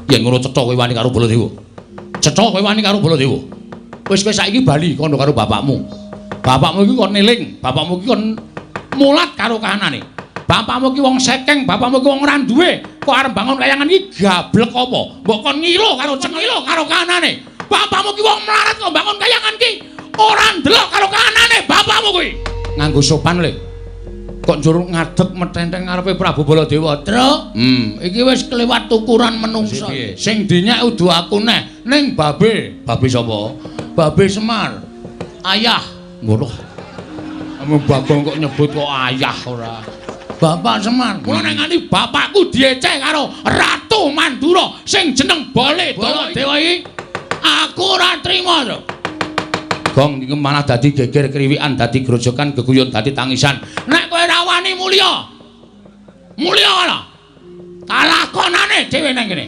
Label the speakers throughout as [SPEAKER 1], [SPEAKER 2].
[SPEAKER 1] Yen ngono cetha kowe wani karo Baladewa. Cetha kowe wani karo Baladewa. Wis kowe saiki bali kandha karo bapakmu. Bapakmu iki kon eling, bapakmu iki kon mulat karo kahanane. Bapakmu iki wong sekeng, bapakmu iki wong ora duwe. Kok arep bangun kayangan iki gablek apa? Mbok kon ngilo karo cengilo karo kahanane. Bapakmu iki wong melarat kok bangun kayangan iki ora ndelok karo kahanane bapakmu kuwi. Nganggo sopan le. Kok njur ngadeg metenteng ngarepe Prabu Baladewa. Truk, iki wis kelewat ukuran menungsa. Sing dinyak udu aku neh ning babe. Babe sapa? Babe Semar. Ayah. Ngono. Bagong kok nyebut kok ayah ora. Bapak Semar. Kula nek nganti bapakku dieceh karo Ratu Mandura sing jeneng Baladewa iki, aku ora trima, Truk. Gong iki malah dadi geger kriwikan, dadi grojokan, geguyon, dadi tangisan. Nek kowe ora wani mulya. Mulya ora. Kalakonane dhewe nang kene.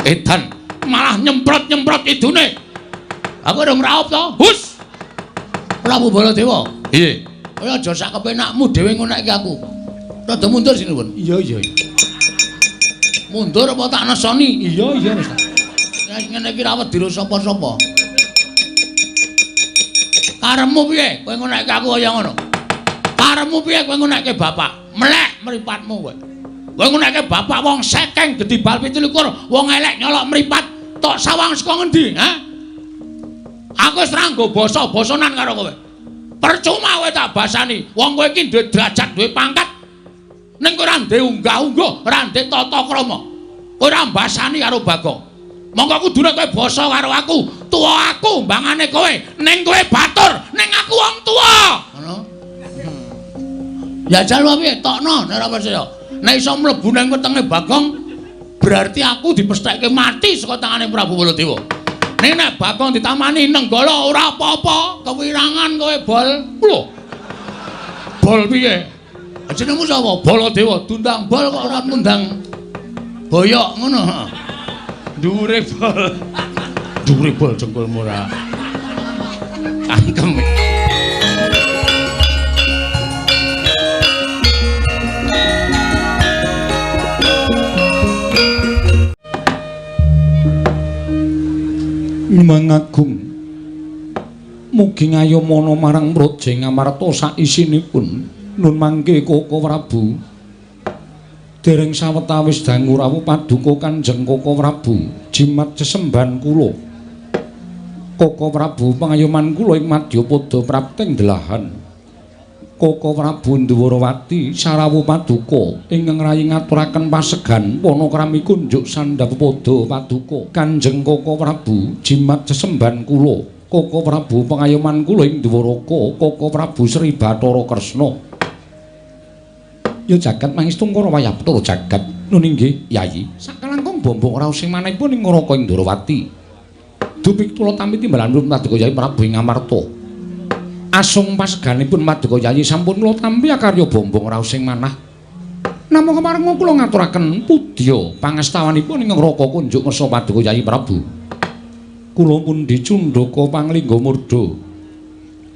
[SPEAKER 1] Edan malah nyemprot-nyemprot idune. Aku urung raup to. Hus. Prabu Baladewa. Piye? Kowe aja sak kepenakmu dhewe ngonekke aku. Rada mundur sinuwun.
[SPEAKER 2] Iya, iya.
[SPEAKER 1] Mundur apa tak nesoni?
[SPEAKER 2] Iya, iya wis.
[SPEAKER 1] Nek ngene iki ra wedira sapa-sapa. Karepmu piye kowe ngonekke aku kaya ngono? Karepmu piye kowe ngonekke bapak? Melek mripatmu kowe. Kowe ngonekke bapak wong sekeng gedhi bal 27, wong elek nyolok mripat, tok sawang saka ngendi, ha? Aku wis ra nggo basa-basanan karo kowe. Percuma kowe tak basani. Wong kowe iki duwe derajat, duwe pangkat. Ning kowe ora ndek unggah-ungguh, ora ndek tata krama. Kowe ora mbasani karo Bagong. Monggo kudune kowe basa karo aku, tuwa aku mbangane kowe, ning kowe batur, ning aku wong tuwa. Ngono. Ya jal piye tokno nek ora percaya. Nek iso mlebu nang wetenge Bagong, berarti aku dipestheke mati saka tangane Prabu Baladewa. Ning nek Bagong ditamani Nenggala ora apa-apa, kewirangan kowe bol. Lho. Bol piye? Jenengmu sapa? Baladewa. Dundang bol kok ora ngundang boyok ngono. Dhuwure bol. Dhuwure bol jengkolmu ora. Cangkem.
[SPEAKER 2] Mangagung mugi ngayomana marang Praja Ngamarta saisinipun nun mangke Koko Prabu. Dereng sawetawis dangu rawuh paduka Kanjeng Koko Prabu jimat sesembahan kula. Koko Prabu pangayoman kula ing madyapada prapting delahan. Koko Prabu Ndwarawati sarawuh paduka ingkang rayi ngaturaken pasegan panakrami kunjuk sandhapada paduka Kanjeng Koko Prabu jimat sesembahan kula. Koko Prabu pangayoman kula ing Dwaraka Koko Prabu Sri Bathara Kresna. Ya jagat mangestu ngara wayah Bathara jagat. Nun inggih Yayi. Sakalangkung bombong raos sing manahipun ing Raka ing Ndwarawati. Dupik kula tampi timbalan paduka Yayi Prabu ing Amarta. Asung paseganipun paduka Yayi sampun kula tampi akarya bombong raos sing manah. Namung keparenga kula ngaturaken pudya pangastawanipun ing Raka kunjuk ngersa paduka Yayi Prabu. Kula pundi cundhaka panglingga murda.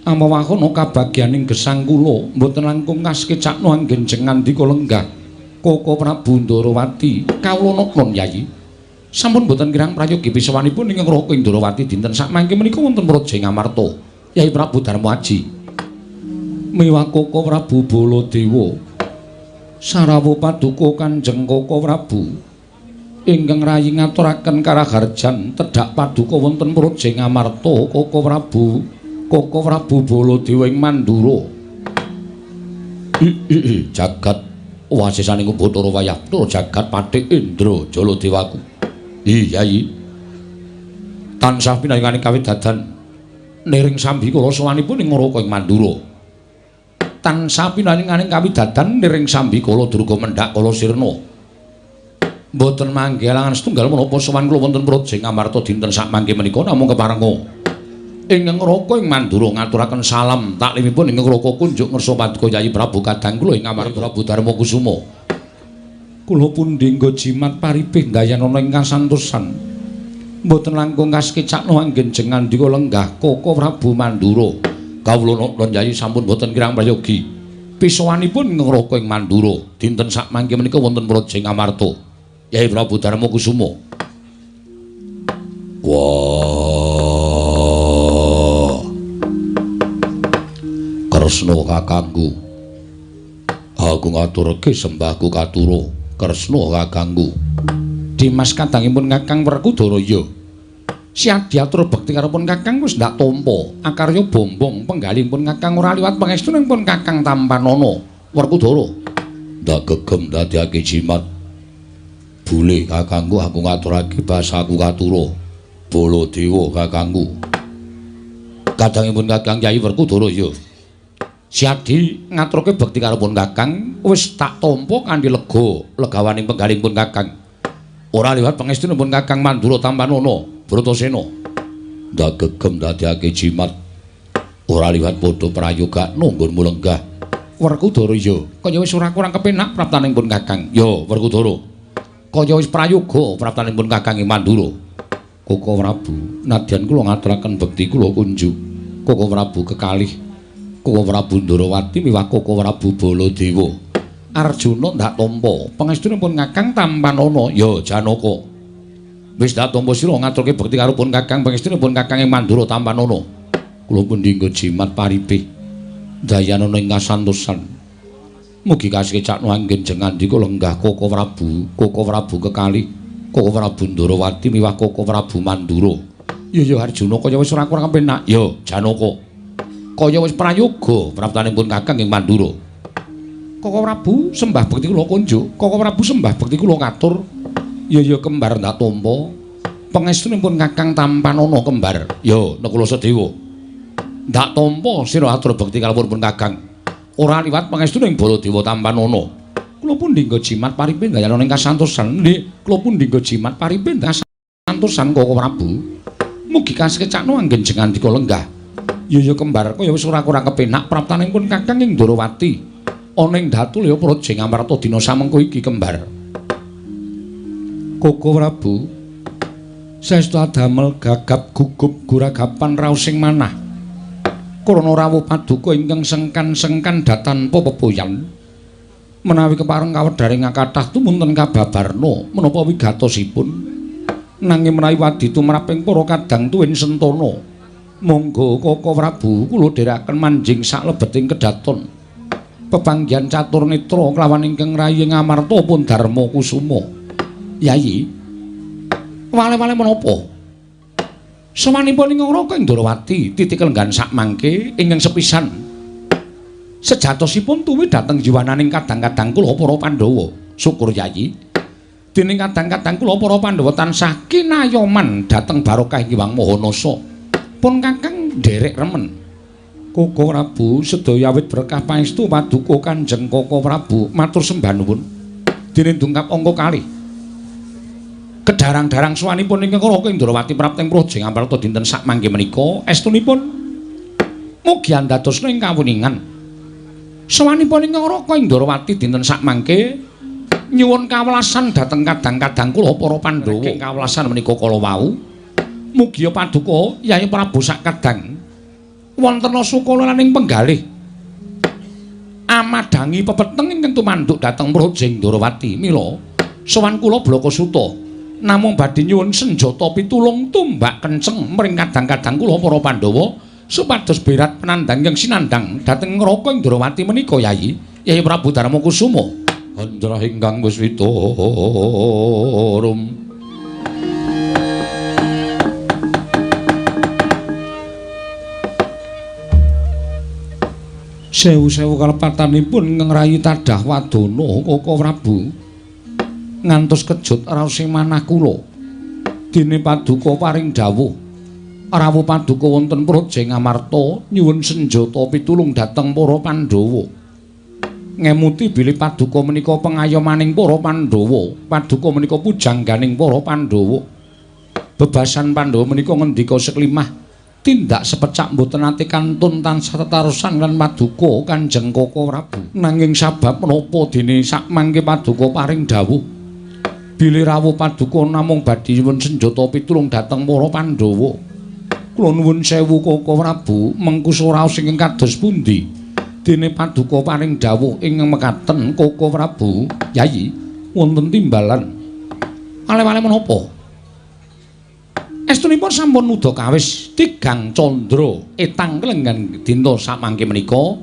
[SPEAKER 2] Amawahana kabagyaning gesang kula mboten langkung kasekecakno anggen jeng ngandika lenggah Koko Prabu Ndwarawati kawula noknon Yayi. Sampun mboten kirang prayogi pisawanipun ing Raka ing Ndwarawati dinten sakmangke menika wonten Praja Ngamarta Yayi Prabu Darma Aji. Miwah Koko Prabu Baladewa sarawuh paduka Kanjeng Koko Prabu ingkang rayi ngaturaken karaharjan tedhak paduka wonten Praja Ngamarta Koko Prabu Koko Prabu Baladewa ing Mandura. Jagat wasisaning Bathara wayah Bathara jagat Patih Indra Jaladewaku. Iya Yayi. Tansah pinayunganing kawidadan niring sambi kula sowanipun ing Raka ing Mandura. Tansah pinayunganing kawidadan niring sambi kala durga mendhak kala sirna. Mboten mangke alangan setunggal menapa sowan kula wonten Praja Ngamarta dinten sakmangke menika namung keparenga ingkang Raka ing Mandura ngaturaken salam taklimipun ingkang Raka kunjuk ngersa paduka Yayi Prabu kadang kula ing Amarta Prabu Darma Kusuma. Kula pundi nggo jimat paripih dayanana ing kasantosan. Mboten langkung kasekecakno anggen jeng ngandika lenggah Koko Prabu Mandura. Kawula nokon Yayi sampun mboten kirang prayogi. Pisawanipun ingkang Raka ing Mandura dinten sakmangke menika wonten Praja Ngamarta Yayi Prabu Darma Kusuma.
[SPEAKER 1] Wah. Kresna kakangku. Aku ngaturke sembahku katura. Kresna kakangku. Dimas kadangipun Kakang Werkudara ya. Siadi atur bekti karo pun Kakang wis ndak tampa. Akarya bombong penggalipun Kakang ora liwat pangestunipun Kakang tampanana. Werkudara. Ndak gegem dadekake jimat. Bule kakangku aku ngaturake basaku katura. Baladewa kakangku. Kadangipun Kakang Kyai Werkudara ya. Siadi ngaturke bekti karo pun Kakang wis tak tampa kanthi lega legawaning penggalipun Kakang. Ora liwat pangestunipun Kakang Mandura tampanana Bratasena. Ndak gegem dadekake jimat. Ora liwat padha prayogakno nggonmu lenggah. Werkudara ya, kaya wis ora kurang kepenak praptaning pun Kakang. Ya, Werkudara. Kaya wis prayoga praptaning pun Kakang ing Mandura. Koko Prabu, nadyan kula ngaturaken bekti kula kunjuk. Koko Prabu kekalih, Koko Prabu Ndorowati miwah Koko Prabu Baladewa. Arjuna ndak tampa pangestunipun Kakang tampanana. Ya, Janaka. Wis ndak tampa sira ngaturke bekti karo pun Kakang pangestunipun Kakang ing Mandura tampanana. Kula pun dinggo jimat paripih. Dayanana ing kasantosan. Mugi kasekecakno anggen jengandika lenggah Koko Prabu, Koko Prabu kekalih, Koko Prabu Ndorowati miwah Koko Prabu Mandura. Ya ya Arjuna kaya wis ora kurang kepenak. Ya Janaka. Kaya wis prayoga praptanipun Kakang ing Mandura. Koko Prabu sembah bekti kula kunjuk, Koko Prabu sembah bekti kula katur. Ya ya kembar ndak tampa. Pangestunipun Kakang tampanana kembar. Ya Nakula Sadewa. Ndak tampa sira atur bekti kalaupun pun Kakang. Ora liwat pangestuning Baladewa tampanana. Kula pun dinggo jimat paripin dayana ing kasantosan. Nggih, kula pun dinggo jimat paripin kasantosan Koko Prabu. Mugi kasekecakno anggen jengandika lenggah. Ya ya kembar kaya wis ora kurang kepenak praptaning pun Kakang ing Ndorowati. Ana ing Datulya Praja Ngamarta dina samengko iki kembar. Koko Prabu saestu adamel gagap gugup guragapan raosing manah. Krana rawuh paduka ingkang sengkan-sengkan datanpa pepoyan. Menawi kepareng kawedharing kathah tumunten kababarna menapa wigatosipun. Nanging menawi wadi tumraping para kadang tuwin sentana, monggo Koko Prabu kula dherekaken manjing saklebeting kedaton. Pepanggihan catur netra kelawan ingkang rayi Ngamarta pun Darma Kusuma. Yayi, wale-wale menapa? Sowanipun ing Raka Ndorowati titik lenggan sakmangke ingkang sepisan. Sejatosipun tuwi dhateng jiwananing kadang-kadang kula para Pandhawa. Syukur Yayi. Dening kadang-kadang kula para Pandhawa tansah kinayoman dhateng barokah Hyang Maha Nasa. Pun Kakang nderek remen. Koko Prabu sedaya awit berkah pangestu paduka Kanjeng Koko Prabu matur sembah nuwun. Dene dungkap angka kalih. Kedarang-darang suwanipun ingkang Raka Indrawati prapting praja Ngamarta dinten sakmangke menika estunipun mugi andadosna ing kawuningan. Suwanipun ingkang Raka Indrawati dinten sakmangke nyuwun kawelasan dhateng kadang-kadang kula para Pandhawa. Ing kawelasan menika kala wau mugi paduka Yayi Prabu sakadang wonten sukalaning penggalih amadhangi pepeteng ingkang tumanduk dhateng praja Indrawati. Mila sowan kula Blakasuta namung badhe nyuwun senjata pitulung tumbak kenceng mring kadang-kadang kula para Pandhawa supados berat penandang yang sinandang dhateng Raka Indrawati menika Yayi. Yayi Prabu Darma Kusuma. Andrah ingkang wis witurum. Sewu-sewu kalepatanipun ingkang rayi tadah wadana Koko Prabu ngantos kejut raosing manah kula. Dene paduka paring dawuh rawuh paduka wonten praja Ngamarta nyuwun senjata pitulung dhateng para Pandhawa. Ngemuti bilih paduka menika pengayomaning para Pandhawa, paduka menika pujangganing para Pandhawa. Bebasan Pandhawa menika ngendika seklimah tindak sepecak mboten nate kantun tansah tetarosan lan paduka Kanjeng Koko Prabu. Nanging sabab menapa dene sakmangke paduka paring dawuh bilih rawuh paduka namung badhe nyuwun senjata pitulung dhateng para Pandhawa. Kula nuwun sewu Koko Prabu, mengkusa raos ingkang kados pundi? Dene paduka paring dawuh ingkang mekaten Koko Prabu, Yayi, wonten timbalan. Ale-ale menapa?
[SPEAKER 2] Estunipun sampun nuda kawis tigang candra etang klenggan dinta samangke menika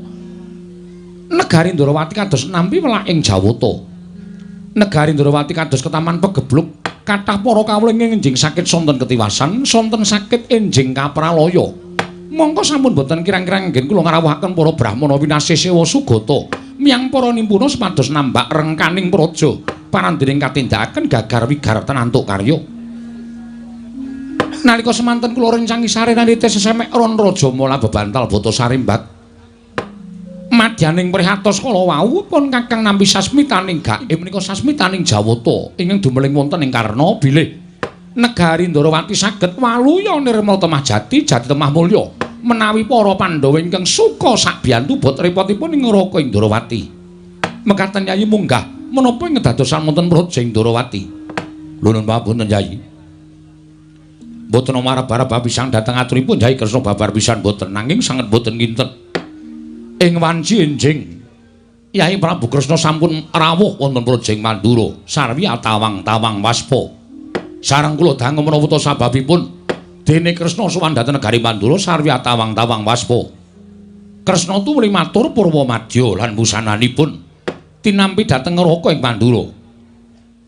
[SPEAKER 2] negari Ndrawati kados nampi welaking Jawata. Negari Ndrawati kados ketaman pegebluk kathah para kawula ingkang enjing sakit sonten ketiwasan, sonten sakit enjing kapralaya. Mongko sampun boten kirang-kirang anggen kula ngrawuhaken para brahmana winasih sewa sugata miyang para nimpuna supados nambak rengkaning praja parandening katindakaken gagar wigar tenantuk karya. Nalika semanten kula rencangi sarenalite sesemek ron raja mula bebantal bata sarimbak. Madyaning prihatos kala wau pun kakang nampi sasmitaning gaib menika sasmitaning Jawata ingkang dumeling wonten ing Karna bilih negari Ndrawati saged waluya nirmala temah jati jati temah mulya menawi para Pandhawa ingkang suka sabiyantu bot repotipun ing neraka ing Ndrawati. Mekaten Yayi munggah menapa ing kedadosan wonten praja ing Ndrawati. Lho nun papunten Yayi. Mboten marab-arab pisan dhateng aturipun Yai Kresna babar pisan mboten nanging sanget mboten kinten. Ing wanci enjing Yai Prabu Kresna sampun rawuh wonten praja ing Mandura sarwi atawang-tawang waspa. Sareng kula dangu menawa ta sababipun dene Kresna sowan dhateng negari Mandura sarwi atawang-tawang waspa. Kresna tumuli matur purwa madya lan busananipun tinampi dhateng neraka ing Mandura.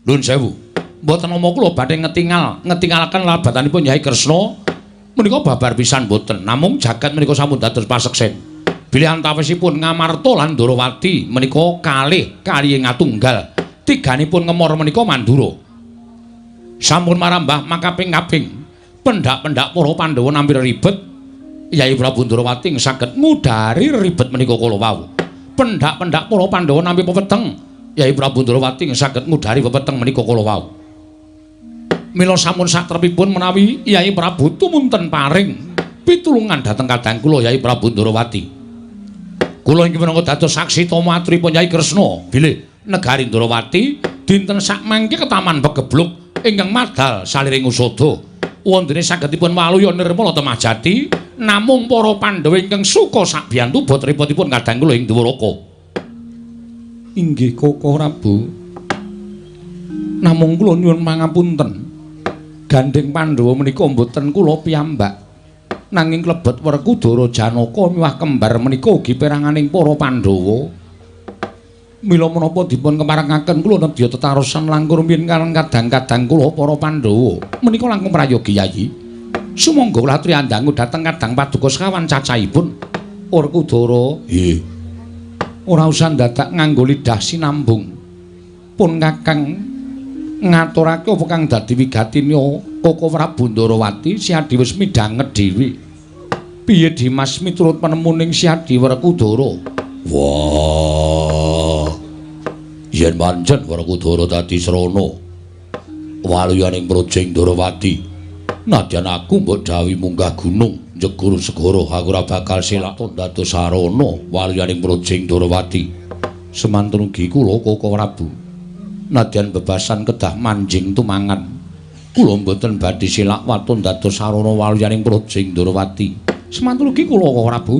[SPEAKER 2] Nuwun sewu. Mboten nama kula badhe ngetingalaken labatanipun Yai Kresna menika babar pisan mboten namung jagat menika sampun dados paseksen. Bilih antawisipun Ngamarta lan Ndrawati menika kalih kaliye ngatunggal tiganipun ngemor menika Mandura. Sampun marambah makaping-kaping pendak-pendak para Pandhawa nampi ribet Yai Prabu Ndrawati saged ngudari ribet menika kala wau. Pendak-pendak para Pandhawa nampi pepeteng Yai Prabu Ndrawati saged ngudari pepeteng menika kala wau. Mila sampun satrepipun menawi Yai Prabu tumunten paring pitulungan dhateng kadang kula Yai Prabu Ndrawati. Kula inggih minangka dados saksi tama aturipun Yai Kresna bilih negari Ndrawati dinten sakmangke ketaman pegebluk ingkang madal saliring usada. Wondene sagedipun waluya nirmala temah jati namung para Pandhawa ingkang suka sabiyantu bot repotipun kadang kula ing Dwaraka. Inggih Koko Prabu. Namung kula nyuwun pangapunten. Gandheng Pandhawa menika mboten kula piyambak. Nanging klebet Werkudara Janaka miwah kembar menika ugi peranganing para Pandhawa. Mila menapa dipun kemarengaken kula nedya tetarosan langkung rumiyin kaliyan kadang-kadang kula para Pandhawa. Menika langkung prayogi Yayi. Sumangga kula aturi andangu dhateng kadang paduka sekawan cacahipun. Werkudara, nggih. Ora usah dadak nganggo lidah sinambung. Pun kakang ngaturake apa kang dadi wigatine Koko Prabu Ndrawati Siadi wis midhanget dhewe. Piye Dimas miturut penemuning Siadi Werkudara?
[SPEAKER 1] Wah. Yen pancen Werkudara dadi srana waluyaning praja ing Ndrawati, nadyan aku mbok dawuhi munggah gunung njegur segara aku ora bakal selak dados sarana waluyaning praja ing Ndrawati.
[SPEAKER 2] Semantun ugi kula Koko Prabu. Nadyan bebasan kedah manjing tumangan kula mboten badhe selak waton dados sarana waluyaning praja ing Ndrawati. Semantun ugi kula Koko Prabu.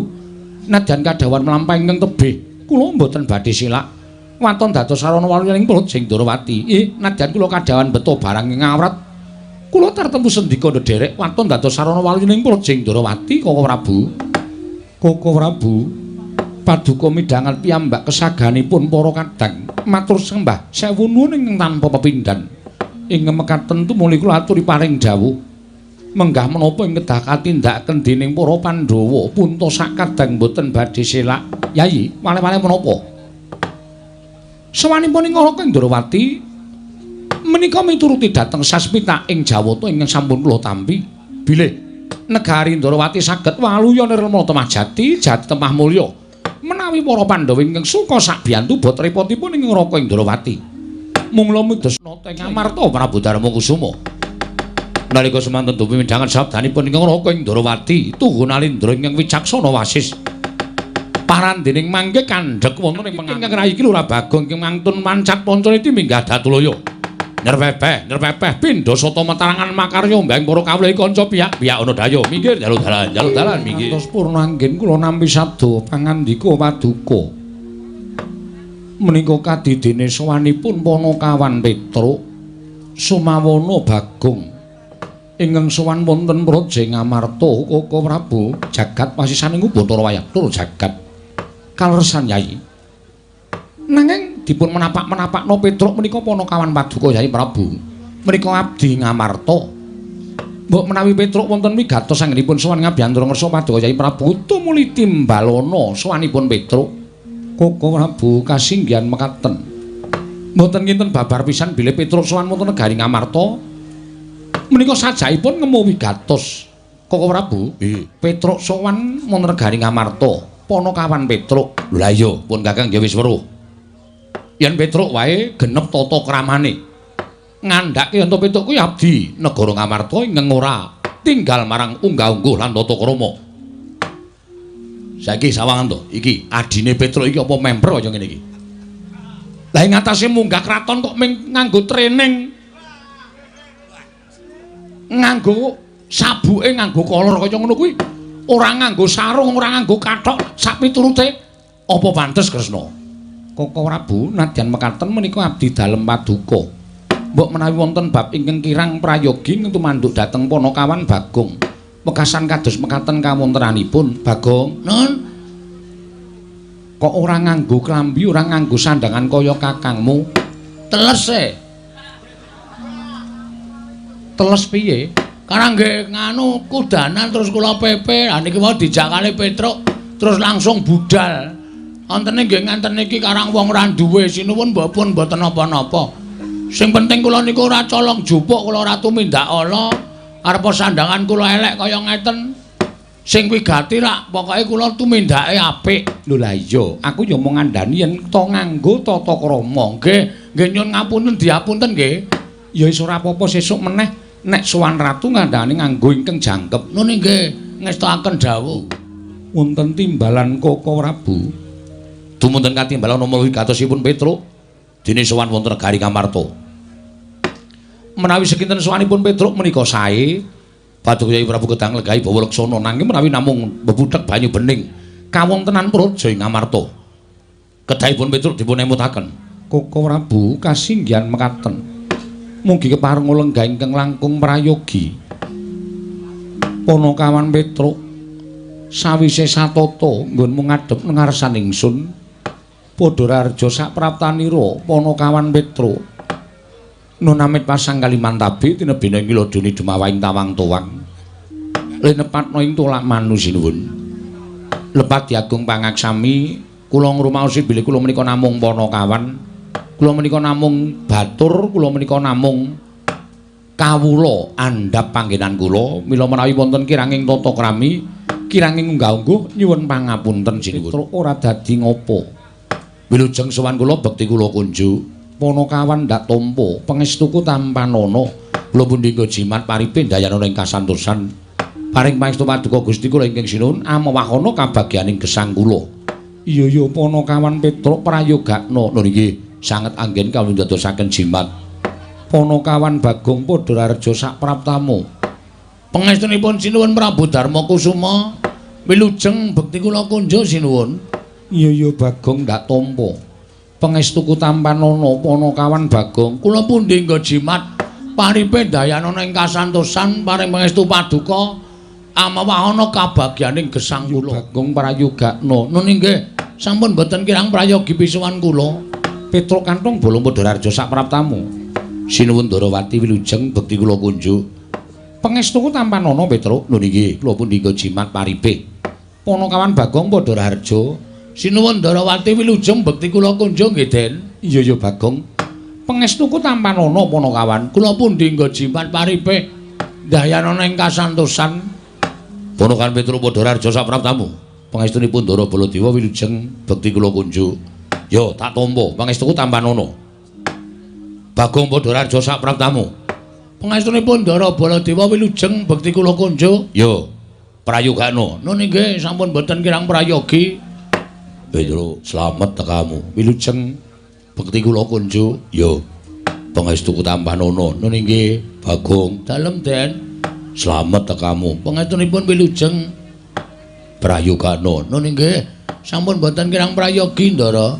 [SPEAKER 2] Nadyan kadhawan mlampah ingkang tebih kula mboten badhe selak waton dados sarana waluyaning praja ing Ndrawati. Nadyan kula kadhawan beto barang ing awrat kula tartemtu sendika ndherek waton dados sarana waluyaning praja ing Ndrawati Koko Prabu. Koko Prabu paduka midhangan piyambak kesaganipun para kadang matur sembah sewu nuwun ingkang tanpa pepindhan. Ing mekaten tumuli kula aturi paring dawuh menggah menapa ing kedah katindakaken dening para Pandhawa punta sakadang boten badhe selak. Yayi, wale-wale menapa? Sawanipun ing Neraka Ndrawati menika mituruti dhateng sasmita ing Jawata ingkang sampun kula tampi bilih negari Ndrawati saged waluya nirmala temah jati jati temah mulya menawi para Pandhawa ingkang suka sabiyantu bot repotipun ing neraka ing Ndrawati. Mungla midos nata ing Amarta Prabu Darma Kusuma. Nalika semanten dumi midhangan sabdanipun ing neraka ing Ndrawati tuhu nalindra ingkang wicaksana wasis. Parandening mangke kandhek wonten ing ingkang rayi iki Lurah Bagong ingkang mantun mancat pancaniti minggah datulaya. Nyerpepeh, nyerpepeh pindha sata metarangan makarya mbang para kawula kanca piyak-piyak ana daya minggir jaluk dalan, jaluk dalan minggir. Ngantos purna anggen kula nampi sabda pangandika paduka. Menika kadidene sowanipun Panakawan Petruk Sumawana Bagong. Ingkang sowan wonten Praja Ngamarta Koko Prabu jagat wasisaning Bathara Wayah tur jagat. Kaleresan Yai. Nanging dipun menapak-menapakno Petruk menika panakawan paduka Yai Prabu. Menika abdi Ngamarta. Mbok menawi Petruk wonten wigatos anggenipun sowan ngabiyantara ngersa paduka Yai Prabu tumuli timbalana sowanipun Petruk. Koko Prabu kasinggihan mekaten. Mboten kinten babar pisan bilih Petruk sowan wonten negari Ngamarta. Menika sajaipun ngemu wigatos. Koko Prabu, Petruk sowan wonten negari Ngamarta. Panakawan Petruk. Lha iya, pun Kakang ya wis weruh. Yen Petruk wae genep tata kramane. Ngandhake yen to Petruk kuwi abdi negara Ngamarta ingkang ora tinggal marang unggah-ungguh lan tata krama. Saiki sawangan to, iki adine Petruk iki apa member kaya ngene iki. Lah ing atase munggah kraton kok ming nganggo training. Nganggo sabuke nganggo kolor kaya ngono kuwi, ora nganggo sarung, ora nganggo kathok sak piturute. Apa pantes Kresna? Koko Prabu nadyan mekaten menika abdi dalem paduka. Mbok menawi wonten bab ingkang kirang prayogi tumanduk dhateng panakawan Bagong. Wekasan kados mekaten kawontenanipun Bagong. Nun. Kok ora nganggo klambi, ora nganggo sandangan kaya kakangmu?
[SPEAKER 1] Teles e.
[SPEAKER 2] Teles piye?
[SPEAKER 1] Karang nggih nganu kudanan terus kula pepe. Lah niki wau dijak kali Petruk terus langsung budal. Wontene nggih ngenten niki karang wong ora duwe sinuwun mbok pun mboten napa-napa. Sing penting kula niku ora colong jupuk, kula ora tumindak ala. Arep sandangan kula elek kaya ngeten. Sing wigati rak pokoke kula tumindake apik.
[SPEAKER 2] Lho lah iya, aku ya mung ngandani yen to nganggo tata krama.
[SPEAKER 1] Nggih, nggih nyuwun ngapunten diapunten nggih.
[SPEAKER 2] Ya wis ora apa-apa sesuk meneh nek sowan ratu ngandani nganggo ingkang jangkep.
[SPEAKER 1] Nun nggih, ngestokaken dawuh.
[SPEAKER 2] Wonten timbalan Koko Prabu.
[SPEAKER 1] Dumunten katimbalan nama wigatosipun Petruk dene sowan wonten negari Ngamarta.
[SPEAKER 2] Menawi sekinten sowanipun Petruk menika sae,
[SPEAKER 1] Paduka Yai Prabu kedang legahi bawa leksana nanging menawi namung bebuthek banyu bening kawontenan praja ing Ngamarta. Kedahipun Petruk dipun emutaken.
[SPEAKER 2] Koko Prabu kasinggihan mekaten. Mugi kepareng lenggah ingkang langkung prayogi. Panakawan Petruk sawise satata nggonmu ngadhep ngarsan ingsun padha raharja sapraptanira panakawan Petruk. Nun amit pasang Kalimantabi tinebina ing laduni dumawaing tawang tuwang. Linepatna ing tolak manu sinuwun. Lepat diagung pangaksami kula ngrumaosi bilih kula menika namung panakawan. Kula menika namung batur, kula menika namung kawula andhap panggenan kula. Mila menawi wonten kiranging tata krami, kiranging unggah-ungguh nyuwun pangapunten sinuwun. Petruk ora dadi ngopo.
[SPEAKER 1] Wilujeng sowan kula bekti kula kunjuk.
[SPEAKER 2] Panakawan ndak tampa, pangestuku tampanana.
[SPEAKER 1] Kula pundi nggo jimat paripe ndayanana ing kasantosan. Paring pangestu paduka Gusti kula ingkang sinuwun amawahana kabagyaning gesang kula.
[SPEAKER 2] Iya ya panakawan Petruk prayogakna.
[SPEAKER 1] Lho nggih, sanget anggen kawula ndadosaken jimat.
[SPEAKER 2] Panakawan Bagong padha raharja sapraptamu.
[SPEAKER 1] Pangestunipun sinuwun Prabu Darma Kusuma, wilujeng bekti kula kunjuk sinuwun.
[SPEAKER 2] Iya ya Bagong ndak tampa. Pangestuku tampanana panakawan Bagong.
[SPEAKER 1] Kula pundi nggo jimat paripe ndayanana ing kasantosan paring pangestu paduka amawahana kabagyaning gesang kula.
[SPEAKER 2] Bagong prayogakna.
[SPEAKER 1] Nun inggih, sampun boten kirang prayogi pisuwan kula.
[SPEAKER 2] Petruk kanthong bolong padha raharja sapraptamu.
[SPEAKER 1] Sinuwun Darawati wilujeng bekti kula kunjuk.
[SPEAKER 2] Pangestuku tampanana Petruk.
[SPEAKER 1] Nun inggih, kula pundi nggo jimat paripe.
[SPEAKER 2] Panakawan Bagong padha raharja.
[SPEAKER 1] Sinuwun Darawati wilujeng bekti kula kunjuk nggih, Den.
[SPEAKER 2] Iya ya Bagong. Pangestuku tampanana panakawan.
[SPEAKER 1] Kula pundi nggo jimat paripe ndayanana ing kasantosan. Panakawan Petruk padha raharja sapraptamu. Pangestunipun Ndara Baladewa wilujeng bekti kula kunjuk. Yo tak tampa pangestuku tampanana. Bagong padha raharja sapraptamu. Pangestunipun Ndara Baladewa wilujeng bekti kula kunjuk. Yo prayogakna. Nun inggih, sampun boten kirang prayogi. Petruk slamet tekamu. Wilujeng bekti kula kunjuk. Yo pangestuku tampanana. Nun inggih Bagong. Dalem Den. Slamet tekamu. Pangestunipun wilujeng prayogakna. Nun inggih, sampun boten kirang prayogi Ndara.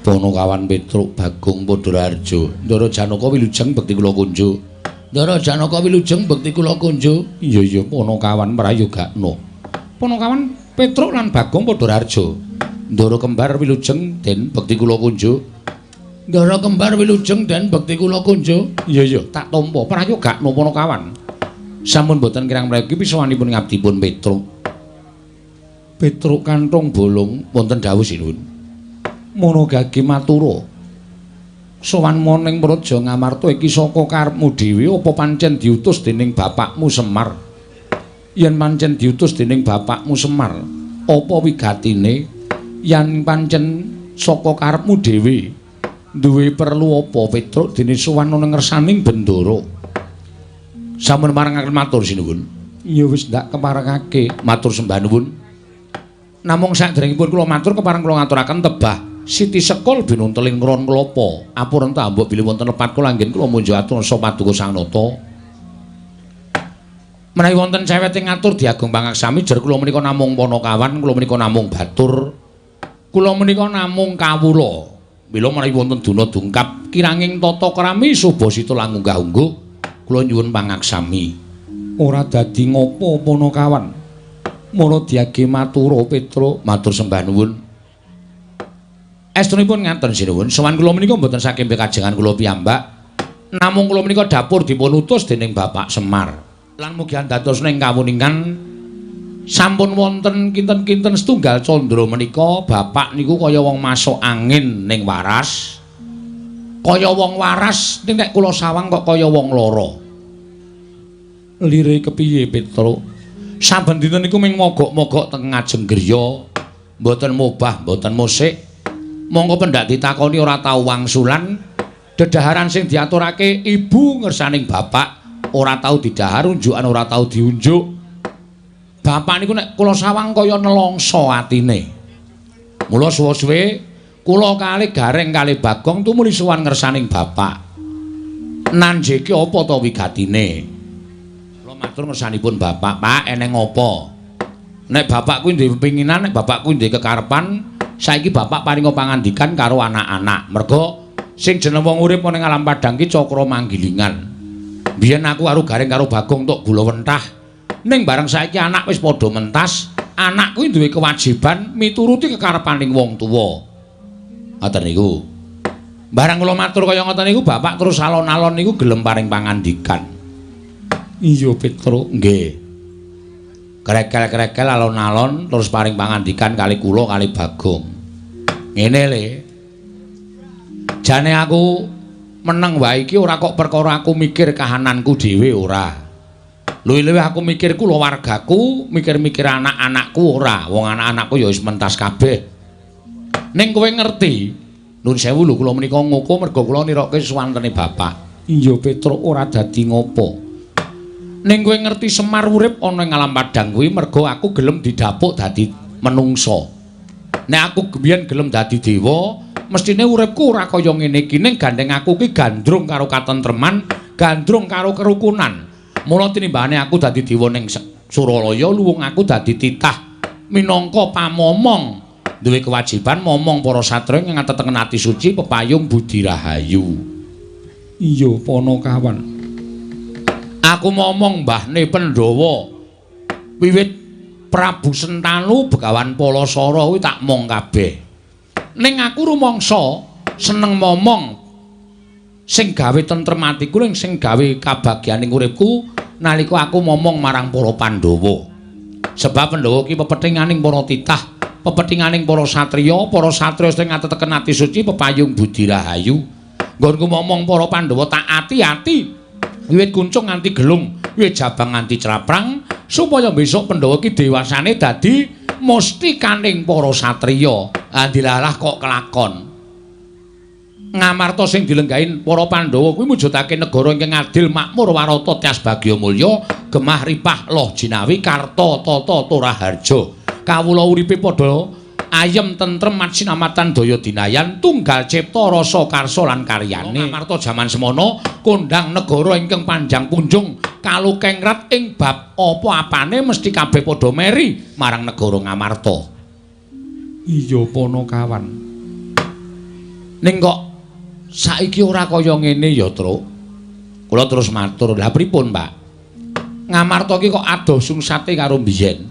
[SPEAKER 1] Panakawan Petruk Bagong padha raharja. Ndara Janaka wilujeng bekti kula kunjuk. Ndara Janaka wilujeng bekti kula kunjuk.
[SPEAKER 2] Iya iya Panakawan prayogakna. Panakawan Petruk lan Bagong padha raharja.
[SPEAKER 1] Ndara kembar wilujeng den bekti kula kunjuk. Ndara kembar wilujeng den bekti kula kunjuk.
[SPEAKER 2] Iya iya tak tampa prayogakna Panakawan. Sampun boten kirang mriki pisawanipun ngabdipun Petruk. Petruk kanthong bolong
[SPEAKER 1] wonten dawuh sinuwun.
[SPEAKER 2] Mono gage matura. Sowan ning Praja Ngamarta iki saka karepmu dhewe apa pancen diutus dening bapakmu Semar? Yen pancen diutus dening bapakmu Semar, apa wigatine? Yen pancen saka karepmu dhewe, duwe perlu apa Petruk dene sowan ning ngersaning Bendara?
[SPEAKER 1] Sampun marengaken matur sinuwun.
[SPEAKER 2] Ya wis ndak keparengake,
[SPEAKER 1] matur sembah nuwun. Namung saderengipun kula matur kepareng kula ngaturaken tebah Siti Sekul binunteling ron klapa. Apurenta mbok bilih wonten lepat kula anggen kula munjuk atur nasa paduka Sang Nata. Menawi wonten cewete ngatur diagung pangaksami jer kula menika namung panakawan, kula menika namung batur. Kula menika namung kawula. Mila menawi wonten duna dungkap kiranging tata krami subasita lan unggah-ungguh kula nyuwun pangaksami.
[SPEAKER 2] Ora dadi ngopo Panakawan. Mula diage matura Petruk,
[SPEAKER 1] matur sembah nuwun. Estunipun ngaten sinuwun, sowan kula menika mboten saking pekajengan kula piyambak. Namung kula menika dapur dipun utus dening Bapak Semar. Lan mugi andados ing kawuningan sampun wonten kinten-kinten setunggal candra menika bapak niku kaya wong masuk angin ning waras. Kaya wong waras ning nek kula sawang kok kaya wong lara.
[SPEAKER 2] Lire kepiye Petruk?
[SPEAKER 1] Saben dinten niku ming mogok-mogok teng ngajeng griya, mboten mobah, mboten musik. Monggo pendak ditakoni ora tau wangsulan. Dedaharan sing diaturake ibu ngersaning bapak ora tau didahar, unjukan ora tau diunjuk. Bapak niku nek kula sawang kaya nelongso atine. Mula suwe-suwe kula kalih Gareng kalih Bagong tumuli sowan ngersaning bapak. Nanjeke apa ta wigatine? Kula matur ngersanipun bapak, "Pak, eneng apa?" Nek bapak kuwi duwe pepinginan, nek bapak kuwi duwe kekarepan, saiki bapak paringa pangandikan karo anak-anak. Merga sing jeneng wong urip ana ing alam padhang ki cakra manggilingan. Biyen aku karo Gareng karo Bagong tok gula wentah. Ning bareng saiki anak wis padha mentas, anak kuwi duwe kewajiban mituruti kekarepaning wong tuwa. Ngoten niku. Bareng kula matur kaya ngoten niku bapak terus alon-alon niku gelem paring pangandikan.
[SPEAKER 2] Iya Petruk,
[SPEAKER 1] nggih. Krekel-krekel alon-alon terus paring pangandikan kali kula kali Bagong. Ngene le. Jane aku meneng wae iki ora kok perkara aku mikir kahananku dhewe ora. Luwih-luwih aku mikir kulawargaku, mikir-mikir anak-anakku ora. Wong anak-anakku ya wis mentas kabeh. Ning kowe ngerti, nuwun sewu lho kula menika ngoko merga kula nirokke suwantene bapak.
[SPEAKER 2] Iya Petruk ora dadi ngopo.
[SPEAKER 1] Ning kowe ngerti Semar urip ana ing alam padhang kuwi merga aku gelem didapuk dadi menungsa. Nek aku biyen gelem dadi dewa, mestine uripku ora kaya ngene iki. Ning gandeng aku ki gandrung karo katentreman, gandrung karo kerukunan. Mula tinimbane aku dadi dewa ning Suralaya, luwung aku dadi titah minangka pamomong, duwe kewajiban momong para satriya ing ngatetengen ati suci pepayung budi rahayu.
[SPEAKER 2] Iya Panakawan.
[SPEAKER 1] Aku momong mbahne Pandhawa wiwit Prabu Sentanu Begawan Palasara kuwi tak mong kabeh. Ning aku rumangsa seneng momong sing gawe tentrem atiku ning sing gawe kabagyaning uripku nalika aku momong marang para Pandhawa. Sebab Pandhawa ki pepethinganing para titah, pepethinganing para satriya, para satriya sing ngateteken ati suci pepayung budi rahayu. Nggonku momong para Pandhawa tak ati-ati wiwit kuncung nganti gelung, wiwit jabang nganti craprang, supaya besok Pandhawa ki dewasane dadi mustikaning para satriya. Andilalah kok kelakon. Ngamarta sing dilenggahin para Pandhawa kuwi mujudake negara ingkang adil, makmur, warata, tyas bagya mulya, gemah ripah loh jinawi, karta tata toraharja. Kawula uripe padha ayem tentrem masinamatan daya dinayan, tunggal cipta rasa karsa lan karyane. Ngamarta jaman semono kondhang negara ingkang panjang punjung kalukengrat ing bab apa-apane mesti kabeh padha meri marang negara Ngamarta.
[SPEAKER 2] Iya Panakawan.
[SPEAKER 1] Ning kok saiki ora kaya ngene ya, Truk. Kula terus matur, "Lah pripun, Pak? Ngamarta iki kok adoh sungsate karo biyen.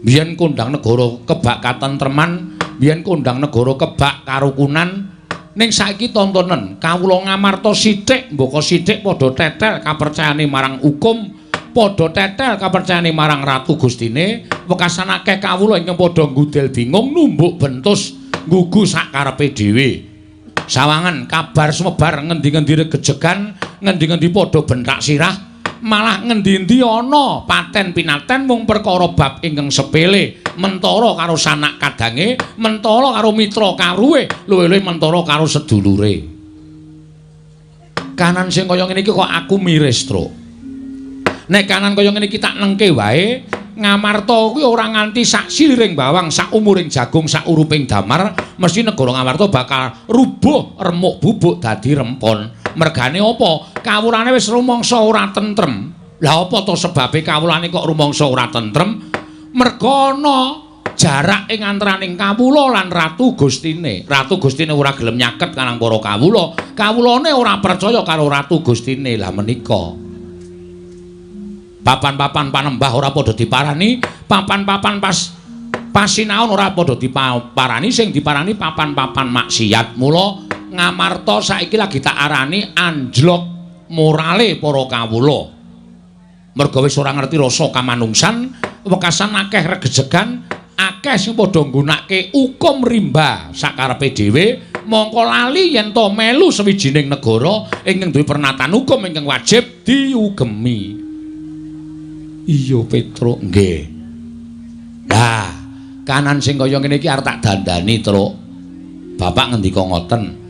[SPEAKER 1] Biyen kondang negara kebak katentreman, biyen kondang negara kebak karukunan, ning saiki tontonen kawula Ngamarta sithik mbaka sithik padha tetel kapercayane marang hukum, padha tetel kapercayane marang Ratu Gustine, wekasan akeh kawula ingkang padha nggudel bingung numbuk bentus nggugu sak karepe dhewe. Sawangan kabar sumebar ngendi-ngendi regejegan, ngendi-ngendi padha bentak sirah, malah ngendi-endi ana paten pinaten mung perkara bab ingkang sepele, mentara karo sanak kadange, mentara karo mitra karuwe, luwih-luwih mentara karo sedulure. Kanan sing kaya ngene iki kok aku miris, Truk. Nek kanan kaya ngene iki tak nengke wae, Ngamarta kuwi ora nganti sak siliring bawang, sak umuring jagung, sak uruping damar, mesti negara Ngamarta bakal rubuh remuk bubuk dadi rempon. Mergane apa? Kawulane wis rumangsa ora tentrem. Lah apa to sebabe kawulane kok rumangsa ora tentrem? Merga ana jarak ing antaraning kawula lan Ratu Gustine. Ratu Gustine ora gelem nyaket karang para kawula, kawulane ora percaya karo Ratu Gustine. Lah menika papan-papan panembah ora padha diparani, papan-papan pas pasinaon ora padha diparani, sing diparani papan-papan maksiat. Mula Ngamarta saiki lagi tak arani anjlok morale para kawula. Merga wis ora ngerti rasa kamanungsan, wekasan akeh regejegan, akeh sing padha nggunakake hukum rimba sakarepe dhewe, mongko lali yen to melu sawijining negara ingkang duwe pernatan hukum ingkang wajib diugemi. Iya Petruk, nggih. Lah, kanan sing kaya ngene iki arep tak dandani, Truk. Bapak ngendika ngoten.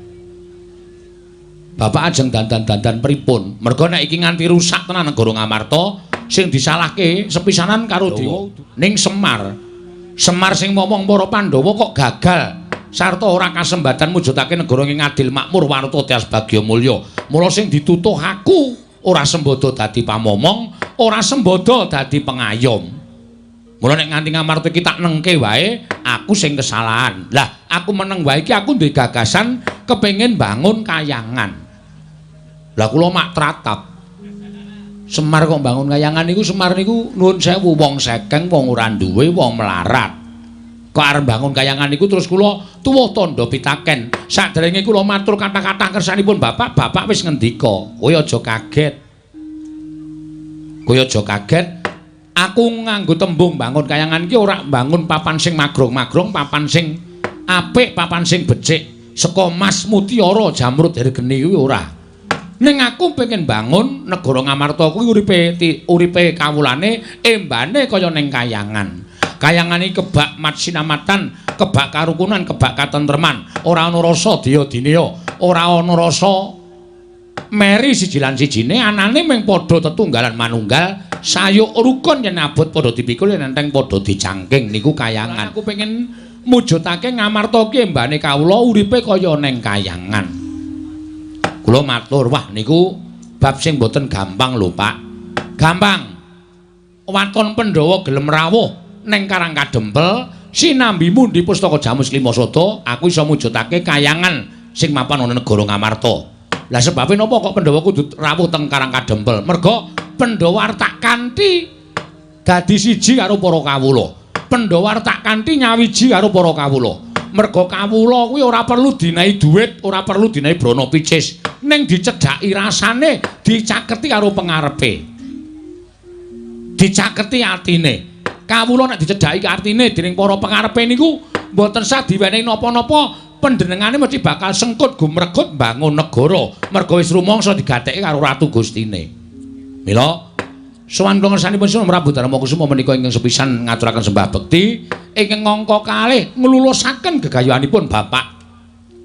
[SPEAKER 1] Bapak ajeng dandan-dandan pripun? Merga nek iki nganti rusak tenan negara Ngamarta, sing disalahke sepisanan karo dewa ning Semar. Semar sing momong para Pandhawa kok gagal sarta ora kasembatan mujudake negara ing adil makmur warta tias bagya mulya. Mula sing ditutuh aku ora sembodo dadi pamomong, ora sembodo dadi pengayom. Mula nek nganti Ngamarta iki tak nengke wae, aku sing kesalahan. Lah, aku meneng wae iki aku duwe gagasan kepengin bangun kayangan. Lah kula mak tratap. Semar kok bangun kayangan niku, Semar niku nuwun sewu wong sekeng, wong ora duwe, wong melarat. Kok arep bangun kayangan niku terus kula tuwuh tandha pitaken. Saderenge kula matur kathah-kathah kersanipun Bapak, Bapak wis ngendika, "Kowe aja kaget. Kowe aja kaget. Aku nganggo tembung bangun kayangan iki ora bangun papan sing magrong-magrong, papan sing apik, papan sing becik, saka mas mutiara jamrud hergeni kuwi ora. Ning aku pengen bangun negara Ngamarta kuwi uripe kawulane embane kaya ning kayangan. Kayangan iki kebak matsinamatan, kebak karukunan, kebak katentreman. Ora ana rasa daya-dineya, ora ana rasa meri siji lan sijine, anane mung padha tetunggalan manunggal, sayuk rukun yen abot padha dipikul, yen enteng padha dicangking. Niku kayangan. Aku pengen mujudake Ngamarta ki embane kawula uripe kaya ning kayangan." Kula matur, "Wah niku bab sing mboten gampang lho, Pak." "Gampang. Waton Pandhawa gelem rawuh ning Karang Kadempel sinambi mundi pustaka Jamus Lima Sada, aku iso mujudake kayangan sing mapan ana negara Ngamarta." Lah sebabe napa kok Pandhawa kudu rawuh teng Karang Kadempel? Merga Pandhawa arep tak kanthi dadi siji karo para kawula. Pandhawa arep tak kanthi nyawiji karo para kawula. Merga kawula kuwi ora perlu dinahi dhuwit, ora perlu dinahi brana picis, ning dicedhaki rasane, dicaketi karo pengarepe. Dicaketi atine. Kawula nek dicedhaki artine dening para pengarepe niku mboten sah diwenehi napa-napa, panjenengane mesti bakal sengkut gumregut mbangun negara. Merga wis rumangsa digatheki karo Ratu Gustine. Mila sowan kula ngersanipun Sunan Prabu Darma Kusuma menika ingkang sepisan ngaturaken sembah bekti ingkang angka kalih nglulusaken gegayuhanipun Bapak.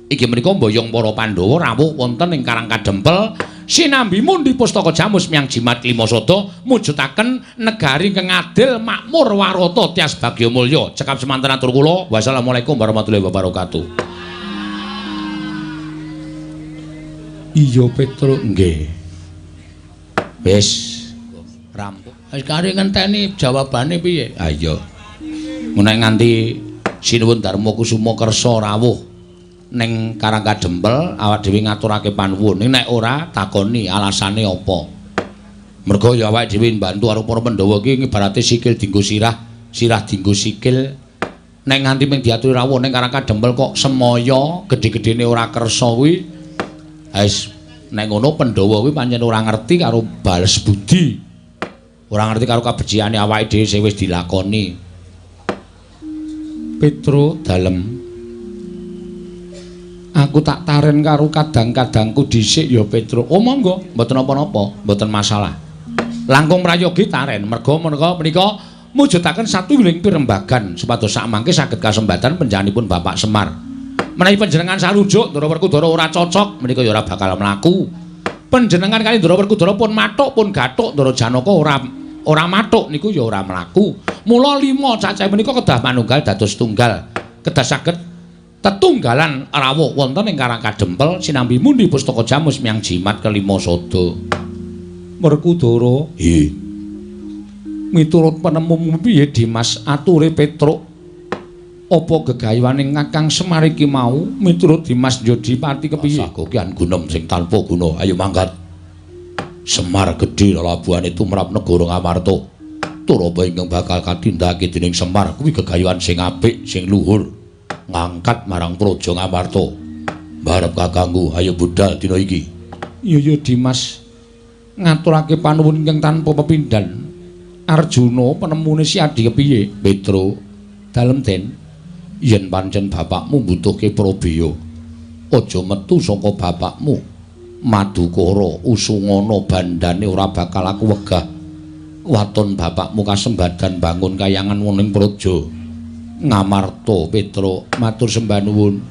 [SPEAKER 1] Inggih menika mboyong para Pandhawa rawuh wonten ing Karang Kadempel sinambi mundi pustaka Jamus Miang Jimat Lima Sada mujudaken negari ingkang adil makmur warata tias bagya mulya. Cekap semanten atur kula. Wassalamualaikum warahmatullahi wabarakatuh. Iya Petruk, nggih. Wis rampung. Wis kari ngenteni jawabane piye? Ha iya. Nek nganti Sinuwun Darma Kusuma kersa rawuh Ning Karang Kadempel awak dhewe ngaturake panuwun. Ning nek ora takoni alasane apa. Mergo ya awake dhewe mbantu karo para Pandhawa iki ibarate sikil dienggo sirah, sirah dienggo sikil. Nek nganti mung diaturi rawuh ning Karang Kadempel kok semaya gedhe-gedhene ora kersa kuwi. Wis nek ngono Pandhawa kuwi pancen ora ngerti karo bales budi. Ora ngerti karo kabeciane awake dhewe sing wis dilakoni. Petro dalem. Aku tak taren karo kadang-kadangku dhisik ya Petro. Oh monggo, mboten napa-napa, mboten masalah. Langkung prayogi taren merga menika mujudaken satunggiling pirembagan supados sakmangke saged kasembatan panjenenganipun Bapak Semar. Menawi panjenengan sarujuk Ndara Werkudara ora cocok menika ya ora bakal mlaku. Panjenengan kali Ndara Werkudara pun mathuk pun gathuk Ndara Janaka ora mathuk niku ya ora mlaku. Mula 5 cacah menika kedah manunggal dados tunggal. Kedah saged tetunggalan rawuh wonten ing Karang Kadempel sinambi mundi pustaka jamus miyang jimat kelima sada. Werkudara, nggih. Miturut penemumu piye Dimas ature Petruk? Apa gegayuhane Kakang Semar iki mau miturut Dimas Jodipati kepiye? Sagokian gunem sing tanpa guna. Ayo mangkat. Semar gedhe lelabuhane tumrap negara Ngamarta. Turaba ingkang bakal katindakake dening Semar kuwi gegayuhan sing apik, sing luhur. Ngangkat marang Praja Ngamarta. Barep kakangku, ayo budal dina iki. Iya ya Dimas. Ngaturake panuwun ingkang tanpa pepindhan. Arjuna penemune si Adi kepiye? Petro, dalem Den. Yen pancen bapakmu mbutuhke prabeya, aja metu saka bapakmu. Madukara usungana bandane ora bakal aku wegah. Waton bapakmu kasembadan bangun kayangan wonten praja Ngamarta. Petro, matur sembah nuwun.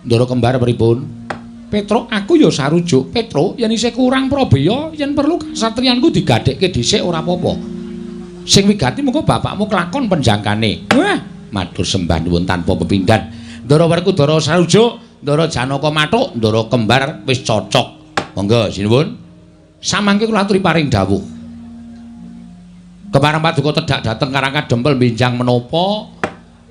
[SPEAKER 1] Ndara kembar pripun? Petro, aku ya sarujuk. Petro, yen isih kurang prabeya, yen perlu kasatriyanku digadhekke dhisik ora apa-apa. Sing wigati mengko bapakmu kelakon penjangkane. Wah, matur sembah nuwun tanpa pepindhan. Ndara Werkudara sarujuk, Ndara Janaka mathuk, Ndara kembar wis cocok. Monggo sinuwun. Samangke kula aturi paring dawuh. Kepareng paduka tedhak dhateng Karang Kadempel benjang menapa?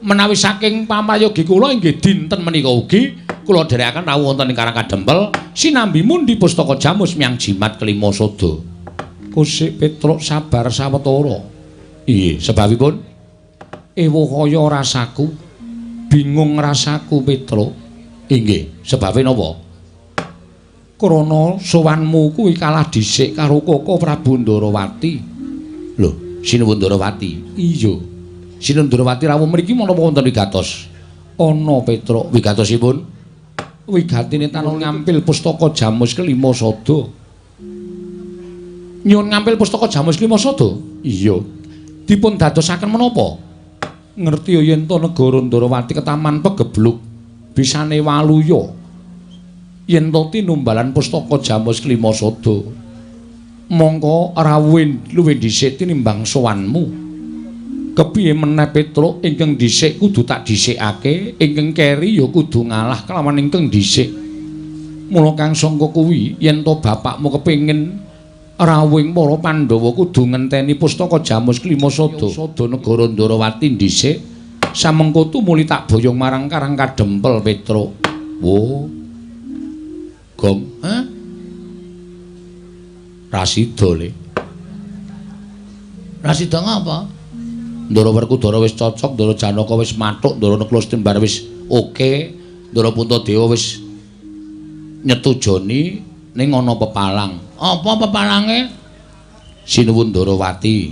[SPEAKER 1] Menawi saking pamayogi kula inggih dinten menika ugi kula dherekaken rawuh wonten ing Karang Kadempel sinambi mundi pustaka jamus miyang jimat kelima sada. Kusik Petruk sabar sawetara. Iya, sebabipun ewuh kaya rasaku, bingung rasaku Petruk. Inggih, sebabe napa? Krana sowanmu kuwi kalah dhisik karo Koko Prabu Ndarawati. Lho, Sinuwun Ndarawati. Iya. Sinuwun Ndarawati rawuh mriki menapa wonten wigatos? Ana Petruk, wigatosipun wigatine tanung ngampil pustaka jamus kelima sada. Nyuwun ngampil pustaka jamus kelima sada? Iya. Dipun dadosaken menapa? Ngerti yen to negara Ndarawati ketaman pegebluk bisane waluya. Yen to tinumbalan pustaka jamus kelima sada. Mongko rawuhe luwih dhisik tinimbang sowanmu. Kepiye meneh Petruk, ingkang dhisik kudu tak dhisikake, ingkang keri ya kudu ngalah kelawan ingkang dhisik. Mula kang sangka kuwi yen to bapakmu kepengin rawuhing para Pandhawa kudu ngenteni pustaka jamus kelima sada. Sada negara Ndarawati dhisik samengko tumuli tak boyong marang Karang Kadempel Petruk. Wo. Gong, ha? Rasida le. Rasida ngapa? Ndara Werkudara wis cocok, Ndara Janaka wis mathuk, Ndara Nakula Setembar wis oke, Ndara Puntadewa wis nyetujoni ning ana pepalang. Apa pepalange? Sinuwun Ndarawati.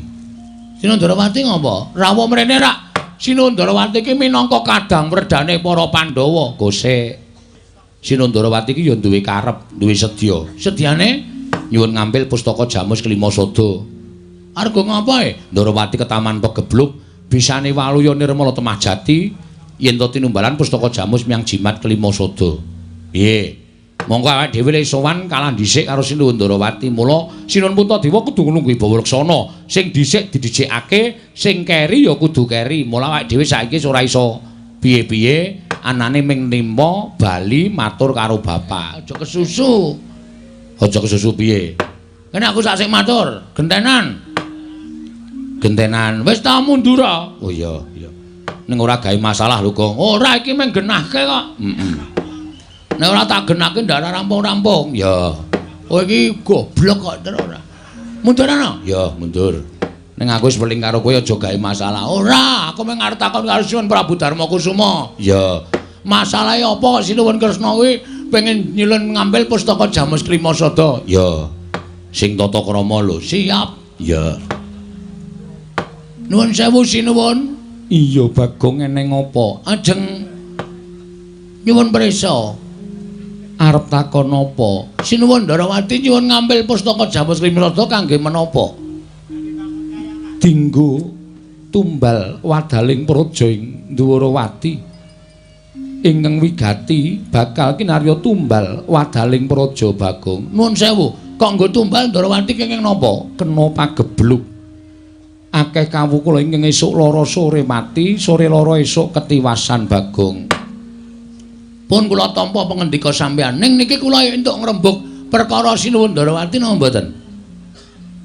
[SPEAKER 1] Sinuwun Ndarawati ngapa? Rawuh mrene rak. Sinuwun Ndarawati iki minangka kadang wredane para Pandhawa. Gosek. Sinuwun Ndarawati iki ya duwe karep, duwe sedya. Sedyane nyuwun ngampil pustaka jamus kelima sada. Arga ngapa e? Ndarawati ketaman pegebluk bisane waluya nirmala temah jati yen to tinumbalan pustaka jamus miyang jimat kelima sada. Piye? Mongko awake dhewe le sowan kalah dhisik karo Sinuwun Ndarawati. Mula Sinuwun Puntadewa kudu nglungguhi bawa laksana. Sing dhisik didhisikake, sing keri ya kudu keri. Mula awake dhewe saiki ora iso piye-piye, anane ming nimpa bali matur karo bapak. Aja kesusu. Aja kesusu piye? Kene aku sak sing matur, gentenan. Gentenan. Wis ta mundur. Oh iya, iya. Ning ora gawe masalah lho, Gong. Ora, iki mung genahke kok. Heeh. Nek ora tak genake ndak rampung-rampung. Ya. Kowe iki goblok kok terus ora. Mundur ana? Ya, mundur. Ning aku wis weling karo kowe aja gawe masalah. Ora, aku mung arep takon karo Sinuwun Prabu Darma Kusuma. Ya. Masalahe apa kok Sinuwun Kresna kuwi pengen nyilun ngambil pustaka Jamus Klima Sada? Ya. Sing tata krama lho. Siap. Ya. Nuwun sewu Sinuwun.
[SPEAKER 2] Iya Bagong, eneng apa?
[SPEAKER 1] Ajeng nyuwun prisa.
[SPEAKER 2] Arep takon apa?
[SPEAKER 1] Sinuwun Ndarawati nyuwun ngambil pustaka Jamus Klima Sada kangge menapa?
[SPEAKER 2] Dinggo tumbal wadaling praja ing Dwarawati ingkang wigati bakal kinarya tumbal wadaling praja Bagong.
[SPEAKER 1] Nuwun sewu, kok nggo tumbal Ndarawati kenging napa?
[SPEAKER 2] Kena pagebluk. Akeh kawula ingkang esuk lara sore mati, sore lara esuk ketiwasan Bagong.
[SPEAKER 1] Pun kula tampa pangendika sampeyan. Ning niki kula entuk ngrembug perkara Sinuwun Ndarawati napa mboten?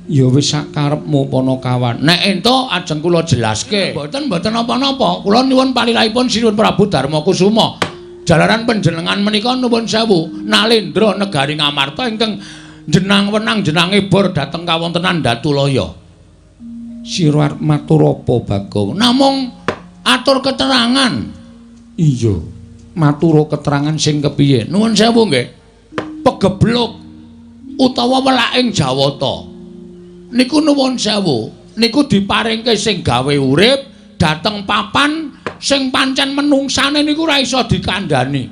[SPEAKER 2] Ya wis sak karepmu Panakawan.
[SPEAKER 1] Nek entuk ajeng kula jelaske. Mboten mboten napa-napa. Kula nyuwun palilahipun Sinuwun Prabu Darma Kusuma. Jalaran panjenengan menika nuwun sewu nalendra negari Ngamarta ingkang jenang wenang jenange bor dhateng kawontenan Datulaya.
[SPEAKER 2] Sira arep matur apa Bagong?
[SPEAKER 1] Namung atur keterangan.
[SPEAKER 2] Iya, matur keterangan sing kepiye?
[SPEAKER 1] Nuwun sewu nggih. Pegebluk utawa welaking Jawata. Niku nuwun sewu, niku diparingke sing gawe urip dhateng papan sing pancen menungsane niku ora iso dikandhani.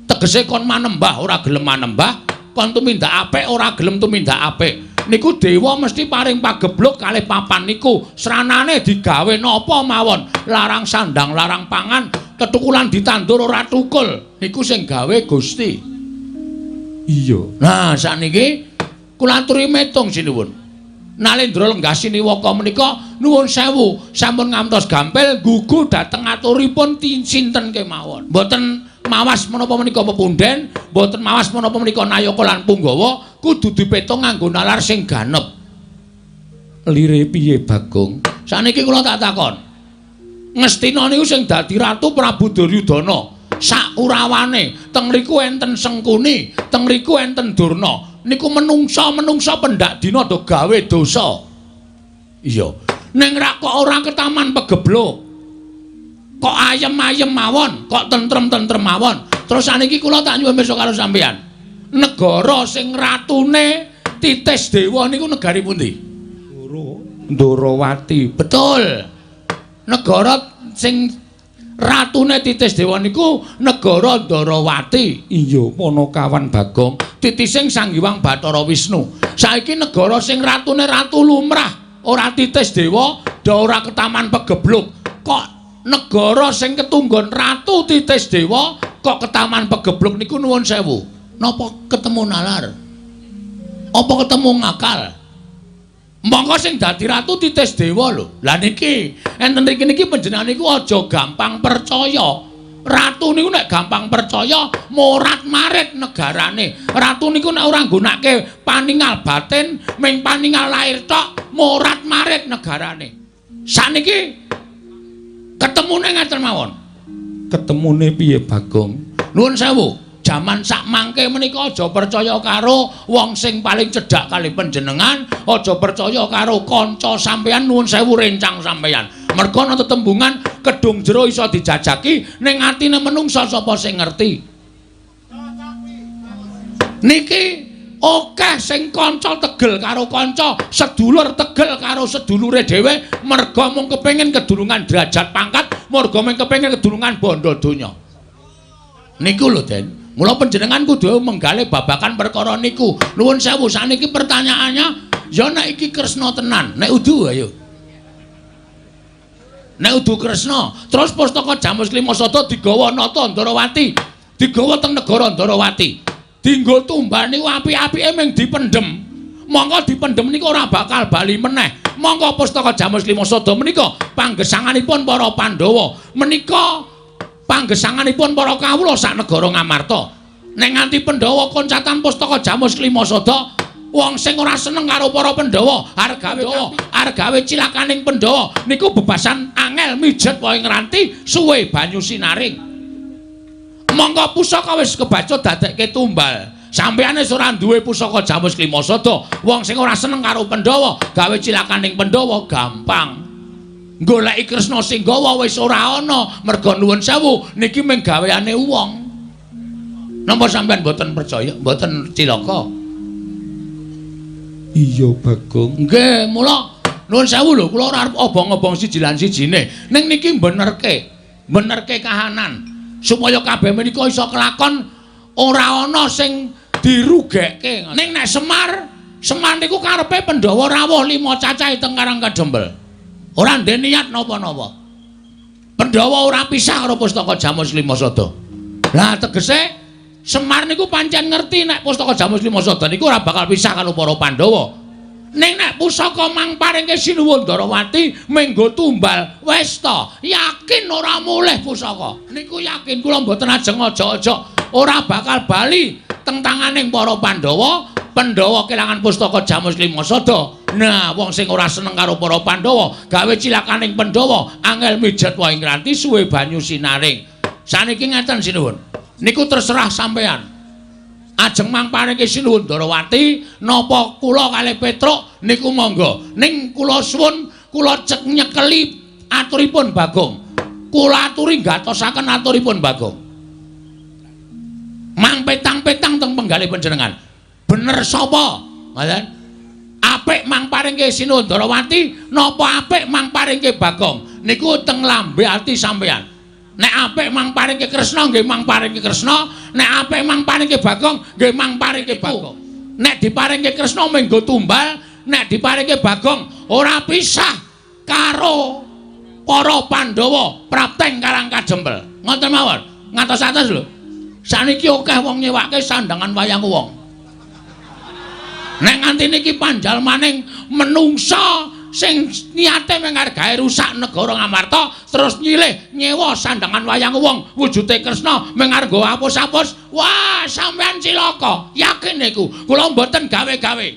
[SPEAKER 1] Tegese kon manembah ora gelem manembah, kon tumindak apik ora gelem tumindak apik. Niku dewa mesti paring pagebluk kalih papan niku. Sranane digawe napa mawon, larang sandang, larang pangan, ketukulan ditandur ora tukul. Niku sing gawe Gusti.
[SPEAKER 2] Iya.
[SPEAKER 1] Nah, sakniki kula aturi metung sinuwun. Nalendra lenggah siniwaka menika nuwun sewu sampun ngantos gampil gugu dhateng aturipun sinten kemawon. Mboten mawas menapa menika pepunden, mboten mawas menapa menika nayaka lan punggawa, kudu dipetung nganggo nalar sing ganep.
[SPEAKER 2] Lire piye Bagong?
[SPEAKER 1] Sakniki kula tak takon. Ngastina niku sing dadi ratu Prabu Duryudana. Sak kurawane teng mriku enten Sengkuni, teng mriku enten Durna. Niku menungsa-menungsa pendak dina do gawe dosa. Iya. Ning rak kok ora ketaman pegebluk. Kok ayem-ayem mawon, kok tentrem-tentrem mawon. Terus saniki kula tak nyuwun pirsa karo sampeyan. Negara sing ratune Titis Dewa niku negari pundi?
[SPEAKER 2] Ndorowati.
[SPEAKER 1] Betul. Negara sing ratune Titis Dewa niku negara Ndorowati.
[SPEAKER 2] Iya, Panakawan Bagong.
[SPEAKER 1] Titising Sang Hyang Bathara Wisnu. Saiki negara sing ratune ratu lumrah, ora Titis Dewa, do ora ketaman pegebluk. Kok negara sing ketunggon ratu Titis Dewa kok ketaman pegebluk niku nuwun sewu. Napa ketemu nalar? Apa ketemu ngakal? Monggo sing dadi ratu Titis Dewa lho. Lah niki enten mriki niki panjenengan niku aja gampang percaya. Ratu niku nek gampang percaya morat-marit negarane. Ratu niku nek ora nggunake paningal batin, ming paningal lahir tok, morat-marit negarane. Sakniki ketemune ngaten mawon.
[SPEAKER 2] Ketemune piye Bagong?
[SPEAKER 1] Nuwun sewu. Jaman sak mangke menika aja percaya karo wong sing paling cedhak kali panjenengan, aja percaya karo kanca sampeyan, nuwun sewu rencang sampeyan. Merga ana tetembungan kedung jero iso dijajaki ning atine menungsa sapa sing ngerti. Niki akeh sing kanca tegel karo kanca, sedulur tegel karo sedulure dhewe merga mung kepengin kedulungan derajat pangkat, merga mung kepengin kedulungan bondo donya. Niku lho, Den. Mula panjenengan kudu menggalih babakan perkara niku. Nuwun sewu, sakniki pertanyaannya, ya nek iki Kresna tenan, nek udu ayo. Nek udu Kresna, terus pustaka Jamus Klima Sada digawa nata Ndarawati, digawa teng negara Ndarawati. Dinggo tumbal niku apik-apike ming dipendhem. Monggo dipendhem niku ora bakal bali meneh. Monggo pustaka Jamus Klima Sada menika panggesanganipun para Pandhawa. Menika panggesanganipun para kawula sak negara Ngamarta. Nek nganti Pandhawa koncatan pustaka Jamus Klima Sada, wong sing ora seneng karo para Pandhawa, argawe cilakaning Pandhawa niku bebasan angel mijet wae ngranti suwe banyu sinaring. Semangka pusaka wis kebacut dadekke tumbal. Sampeyan wis ora duwe pusaka Jamus Klimasada. Wong sing ora seneng karo Pandhawa, gawe cilakaning Pandhawa gampang. Goleki Kresna sing gawa wis ora ana, merga nuwun sewu niki mung gaweane wong. Napa sampeyan mboten percaya, mboten cilaka?
[SPEAKER 2] Iya, Bagong.
[SPEAKER 1] Nggih, mula nuwun sewu lho, kula ora arep obong-obong siji lan sijine. Ning niki benerke, benerke kahanan supaya kabeh menika iso kelakon ora ana sing dirugekke. Ning nek Semar, Semar niku karepe Pandhawa rawuh 5 cacahe teng Karang Kadempel. Ora ndek niat napa-napa. Pandhawa ora pisah karo pustaka Jamus Klimasada. Lah tegese Semar niku pancen ngerti nek pustaka Jamus Klimasada niku ora bakal pisah karo para Pandhawa. Ning nek pusaka mang paringke Sinuwun Ndarawati menggo tumbal wis ta, yakin ora mulih pusaka. Niku yakin kula mboten ajeng aja-aja ora bakal bali teng tanganing para Pandhawa. Pandhawa kelangan pustaka Jamus Klimasada. Nah, wong sing ora seneng karo para Pandhawa, gawe cilakaning Pandhawa, angel mijet wae ngranti suwe banyu sinaring. Saniki ngeten Sinuwun. Niku terserah sampean. Ajeng mang paringke Sinuwun Ndarawati napa kula kalih Petruk niku monggo. Ning kula suwun kula cek nyekeli aturipun Bagong. Kula aturi gatosaken aturipun Bagong. Mang petang-petang teng penggalih panjenengan. Bener sapa? Ngoten. Apik mang paringke Sinuwun Ndarawati napa apik mang paringke Bagong? Niku teng lambe ati sampean. Nek apik mang paringke Kresna nggih mang paringke Kresna, nek apik mang paringke Bagong nggih mang paringke Bagong. Nek diparingke Kresna menggo tumbal, nek diparingke Bagong ora pisah karo para Pandhawa prapteng Karang Kadempel. Ngoten mawon. Ngatos-atos lho. Saniki akeh wong nyewake sandangan wayang wong. Nek nganti niki panjalmaning menungsa sing niate mung arep gawe rusak negara Ngamarta terus nyilih nyewa sandangan wayang wong wujude Kresna mung arep nggo apus-apus, wah sampean cilaka, yakin niku kula mboten gawe-gawe.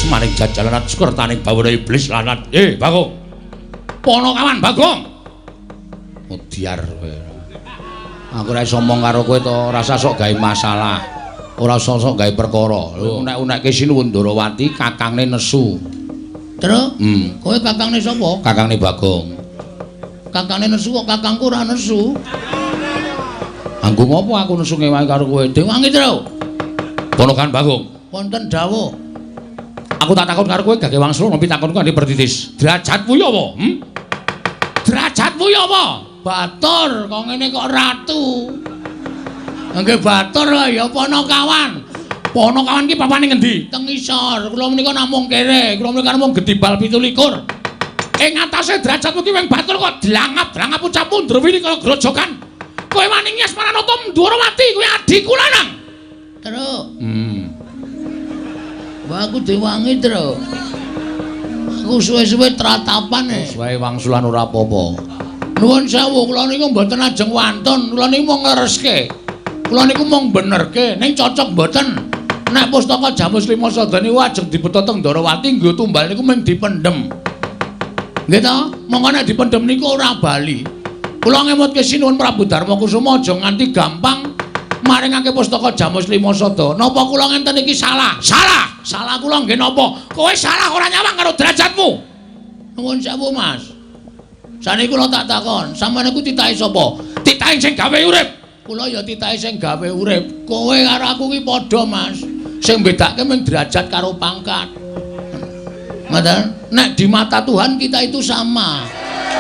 [SPEAKER 1] Maning jajalan sukertaning bawana iblis lanat. Bagong. Ponokawan Bagong. Mudyar kowe. Aku ora iso omong karo kowe to, ora usah sok gawe masalah. Ora usah sok gawe perkara. Unek-unekke Sinuwun Ndarawati kakangne nesu. Truk? Kowe kakangne sapa? Kakangne Bagong. Kakangne nesu kok kakangku ora nesu. Anggo ngopo aku nesu ngewangi karo kowe? Dewangi, Truk. Ponokan Bagong. Wonten dawuh. Aku tak takon karo kowe gage wangsul ngopi takonku kanthi pertitis. Derajatmu ya apa? Derajatmu ya apa? Batur, kok ngene kok ratu. Nggih batur ya Ponokawan. Ponokawan ki papane ngendi? Teng isor. Kula menika namung kere, kula menika namung gedibal 27. Ing atase derajatmu ki wing batur kok dlangap-dlangap ucapmu ndrewini kaya grojogan. Kowe wani ngias Maranata Ndwarawati kowe adhiku lanang. Truk. Wah, aku diwangi, Truk. Aku suwe-suwe tratapan e. Suwe wangsulan ora apa-apa. Nuwun sewu, kula niku mboten ajeng wantun, kula niku mung nglereske. Kula niku mung benerke, ning cocok mboten. Nek pustaka Jamus Klimasada niku ajeng dibeta teng Ndarawati nggo tumbal niku mung dipendhem. Nggih ta? Monggo nek dipendhem niku ora bali. Kula ngemutke Sinuwun Prabu Darma Kusuma aja nganti gampang maringake pustaka Jamus Klimasada. Napa kula ngenten iki salah? Salah. Salah kula nggih napa? Kowe salah ora nyawang karo derajatmu. Nuwun sewu, Mas. Saniki kula tak takon, sampeyan niku titahe sapa? Titahe sing gawe urip. Kula ya titahe sing gawe urip. Kowe karo aku ki padha, Mas. Sing bedake mung derajat karo pangkat. Ngoten? Nek di mata Tuhan kita itu sama.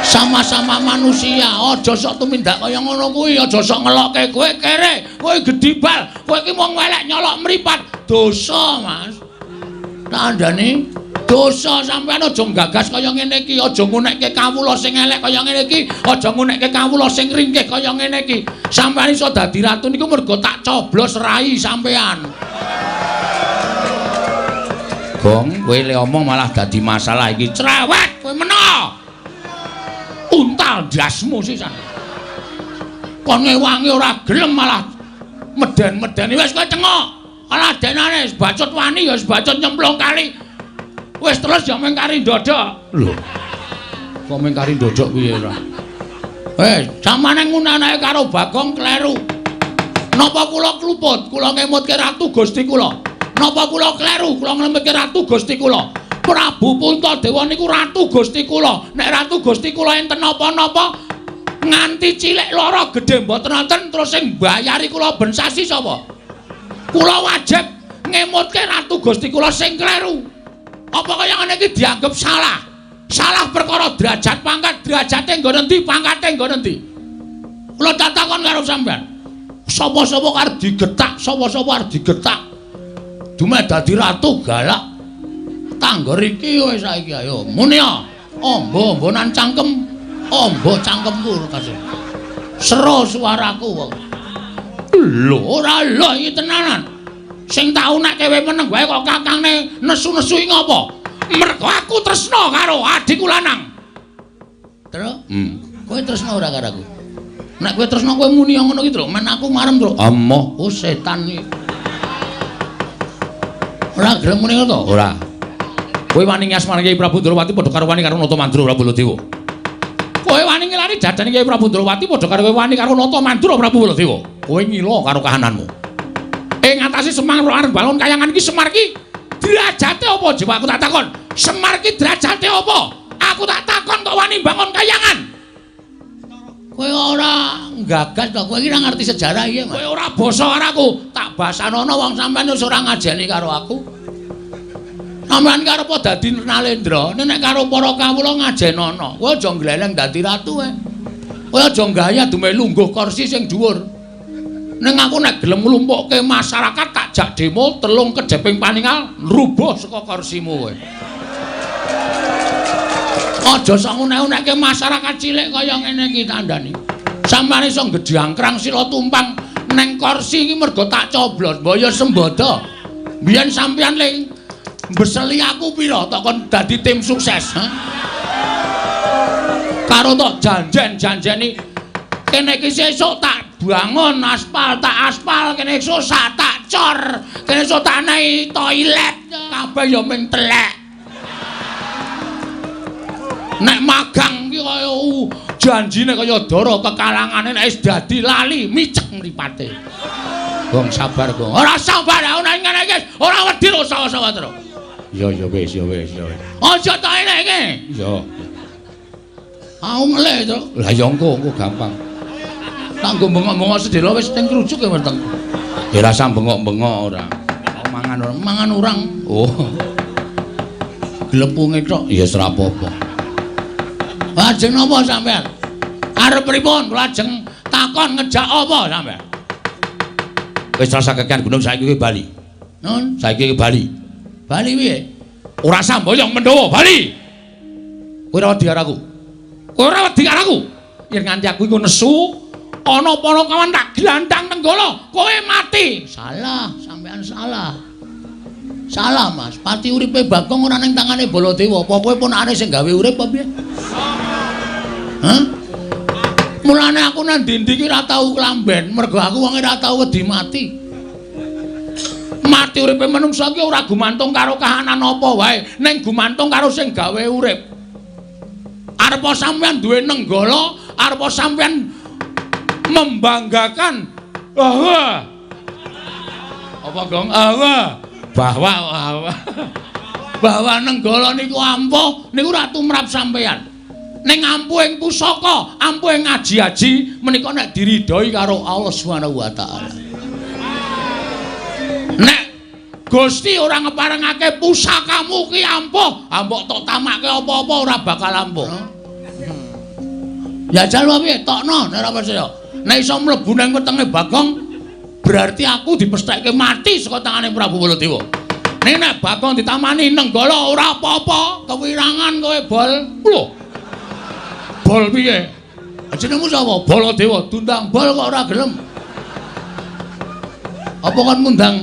[SPEAKER 1] Sama-sama manusia. Aja sok tumindak kaya ngono kuwi, aja sok ngelokke kowe kere, kowe gedibal, kowe iki mung welek nyolok mripat. Dosa, Mas. Tandane dosa sampean aja nggagas kaya ngene iki, aja ngunekke kawula sing elek kaya ngene iki, aja ngunekke kawula sing ringkih kaya ngene iki. Sampean iso dadi ratu niku mergo tak coblos rai sampean. Gong, kowe le omong malah dadi masalah iki. Cerewet kowe meno. Unta Cengal ndasmu sisan. Kon ngewangi ora gelem malah meden-medeni wis kowe cengok. Alah denane wis bacut wani ya wis bacut nyemplung kali. Wis terus ya mung kari ndodok. Lho. Kok mung kari ndodok piye ora? Samane ngunanake karo Bagong kleru. Napa kula kluput, kula ngemutke Ratu Gusti kula. Napa kula kleru, kula ngemutke Ratu Gusti kula. Prabu Puntadewa niku Ratu Gusti kula. Nek Ratu Gusti kula enten napa-napa nganti cilik lara gedhe mboten wonten terus sing mbayari kula ben sasi sapa? Kula wajib ngemutke Ratu Gusti kula sing kleru. Apa kaya ngene iki dianggep salah? Salah perkara derajat pangkat, derajate nggon endi, pangkate nggon endi? Kula takon karo sampean. Sapa-sapa arep digetak, sapa-sapa arep digetak. Dumeh dadi ratu galak. Tanggor iki wis saiki ayo muni ya. Amba-ambanan cangkem, amba cangkemku kasih. Sero suaraku wong. Lho ora lho iki tenanan. Sing tau nek kowe meneng wae kok kakangne nesu-nesu iki ngopo? Mergo aku tresna karo adikku lanang. Tru? Kowe tresna ora karo aku? Nek kowe tresna kowe muni ngono ki, Tru. Men aku marem, Tru. Amoh, oh setan iki. Ora gelem muni ngono to? Ora. Kowe wani ngasmani Kyai Prabu Ndrawati padha karo wani karo Nata Mandura Prabu Baladewa. Kowe wani ngilari dadane Kyai Prabu Ndrawati padha karo kowe wani karo Nata Mandura Prabu Baladewa. Kowe ngila karo kahananmu. Ing ngatasi Semar arep bangun kayangan iki Semar iki derajate apa jiwa aku tak takon. Semar iki derajate apa? Aku tak takon kok wani bangun kayangan. Kowe ora nggagas to, kowe iki ora ngerti sejarah iya, Mas. Kowe ora basa karo aku, tak basanono wong sampean wis ora ngajeni karo aku. Sampean karo apa dadi Nalendra, nek karo para kawula ngajenono. Kowe aja ngleleng dadi ratu kowe. Kowe aja gaya dumeh lungguh kursi sing dhuwur. Ning aku nek gelem nglumpukke masyarakat tak jak demo telung kejeping paningal rubuh saka kursimu kowe. Aja sok ngunek-unekke masyarakat cilik kaya ngene iki tandani. Sampeyan iso gedhangkrang sila tumpang neng kursi iki mergo tak coblos, mbok ya sembodo. Biyen sampeyan le mbeseli aku pira tok kon dadi tim sukses, ha? Karo tok janjen-janjeni kene iki sesuk tak bangun aspal, tak aspal kene esuk tak cor, kene esuk tak nei toilet, kabeh ya ming telek. Nek magang ki kaya janjine kaya dara kekalangane nek wis dadi lali micek mripate. Gong sabar, Gong. Ora sabar aku nek ngene iki ora wedi sawa-sawa terus. Ya ya wis ya wis ya wis. Aja tok eleke. Ya. Aku ngelih to. Lah ya engko engko gampang. Tak nggo bengok-bengok sedhela wis teng krujuk ya weteng. Ya rasa bengok-bengok ora. Mangan ora, mangan urang. Oh. Glepunge tok ya wis ora apa-apa. Lajeng napa sampean? Arep pripun? Kula ajeng takon ngejak apa sampean? Wis rasa kekean gunung saiki kowe bali. Nun, saiki kowe bali. Bali piye? Ora samboyong Mendawa, bali. Kowe ora wedi karo aku. Kowe ora wedi karo aku. Yen nganti aku iku nesu, ana para kawan tak glandang Nenggala, kowe mati. Salah, sampean salah. Salah, Mas. Pati uripe Bagong ora ning tangane Baladewa. Apa kowe ponakane sing gawe urip apa piye? Hah? Mulane aku nang ndi-ndi iki ora tau klamben, mergo aku wonge ora tau wedi mati. Mati uripe manungsa iki ora gumantung karo kahanan apa wae, ning gumantung karo sing gawe urip. Arepa sampeyan duwe Nenggala, arepa sampeyan membanggakan bahwa apa, Gong? Bahwa bahwa Nenggala niku ampuh niku ora tumrap sampeyan. Ning ampuhing pusaka, ampuhing aji-aji menika nek diridhoi karo Allah Subhanahu wa taala. Nek Gusti ora ngeparengake pusakamu ki ampuh, mbok tok tamake apa-apa ora bakal ampuh. Jajal wae piye? Tokno nek ora percaya. Nek iso mlebu nang wetenge Bagong, berarti aku dipestheke mati saka tangane Prabu Baladewa. Ning nek Bagong ditamani Nenggala ora apa-apa, kewirangan kowe bol. Lho. Bol piye? Jenengmu sapa? Baladewa. Diundang bol kok ora gelem. Apa kon ngundang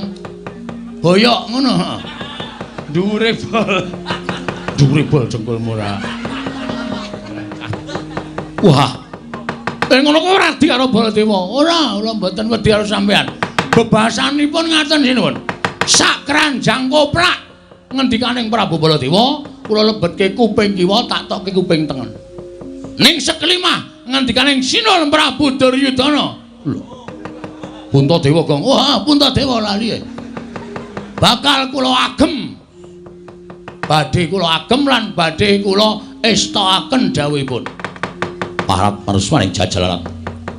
[SPEAKER 1] boyok ngono? Dhuwure bol. Dhuwure bol jengkulmu ora. Wah. Ngono kok ora wedi karo Baladewa. Ora, kula mboten wedi karo sampean. Bebasanipun ngaten sinuwun. Sak keranjang koplak ngendikaning Prabu Baladewa, kula lebetke kuping kiwa tak tokke kuping tengen. Ning sekelimah ngendikaning Sinuwun Prabu Duryudana. Lho. Puntadewa gong. Wah, Puntadewa lali. Bakal kula agem. Badhe kula agem lan badhe kula estokaken dawuhipun. Parat marusmaning jajalaran.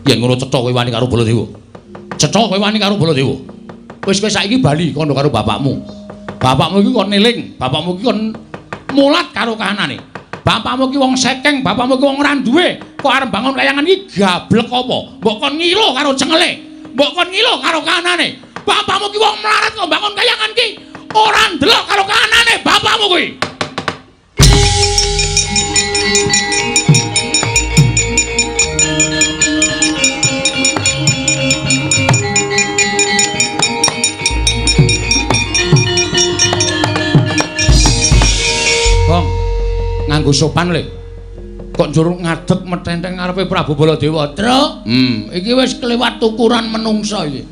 [SPEAKER 1] Yen ngono cetha kowe wani karo Baladewa. Cetha kowe wani karo Baladewa. Wis kowe saiki bali kandha karo bapakmu. Bapakmu iki kon eling, bapakmu iki kon mulat karo kahanane. Bapakmu iki wong sekeng, bapakmu iki wong ora duwe. Kok arep bangun kayangan iki gablek apa? Mbok kon ngilo karo cengele. Mbok kon ngilo karo kahanane. Bapakmu ki wong melarat kok bangun kayangan ki ora ndelok karo kahanane bapakmu kuwi. Gong, nganggo sopan le. Kok njur ngadeg metenteng ngarepe Prabu Baladewa. Truk, iki wis kelewat tukuran menungsa iki.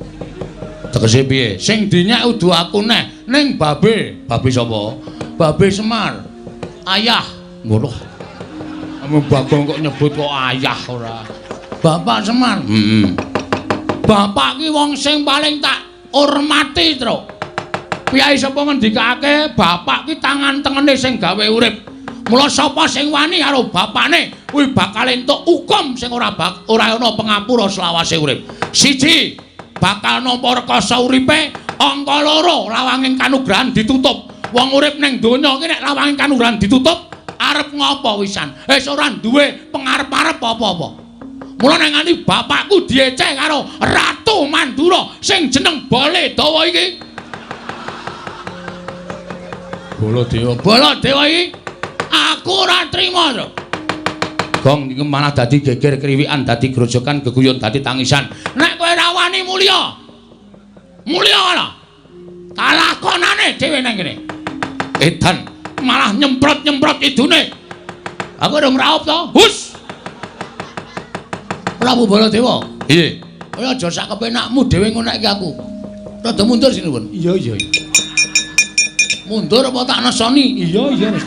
[SPEAKER 1] Tegese piye? Sing dinyak udu aku neh ning babe. Babe sapa? Babe Semar. Ayah. Ngono. Ame Bagong kok nyebut kok ayah ora. Bapak Semar. Heeh. Bapak ki wong sing paling tak hormati, Truk. Piyai sapa ngendikake bapak ki tangan tengene sing gawe urip. Mula sapa sing wani karo bapane kuwi bakal entuk hukum sing ora ana pengapura selawase urip. Siji, bakal nampa rekasa uripe, angka loro lawanging kanugrahan ditutup. Wong urip ning donya iki nek lawanging kanugrahan ditutup, arep ngopo wisan? Wis ora duwe pengarep-arep apa-apa. Mula nek nganti bapakku dieceh karo Ratu Mandura sing jeneng Baladewa iki. Baladewa, Baladewa iki aku ora trima to. Gong iki malah dadi geger kriwikan, dadi grojokan, geguyon, dadi tangisan. Nek kowe ora wani mulya. Mulya ana. Kalakonane dhewe nang kene. Edan malah nyemprot-nyemprot idune. Aku urung raup to. Hus. Prabu Baladewa. Piye? Kowe aja sak kepenakmu dhewe ngonekke aku. Rada mundur sinuwun.
[SPEAKER 2] Iya, iya.
[SPEAKER 1] Mundur apa tak nesoni?
[SPEAKER 2] Iya, iya wis.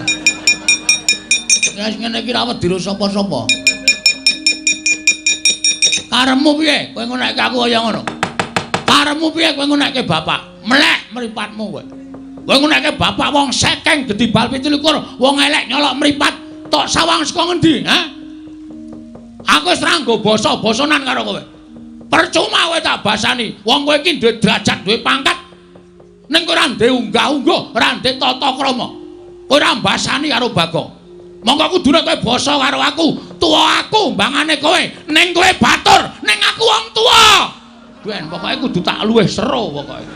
[SPEAKER 1] Wis ngene iki ra wedi sapa-sapa. Karepmu piye kowe ngonekke aku kaya ngono? Karepmu piye kowe ngonekke bapak? Melek mripatmu kowe. Kowe ngonekke bapak wong sekeng gedhi bal 27, wong elek nyolok mripat, tok sawang saka ngendi, ha? Aku wis ra nggo basa-basanan karo kowe. Percuma kowe tak basani. Wong kowe iki duwe derajat, duwe pangkat. Ning kowe ora ndek unggah-ungguh, ora ndek tata krama. Kowe ora mbasani karo Bagong. Monggo kudune kowe basa karo aku, tuwa aku mbangane kowe, ning kowe batur, ning aku wong tuwa. Ben pokoke kudu tak luwih seru pokoke.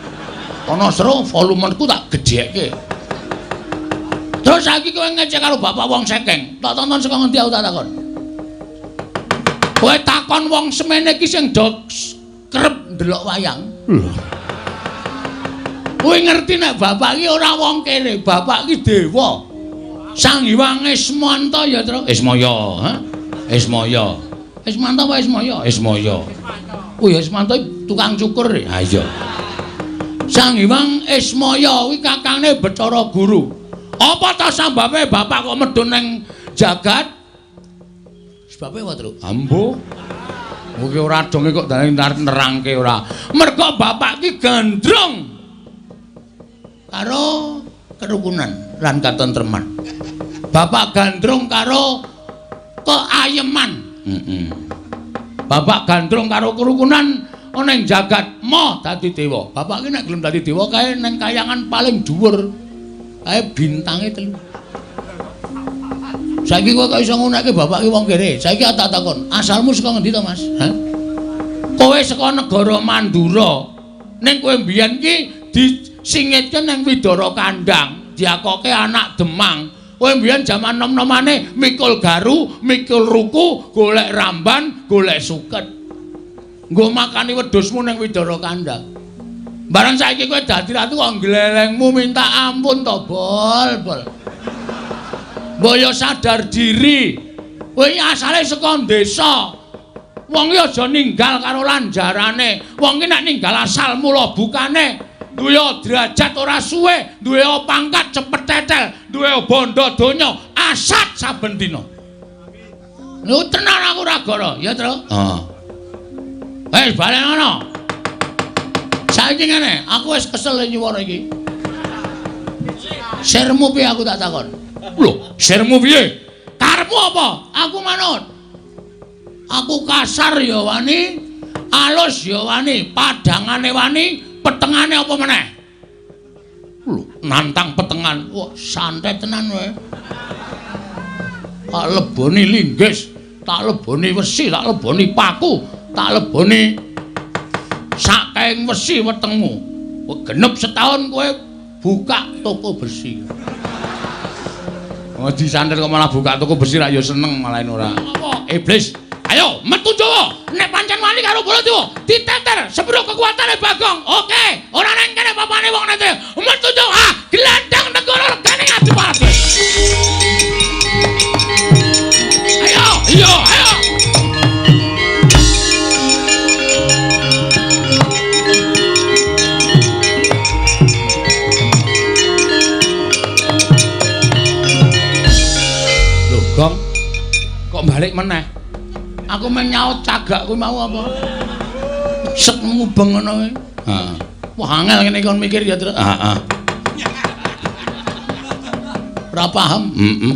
[SPEAKER 1] Ana seru volumeku tak gedhekke. Terus saiki kowe ngecek karo bapak wong sekeng, tak tonton saka ngendi aku tak takon. Kowe takon wong semene iki sing do kerep ndelok wayang. Lho. Kowe ngerti nek bapak iki ora wong kene, bapak iki dewa. Sang Hyang Ismanta ya, Truk. Ismaya, ha? Ismaya. Ismanta apa Ismaya? Ismaya. Oh ya Ismanta tukang cukur. Ha iya. Sang Hyang Ismaya kuwi kakangne Bathara Guru. Apa ta sambabe bapak kok medhun ning jagat? Sebabe apa, Truk? Ambo. Kuwi ora donge kok nerangke ora. Mergo bapak ki gandrung karo kerukunan lan katentreman. Bapak gandrung karo keayeman. Bapak gandrung karo kerukunan ana ing jagat mo dadi dewa. Bapak ki nek gelem dadi dewa kae ning kayangan paling dhuwur. Kae bintange 3. Saiki kowe kok iso ngonekke bapak ki wong kere. Saiki tak takon, asalmu saka ngendi to, Mas? Hah? Kowe saka negara Mandura. Ning kowe mbiyen ki disingitke ning Widara Kandang, diakoke anak Demang. Kowe mbiyen jaman nom-nomane mikul garu, mikul ruku, golek ramban, golek suket. Nggo makani wedhusmu ning Widara Kandang. Bareng saiki kowe dadi ratu kok glelengmu minta ampun to, Bol, Bol. Mbok yo sadar diri. Kowe asale saka desa. Wong iki aja ninggal karo lanjarane. Wong iki nek ninggal asal mula bukane, duwe derajat ora suwe, duwe pangkat cepet tetel, duwe bondo donya asat saben dina. Lho tenan aku ora goro, ya, Tru? Heeh. Wis balen ngono. Saiki ngene, aku wis kesel nyuwara iki. Sirmu piye aku tak takon? Lho, sirmu piye? Karepmu apa? Aku manut. Aku kasar ya wani, alus ya wani, padangane wani, petengane apa meneh? Lho, nantang petengan. Wah, santai tenan kowe. Tak leboni linggis, tak leboni wesi, tak leboni paku, tak leboni sakaing wesi wetengmu. Genep setahun kowe buka toko besi. Oh, disantet kok malah buka toko besi rak ya seneng malah ora. Apa? Iblis. Ayo metu Jawa. Nek pancen wani karo Baladewa, diteter sepiro kekuatane Bagong. Oke, ora nang kene papane wong nete. Metu Jawa, ah, glandang negara regane Adipati. Ayo, iya, ayo. Loh, Gong. Kok balik meneh? Aku men nyaut cagak kuwi mau apa? Sek mubeng ngono kuwi. Heeh. Wah, angel ngene kon mikir ya, Tru. Heeh. Ora paham. Heeh.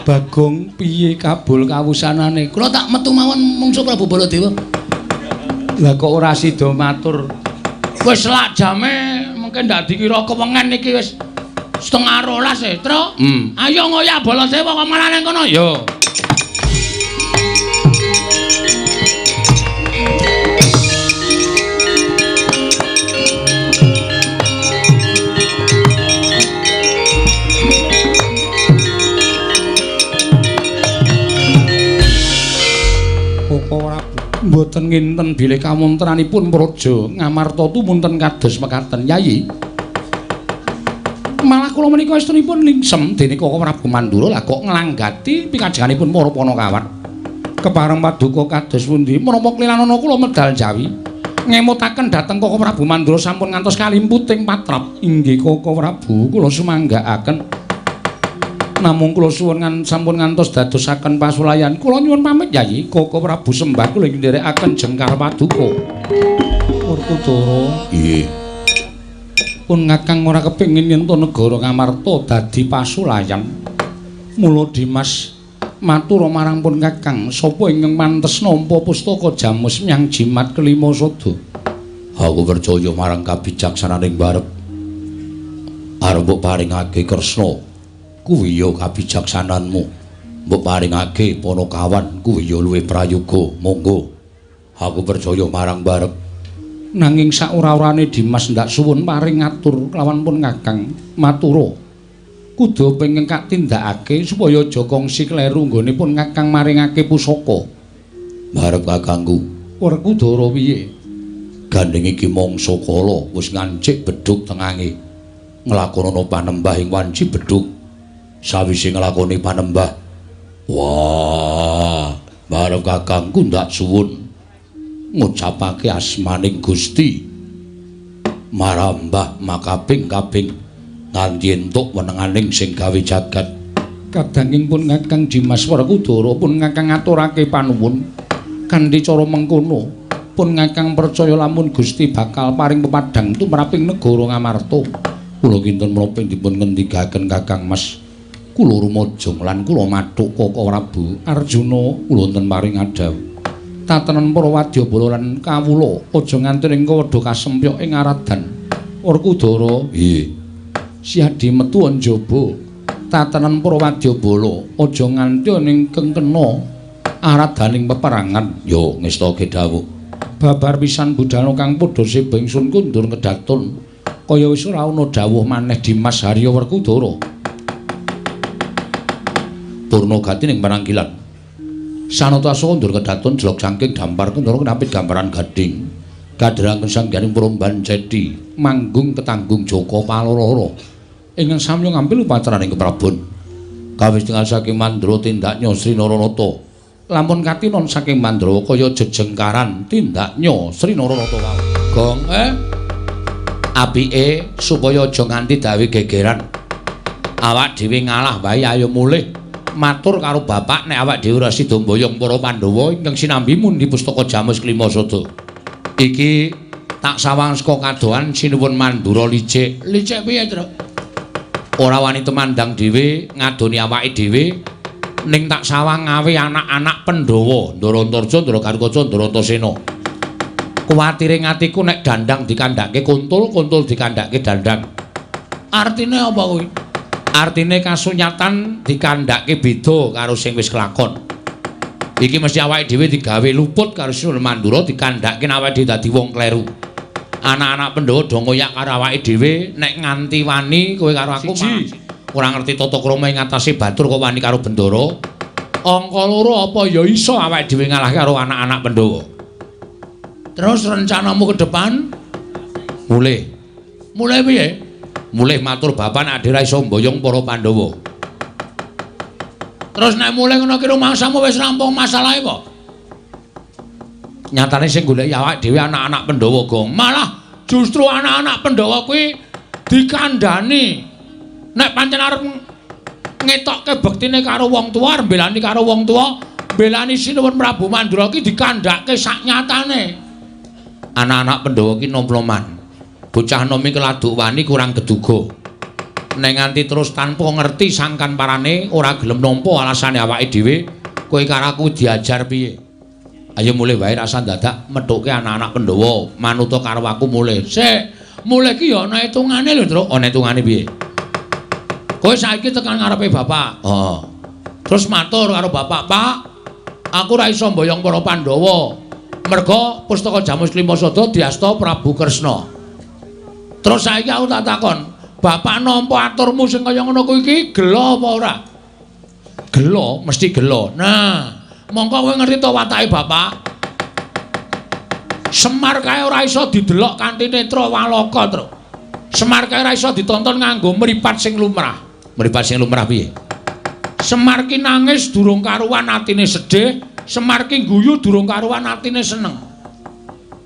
[SPEAKER 2] Bagong piye kabul kawusanane?
[SPEAKER 1] Kula tak metu mawon mungsu Prabu Baladewa.
[SPEAKER 2] Lah kok ora sida matur?
[SPEAKER 1] Wis selak jame mungkin ndak dikira kewengen iki wis 11:30 e, Tru. Ayo ngoyak Baladewa kok malah nang kono. Yo.
[SPEAKER 2] Mboten nginten bilih kawontenanipun Praja Ngamarta tumunten kados mekaten Yayi. Malah kula menika estunipun lingsem dene Koko Prabu Mandura lah kok nglanggati pikajenganipun para panakawan. Kepareng paduka kados pundi menapa klilanana kula medal jawi ngemutaken dhateng Koko Prabu Mandura sampun ngantos kalimputing patrap. Inggih Koko Prabu kula sumanggaaken. Namung kula suwun sampun ngantos dadosaken pasulayan. Kula nyuwun pamit Yayi. Koko Prabu sembah kula ing nderekaken jengkar paduka. Werkudara.
[SPEAKER 1] Nggih.
[SPEAKER 2] Pun Kakang ora kepengin yen to negara Ngamarta dadi pasulayan. Mula Dimas matur marang pun Kakang, sapa ingkang mantes nampa pustaka Jamus Myang Jimat kelima sada.
[SPEAKER 1] Aku percaya marang kabijaksananing barep. Arep mbok paringake Kresna. Kuwi ya kabijaksananmu. Mbok paringake Panakawan kuwi ya luwih prayoga. Monggo. Aku percaya marang barep.
[SPEAKER 2] Nanging saora-orane Dimas ndak suwun paring ngatur kelawan pun Kakang matura. Kudu pengen katindakake supaya aja kongsi kleru nggone pun Kakang maringake pusaka.
[SPEAKER 1] Barep kakangku.
[SPEAKER 2] Werkudara piye?
[SPEAKER 1] Gandeng iki mangsa kala wis ngancik bedhug tengange. Nglakonana panembah ing wanci bedhug. Sawise nglakoni panembah, wah, bareng kakangku ndak suwun ngucapake asmaning Gusti marambah makaping-kaping nganti entuk wenenganing sing gawe jagat.
[SPEAKER 2] Kadanging pun Kakang Dimas Werkudara pun Kakang ngaturake panuwun kanthi cara mengkono pun Kakang percaya lamun Gusti bakal paring pepadhang tumraping negara Ngamarta.
[SPEAKER 1] Kula kinten menapa dipun ngendikaken Kakang Mas? Kula rumajang lan kula mathuk Koko Prabu
[SPEAKER 2] Arjuna kula wonten paring adhawuh. Tatenen para wadyabala lan kawula aja nganti ing kawadha kasempyok ing aradan. Werkudara.
[SPEAKER 1] Nggih.
[SPEAKER 2] Siadi metu njaba. Tatenen para wadyabala aja nganti ning kengkena aradaning peperangan.
[SPEAKER 1] Yo ngestake dawuh.
[SPEAKER 2] Babar pisan budhana kang padha seba ingsun kundur kedaton. Kaya wis ora ana dawuh maneh Dimas Harya Werkudara.
[SPEAKER 1] Purna gati ning panangkilan. Sanata asoka ndur kedaton jelok saking dampar kendara kenapit gambaran gading. Kaderangken sangganing Promban Ceti manggung ketanggung Jaka Palororo.
[SPEAKER 2] Ingkang samya ngampil upacaraning keprabon.
[SPEAKER 1] Kawis tinggal saking Mandra tindaknya Sri Naranata. Lamun katinon saking Mandra kaya jejengkaran tindaknya Sri Naranata wae. Gong apike supaya aja nganti dawe gegeran. Awak dhewe ngalah wae ayo mulih matur karo bapak nek awak dhewe ora sida mboyong para Pandhawa ingkang sinambi mundi pustaka Jamus Klima Sada. Iki tak sawang saka kadohan sinuwun Mandura licik. Licik piye, Truk? Ora wani tumandang dhewe ngadoni awake dhewe ning tak sawang ngawe anak-anak Pandhawa, Ndara Antarja, Ndara Garukaca, Ndara Antasena. Kuwatire atiku nek dandang dikandhake kuntul, kuntul dikandhake dandang. Artine apa kuwi? Artine kasunyatan dikandhake beda karo sing wis kelakon. Iki mesti awake dhewe digawe luput karo Sinuwun Mandura dikandhake awake dhewe dadi wong kleru. Anak-anak Pandhawa do ngoyak karo awake dhewe nek nganti wani kowe karo aku ora ngerti tata krama ing atase batur kok wani karo Bendara. Angka loro apa ya iso awake dhewe ngalahke karo anak-anak Pandhawa. Terus rencanamu ke depan? Mulih. Mulih piye? Mulih matur bapak nek ade ra iso mboyong para Pandhawa. Terus nek mulih ngono ki rumangsamu wis rampung masalahe apa? Nyatane sing goleki awake dhewe anak-anak Pandhawa, Gong. Malah justru anak-anak Pandhawa kuwi dikandhani. Nek pancen arep ngetokke bektine karo wong tuwa, arep mbelani karo wong tuwa, mbelani Sinuwun Prabu Mandura ki dikandhake sak nyatane. Anak-anak Pandhawa ki nom-noman. Bocah nom iki keladuk wani kurang geduga. Nek nganti terus tanpa ngerti sangkan parane ora gelem nampa alasane awake dhewe, kowe karo aku diajar piye? Ayo mulih wae rasa dadak methuke anak-anak Pandhawa, manuta karo aku mulih. Sik, mulih ki ya ana hitungane lho, Truk. Ana hitungane piye? Kowe saiki tekan ngarepe bapak. Heeh. Terus matur karo bapak, "Pak, aku ora iso mboyong para Pandhawa. Merga pustaka Jamus Klima Sada diasta Prabu Kresna." Terus saiki aku tak takon, bapak nampa aturmu sing kaya ngono kuwi iki gela apa ora? Gela, mesti gela. Nah, mongko kowe ngerti to watake bapak? Semar kae ora iso didelok kanthi netra walaka, Truk. Semar kae ora iso ditonton nganggo mripat sing lumrah. Mripat sing lumrah piye? Semar ki nangis durung karuan atine sedih, Semar ki guyu durung karuan atine seneng.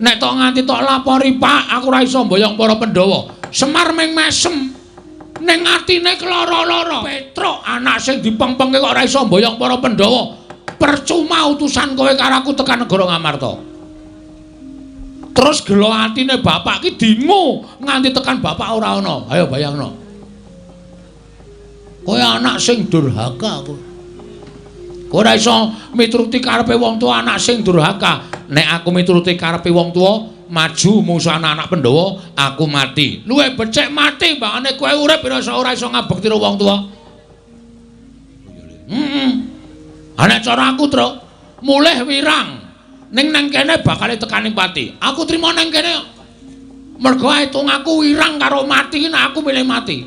[SPEAKER 1] Nek tok nganti tok lapori, Pak, aku ora iso mboyong para Pandhawa. Semar ming mesem. Ning atine kelara-lara. Petruk anak sing dipengpengke kok ora iso mboyong para Pandhawa. Percuma utusan kowe karo aku tekan negara Ngamarta. Terus gelo atine bapak ki dingu nganti tekan bapak ora ana. Ayo bayangno. Kowe anak sing durhaka kowe. Kowe ora iso mituruti karepe wong tuwa anak sing durhaka. Nek aku mituruti karepe wong tuwa, maju mungsuh anak-anak Pandhawa, aku mati. Luwih becik mati mbangane kowe urip ora iso ngabekti karo wong tuwa. Heeh. Ana cara aku, Truk. Mulih wirang. Ning nang kene bakal tekaning pati. Aku trimo nang kene. Mergo hitung aku wirang karo mati ki nek aku milih mati.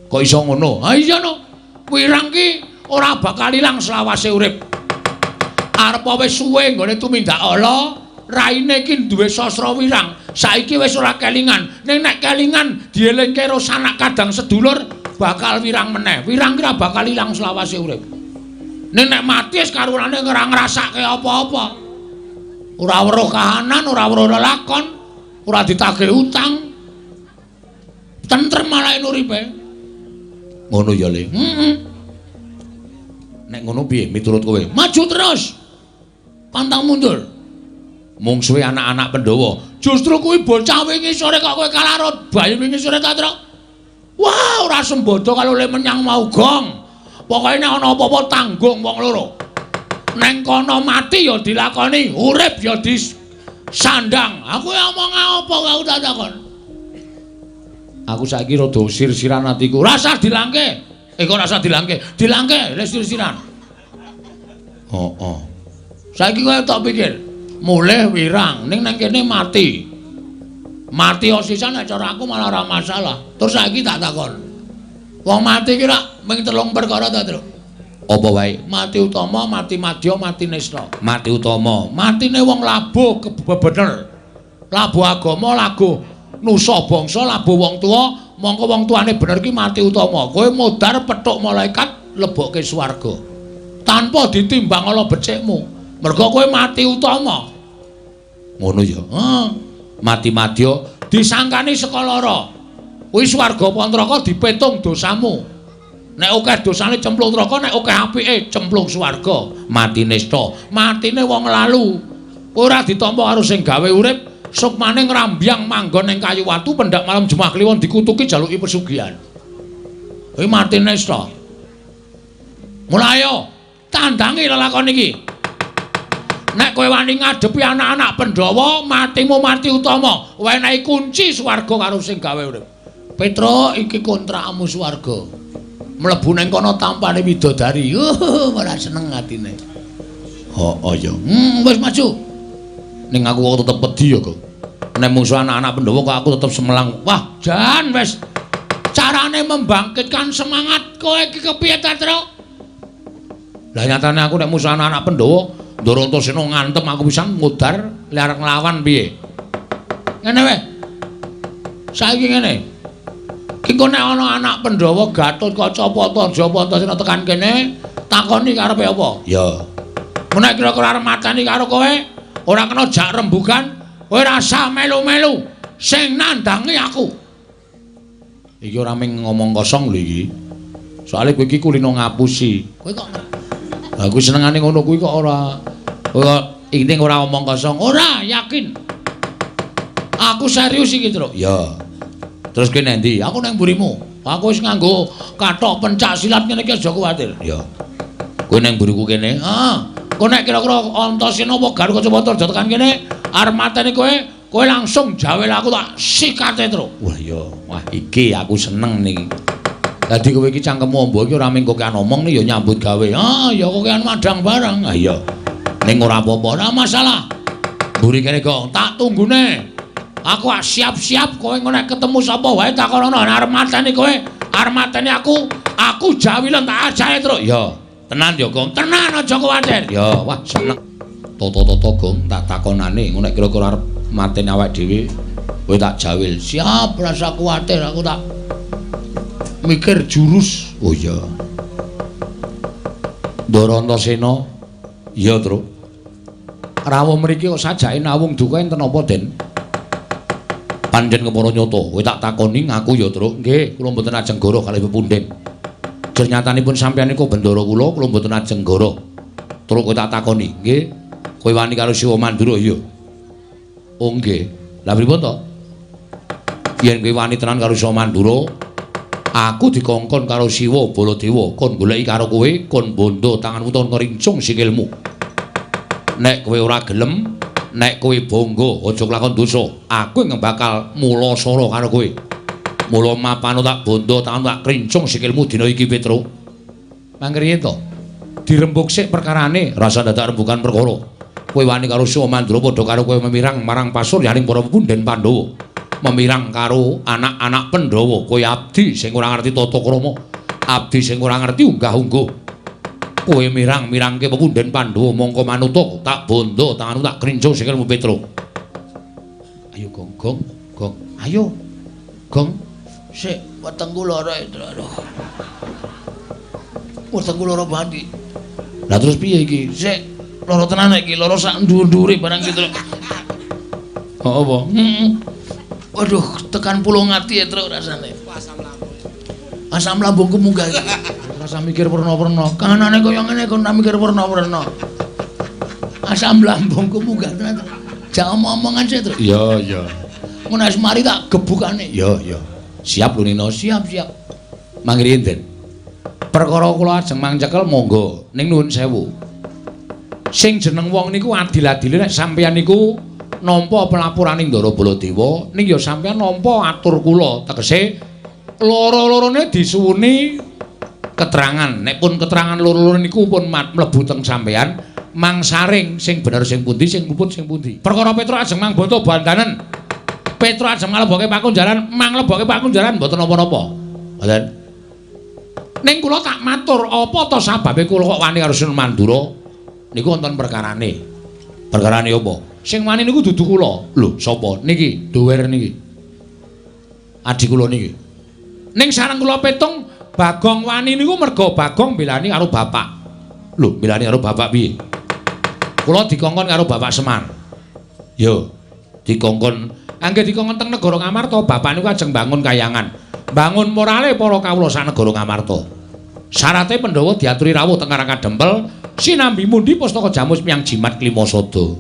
[SPEAKER 1] Kok iso ngono? Ha iya no. Wirang ki ora bakal ilang selawase urip. Arep wis suwe nggone tumindak ala, raine ki duwe sastra wirang. Saiki wis ora kelingan. Ning nek kelingan dielingke karo sanak kadang sedulur bakal wirang meneh. Wirang ki ora bakal ilang selawase urip. Ning nek mati wis karurane ora ngrasake apa-apa. Ora weruh kahanan, ora weruh lelakon, ora ditagih utang. Tentrem malah uripe. Ngono ya, Le. Heeh. Nek ngono piye miturut kowe? Maju terus. Pantang mundur. Mungsuhe anak-anak Pandhawa. Justru kuwi bocah wingi sore kok kowe kalah karo bayi wingi sore ta, Truk? Wah, ora sembodo kalau le menyang mau gong. Pokoke nek ana apa-apa tanggung wong loro. Neng kono mati ya dilakoni, urip ya disandang. Aku omong apa aku tak takon. Aku saiki rada sir-siran atiku. Rasah dilangke. Kok rasah dilangke? Dilangke le sir-siran. Heeh. Saiki kowe tak pikir, mulih wirang ning nang kene mati. Mati sisan nek cara aku malah ora masalah. Terus saiki tak takon. Wong mati ki rak ming telung perkara ta, Truk? Apa wae? Mati utama, mati madya, mati nista. Mati utama, matine wong labuh kebener. Labuh agama, labuh nusa bangsa, labuh wong tuwa, mongko wong tuane bener ki mati utama. Kowe modar petuk malaikat lebokke swarga. Tanpa ditimbang ala becikmu. Mergo kowe mati utama. Ngono ya. Heeh. Mati madya disangkani saka lara. Kuwi swarga apa neraka dipetung dosamu. Nek akeh dosane cemplung neraka, nek akeh apike cemplung swarga. Mati nista, matine wong lalu. Ora ditampa karo sing gawe urip, sukmane ngrambyang manggon ning kayu watu pendak malam Jumat Kliwon dikutuki jaluki pesugihan. Kuwi mati nista. Mulai ayo tandangi lelakon iki. Nek kowe wani ngadepi anak-anak Pandhawa, matimu mati utama, wenehi kunci swarga karo sing gawe urip. Petro, iki kontrakmu swarga. Mlebu ning kono tampane widodari. Ora seneng atine. Heeh ya. Wis maju. Ning aku kok tetep wedi ya, Kok. Nek mungsu anak-anak Pandhawa kok aku tetep semelang. Wah, jan wis. Carane membangkitkan semangat kowe iki kepiye ta, Tru? Lah nyatane aku nek musuh anak-anak Pandhawa, Ndara Antasena ngantem aku pisan mudhar arep nglawan piye. Ngene wae. Saiki ngene. Ki engko nek ana anak Pandhawa Gatotkaca Pantarja Antasena tekan kene, takoni karepe apa? Ya. Nek kira-kira arep mateni karo kowe, ora kena jak rembugan, kowe rasa melu-melu sing nandangi aku. Iki ora mung ngomong kosong lho iki. Soale kowe iki kulino ngapusi. Kowe kok aku senengane ngono kuwi kok ora inting ora omong kosong. Ora, yakin. Aku serius iki, Truk. Ya. Terus kowe nang ndi? Aku nang mburimu. Aku wis nganggo kathok pencak silat ngene iki aja kuwatir. Ya. Kowe nang mburiku kene. Heeh. Kowe nek kira-kira Antasena apa Garuda Pantarja tekan kene, arep mateni kowe, kowe langsung jawel aku tak sikate, Truk. Wah, ya. Wah, iki aku seneng niki. Dadi kowe iki cangkemmu amba iki ora mung kokean omong nih ya nyambut gawe. Ah, ya kokean madang barang. Ah iya. Ning ora apa-apa, ora masalah. Mburi kene, Gong, tak tunggune. Aku siap-siap kowe engko nek ketemu sapa wae takonono arep mateni kowe, arep mateni aku, aku jawilen tak ajahe, Truk. Ya, tenan ya, Gong. Tenan aja kuwatir. Ya, wah seneng. Toto-toto, Gong, tak takonane engko nek kira-kira arep mateni awake dhewe, kowe tak jawil. Siap, rasa kuwatir aku tak mikir jurus. Oh iya. Ndara Antasena. Iya, Truk. Rawuh mriki kok sajake nawung duka enten apa, Den? Pancen kepara nyata. Kowe tak takoni ngaku ya, Truk. Nggih, kula mboten ajeng goroh kalih pepundhen. Jer nyatanipun sampeyan niku bendara kula, kula mboten ajeng goroh. Truk kowe tak takoni, nggih. Kowe wani karo Siwa Mandura ya? Oh nggih. Lah pripun to? Yen kowe wani tenan karo Siwa Mandura, aku dikongkon karo Siwa Baladewa kon goleki karo kowe, kon bondo tanganmu ton ngrincung sikilmu. Nek kowe ora gelem, nek kowe bangga aja kelakon dosa, aku ingkang bakal mulasara karo kowe. Mula mapano tak bondo tanganmu tak krincung sikilmu dina iki, Petro. Mangriye to? Dirembug sik perkarane, rasa dadak rembugan perkara. Kowe wani karo Siwa Mandura padha karo kowe memirang marang pasuryaning para pepundhen Pandhawa. Memirang karo anak-anak Pandhawa, kowe abdi sing ora ngerti tata krama, abdi sing ora ngerti unggah-ungguh. Kowe mirang-mirangke pepundhen Pandhawa mongko manuta tak bondo tanganmu tak krincung sikilmu, Petro. Ayo Gong, Gong, Gong. Ayo. Gong. Sik, wetengku lara, aduh. Wetengku lara banget iki. Lah terus piye iki? Sik, lara tenan iki, lara sak ndur-ndure barang iki, Truk. Oh apa? Heeh. Waduh, tekan pulung ati ya, Truk, rasane. Asam lambung. Asam lambungku munggah iki. Rasa mikir werna-werna. Kanane kaya ngene kon mikir werna-werna. Asam lambungku munggah tenan. Jak omong-omongan sik, Truk. Iya, iya. Ngono wis mari tak gebukane. Iya, iya. Siap lho Nino, siap, siap. Mangriyen, Den. Perkara kula ajeng mangcekel monggo ning nuwun sewu. Sing jeneng wong niku adil-adile nek sampeyan niku nampa pelapuraning Ndara Baladewa, ning ya sampeyan nampa atur kula, tegese loro-lorone disuwuni keterangan. Nek pun keterangan loro-loro niku pun mlebu teng sampeyan, mangsaring sing bener sing pundi, sing luput sing pundi. Perkara Petro ajeng mangboto bandanen. Petro ajeng nglebokke pakunjaran, manglebokke pakunjaran mboten napa-napa. Mboten. Ning kula tak matur, apa to sababe kula kok wani karo Sunan Mandura? Niku wonten perkarane. Perkarane apa? Sing wani niku dudu kula. Lho, sapa? Niki, duwer niki. Adi kula niki. Ning sareng kula petung Bagong wani niku mergo Bagong belani karo bapak. Lho, belani karo bapak piye? Kula dikongkon karo Bapak Semar. Yo, dikongkon angge dikongkon teng negara Ngamarta, bapak niku ajeng bangun kayangan. Bangun morale para kawula sak negara Ngamarta. Syarate Pandhawa diaturi rawuh teng Karang Kadempel sinambi mundi pustaka Jamus miyang jimat Klimasada.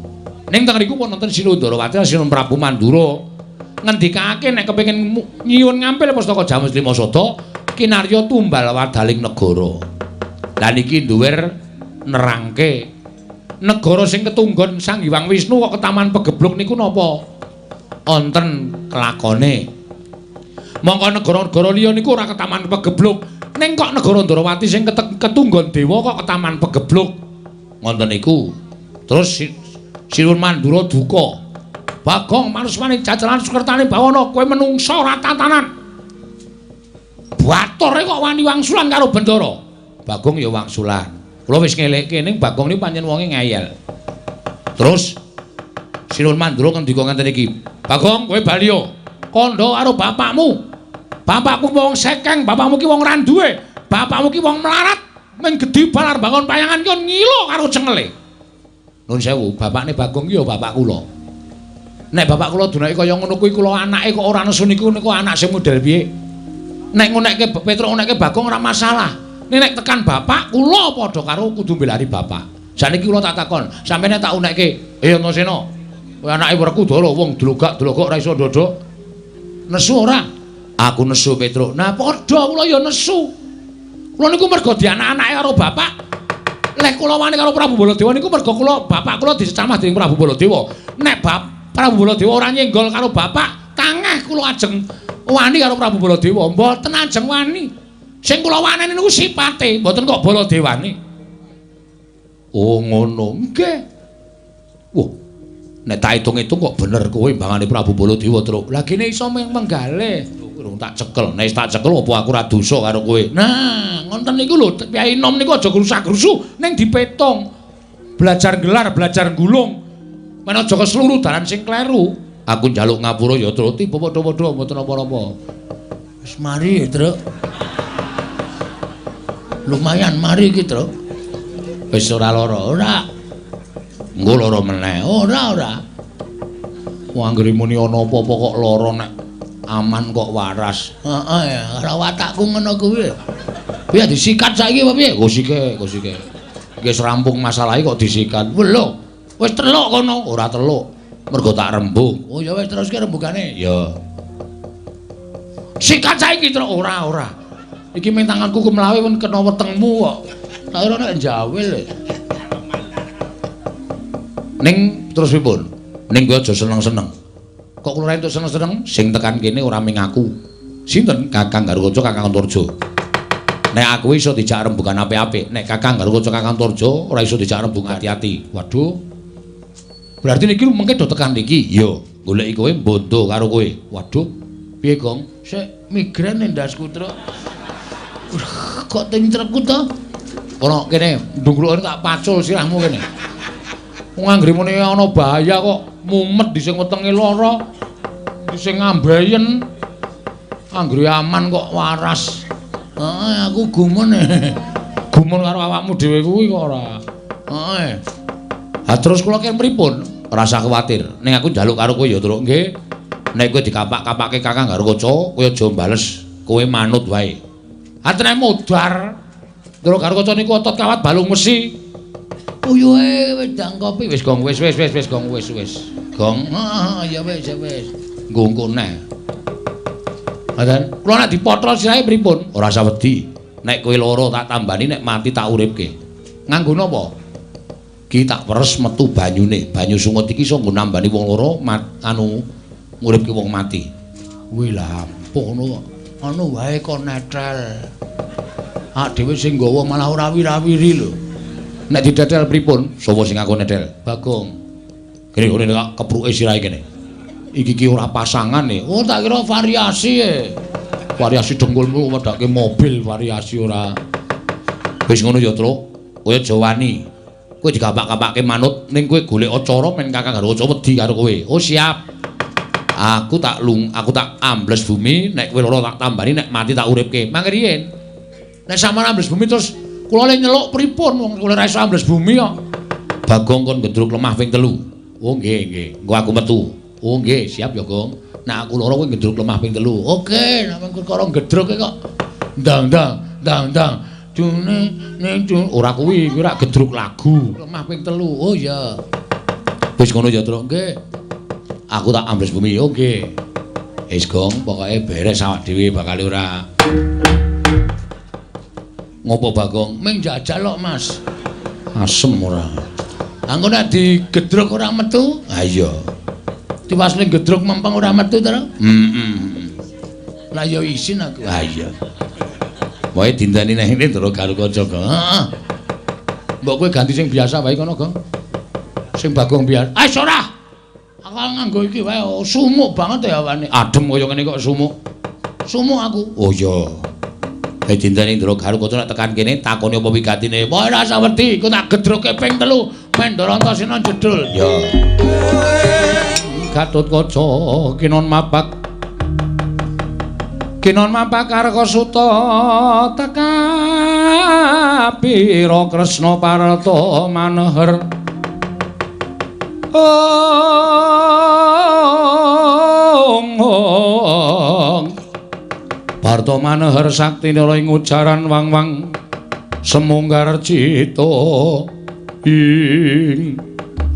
[SPEAKER 1] Ning teng riku pun wonten Sri Ndarawati Sinun Prabu Mandura ngendikake nek kepengin nyuwun ngampil pustaka Jamus Klimasada kinarya tumbal wadaling negara. Lah niki duwer nerangke negara sing ketunggon Sang Hyang Wisnu kok ketaman pegebluk niku napa? Wonten kelakone. Mongko negara-negara liya niku ora ketaman pegebluk. Ning kok negara Ndarawati sing ketunggon dewa kok ketaman pegebluk. Ngoten niku. Terus Sinuwun Mandura duka. Bagong manusmane jajalan sukertane bawana kowe menungsa ora tatanan. Batore kok wani wangsulan karo Bendara. Bagong ya wangsulan. Kula wis ngelekke ning Bagong niku pancen wonge ngeyel. Terus Sinuwun Mandura ngendika ngenten iki. Bagong kowe bali yo. Kandha karo bapakmu. Bapakku wong sekeng, bapakmu ki wong ra duwe, bapakmu ki wong melarat, mung gedhi balar bangun payangan ki ngilo karo cengele. Nuwun sewu, bapakne Bagong ki ya bapak kula. Nek bapak kula dunake kaya ngono kuwi kula anake kok ora nesu niku niku anak sing model piye? Nek ngunekke Petruk ngunekke Bagong ora masalah. Nek tekan bapak kula padha karo kudu mbelani bapak. Saniki kula tak takon, sampeyan tak unekke, "Eh Antasena, kowe anake Werkudara wong dlogak-dlogok ora iso ndodok." Nesu ora? Aku nesu Petruk. Nah padha kula ya nesu. Kula niku mergo dianak-anake karo bapak. Lek kula wani karo Prabu Baladewa niku mergo kula bapak kula dicecamah dening Prabu Baladewa. Nek Prabu Baladewa ora nyenggol karo bapak, tangeh kula ajeng wani karo Prabu Baladewa. Mboten ajeng wani. Sing kula waneni niku sipate, mboten kok Baladewane. Oh ngono. Nggih. Wah. Nek tak hitung-hitung kok bener kowe mbangane Prabu Baladewa, Truk. Lah kene iso menggalih. Urung tak cekel. Nek tak cekel apa aku ora dosa karo kowe. Nah, ngoten niku lho, Kyai Nom niku aja grusak-grusu ning dipetung. Belajar gelar, belajar gulung. Men aja kesluru dalan sing kleru. Aku njaluk ngapura ya, Truk. Tiba padha-padha mboten apa-apa.
[SPEAKER 3] Wis mari, Truk. Lumayan mari iki, Truk.
[SPEAKER 1] Wis ora lara,
[SPEAKER 3] ora.
[SPEAKER 1] Engko lara meneh.
[SPEAKER 3] Ora, ora.
[SPEAKER 1] Wong anggere muni ana apa-apa kok lara nek aman kok waras.
[SPEAKER 3] Heeh ya, ora watakku ngono kuwi.
[SPEAKER 1] Piye disikat saiki apa piye? Gosike, gosike. Iki wis rampung masalahe kok disikat.
[SPEAKER 3] Lho, wis teluk kono.
[SPEAKER 1] Ora teluk. Mergo tak rembug.
[SPEAKER 3] Oh ya wis teruske rembugane.
[SPEAKER 1] Ya. Sikat saiki truk ora, ora. Iki ming tanganku kemlawe pun kena wetengmu kok.
[SPEAKER 3] Tak ora nek njawil.
[SPEAKER 1] Ning terus pripun? Ning kowe aja seneng-seneng. Kok kula entuk seneng-seneng? Sing tekan kene ora ming aku. Sinten? Kakang Garukaca, Kakang Antarja. Nek aku iso dijak rembugan apik-apik, nek Kakang Garukaca, Kakang Antarja ora iso dijak rembugan hati-hati. Waduh. Berarti niki mengke do tekan niki. Iya, goleki kowe mbondo karo kowe. Waduh. Piye, Gong?
[SPEAKER 3] Sik migren ndasku, Truk. Kok tentrekku to?
[SPEAKER 1] Ora kene, ndungkluk tak pacul sirahmu kene. Wong anggere muni ana bahaya kok mumet di sing wetenge lara, di sing ngambeyen. Anggere aman kok waras.
[SPEAKER 3] Heeh, aku gumun.
[SPEAKER 1] Gumun karo awakmu dhewe kuwi kok ora.
[SPEAKER 3] Heeh.
[SPEAKER 1] Ha terus kula ken pripun? Ora usah kuwatir. Ning aku njaluk karo kowe ya, Truk, nggih. Nek kowe dikapak-kapake Kakang Garukaca, kowe aja bales, kowe manut wae. Atene modar. Truk Garukaca niku otot kawat balung wesi.
[SPEAKER 3] Uyuhe wedang kopi
[SPEAKER 1] wis gong wis wis wis wis gong wis wis. Gong.
[SPEAKER 3] Heeh, ya wis ya wis.
[SPEAKER 1] Nggo neh. Ngoten. Kula nek dipotrol sirahe pripun? Ora usah wedi. Nek kowe lara tak tambani, nek mati tak uripke. Nganggo napa? Ki tak peres metu banyune. Banyu sungut iki iso nggo nambani wong lara anu nguripke wong mati.
[SPEAKER 3] Kuwi lah ampuh ngono kok. Anu wae kok netel. Ak dhewe sing nggawa malah ora wirawiri lho.
[SPEAKER 1] Nek ditetel pripun? Sapa sing aku netel? Bagong. Kene ngene tak kepruke sirahe kene. Iki ki ora pasangan e.
[SPEAKER 3] Oh tak kira variasi e.
[SPEAKER 1] Variasi dengkulmu wedake mobil variasi ora. Wis ngono ya, Truk. Kowe aja wani. Kowe digapak-gapake manut ning kowe golek cara men Kakang Garukaca wedi karo kowe. Oh siap. Aku tak lung, aku tak ambles bumi, nek kowe lara tak tambani, nek mati tak uripke. Mangke riyin. Nek sampeyan ambles bumi terus kula le nyeluk pripun wong kula ora iso ambles bumi kok. Bagong kon gedruk lemah ping 3. Oh nggih, nggih. Engko aku metu. Oh nggih, siap ya, Gong. Nek aku loro kowe gedruk lemah ping 3. Oke, nek perkara gedruk kok. Ndang ndang ndang ndang. June ning june ora kuwi, kuwi rak gedruk lagu. Lemah ping 3. Oh iya. Wis ngono ya, Truk. Nggih. Aku tak ambles bumi. Oh nggih. Wis, Gong, pokoke beres awak dhewe bakal ora. Ngopo Bagong? Ming jajal kok, Mas. Asem ora. Angko nek digedruk ora metu? Ha iya. Tiwas ning gedruk mempeng ora metu to? Heeh. Lah ya isin aku. Ha iya. Wae dinteni nang ngene ndara karo kanca, Gong. Heeh. Mbok kowe ganti sing biasa wae kono, Gong. Sing Bagong biasa. Ah ora. Aku nganggo iki wae sumuk banget ya awane. Adem kaya ngene kok sumuk. Sumuk aku. Oh iya. Eh dinteni ndara karo kanca nek tekan kene takoni apa wigatine. Wae ora usah wedi, iku tak gedruke ping 3. Men Ndara Antasena jedul. Ya.
[SPEAKER 2] Gatotkaca kinon mapak. Kinon mapak Karkasuta tekapira Kresna Parta maneher. Ong ong. Parta maneher sakti nara ing ujaran wang-wang semunggar cita ing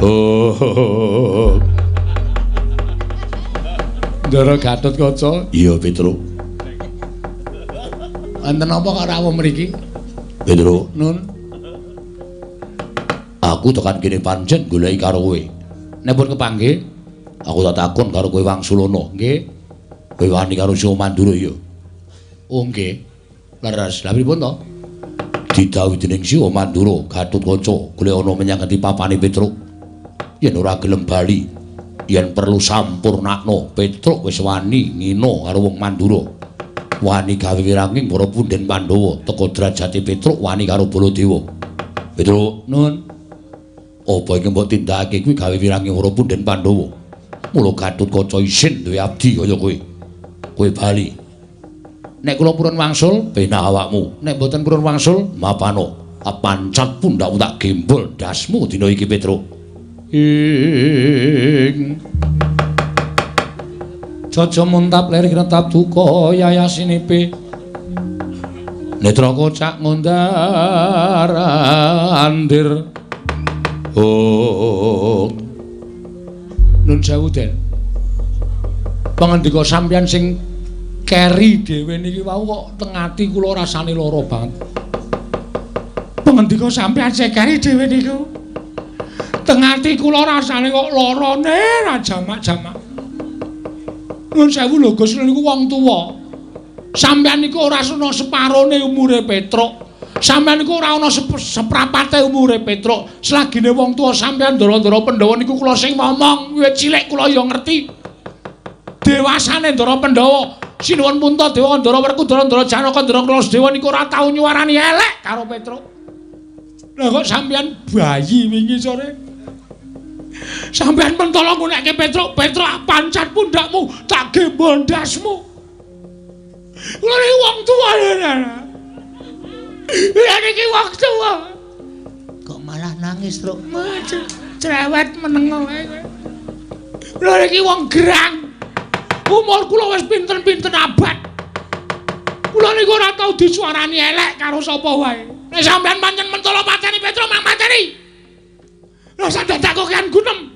[SPEAKER 2] oh. Ndara Gatotkaca.
[SPEAKER 1] Iya, Petruk.
[SPEAKER 3] Enten apa kok rawuh mriki?
[SPEAKER 1] Petruk,
[SPEAKER 3] Nun.
[SPEAKER 1] Aku tekan kene pancen goleki karo kowe. Nek pun kepanggih, aku tak takon karo kowe Wangsulana.
[SPEAKER 3] Nggih.
[SPEAKER 1] Kowe wani karo Siwa Mandura ya?
[SPEAKER 3] Oh nggih. Leres. Lha pripun to?
[SPEAKER 1] Didhawuhi dening Siwa Mandura, Gatotkaca golek ana menyang ngendi papane Petruk. Yen ora gelem bali, yen perlu sampurnakno, Petruk wis wani ngina karo wong Mandura. Wani gawe wiranging para punden Pandhawa, teka derajate Petruk wani karo Baladewa. Petruk,
[SPEAKER 3] Nun.
[SPEAKER 1] Apa iki mbok tindakake kuwi gawe wiranging para punden Pandhawa? Mula Gatotkaca isin duwe abdi kaya kowe. Kowe bali.
[SPEAKER 3] Nek kula purun wangsul,
[SPEAKER 1] penak awakmu.
[SPEAKER 3] Nek mboten purun wangsul,
[SPEAKER 1] mapano. Pancat pundhakmu tak gembol ndasmu dina iki Petruk.
[SPEAKER 2] Ing Jaja muntap lir kretap duka yayasinipe. Netra kocak ngundar andir.
[SPEAKER 1] Oh.
[SPEAKER 3] Nun sewu, Den. Pangandika sampeyan sing keri dhewe niki wau kok teng ati kula rasane lara banget. Pangandika sampeyan sing keri dhewe niku teng ati kula rasane kok larane ra jamak-jamak. Nun sewu lho Gus, niku wong tuwa. Sampeyan niku ora ana separone umure Petruk. Sampeyan niku ora ana seprapate umure Petruk. Selagine wong tuwa sampeyan ndara-ndara Pandhawa niku kula sing momong, wiwit cilik kula ya ngerti. Dewasane Ndara Pandhawa, Sinuwun Puntadewa, Ndara Werkudara, Ndara Janaka, Ndara Kaladewa niku ora tau nyuwarani elek karo Petruk. Lah kok sampeyan bayi wingi sore? Sampeyan mentala ngunekke Petruk, Petruk pancat pundhakmu, tak gembol ndasmu. Kula niki wong tuwa lho. Kula niki wong tuwa.
[SPEAKER 4] Kok malah nangis, Truk?
[SPEAKER 3] Cerewet meneng wae kowe. Kula niki wong gerang. Umur kula wis pinten-pinten abad. Kula niku ora tau disuarani elek karo sapa wae. Nek sampeyan pancen mentala pateni Petruk, mang pateni. Lah dadak kok kan gunem.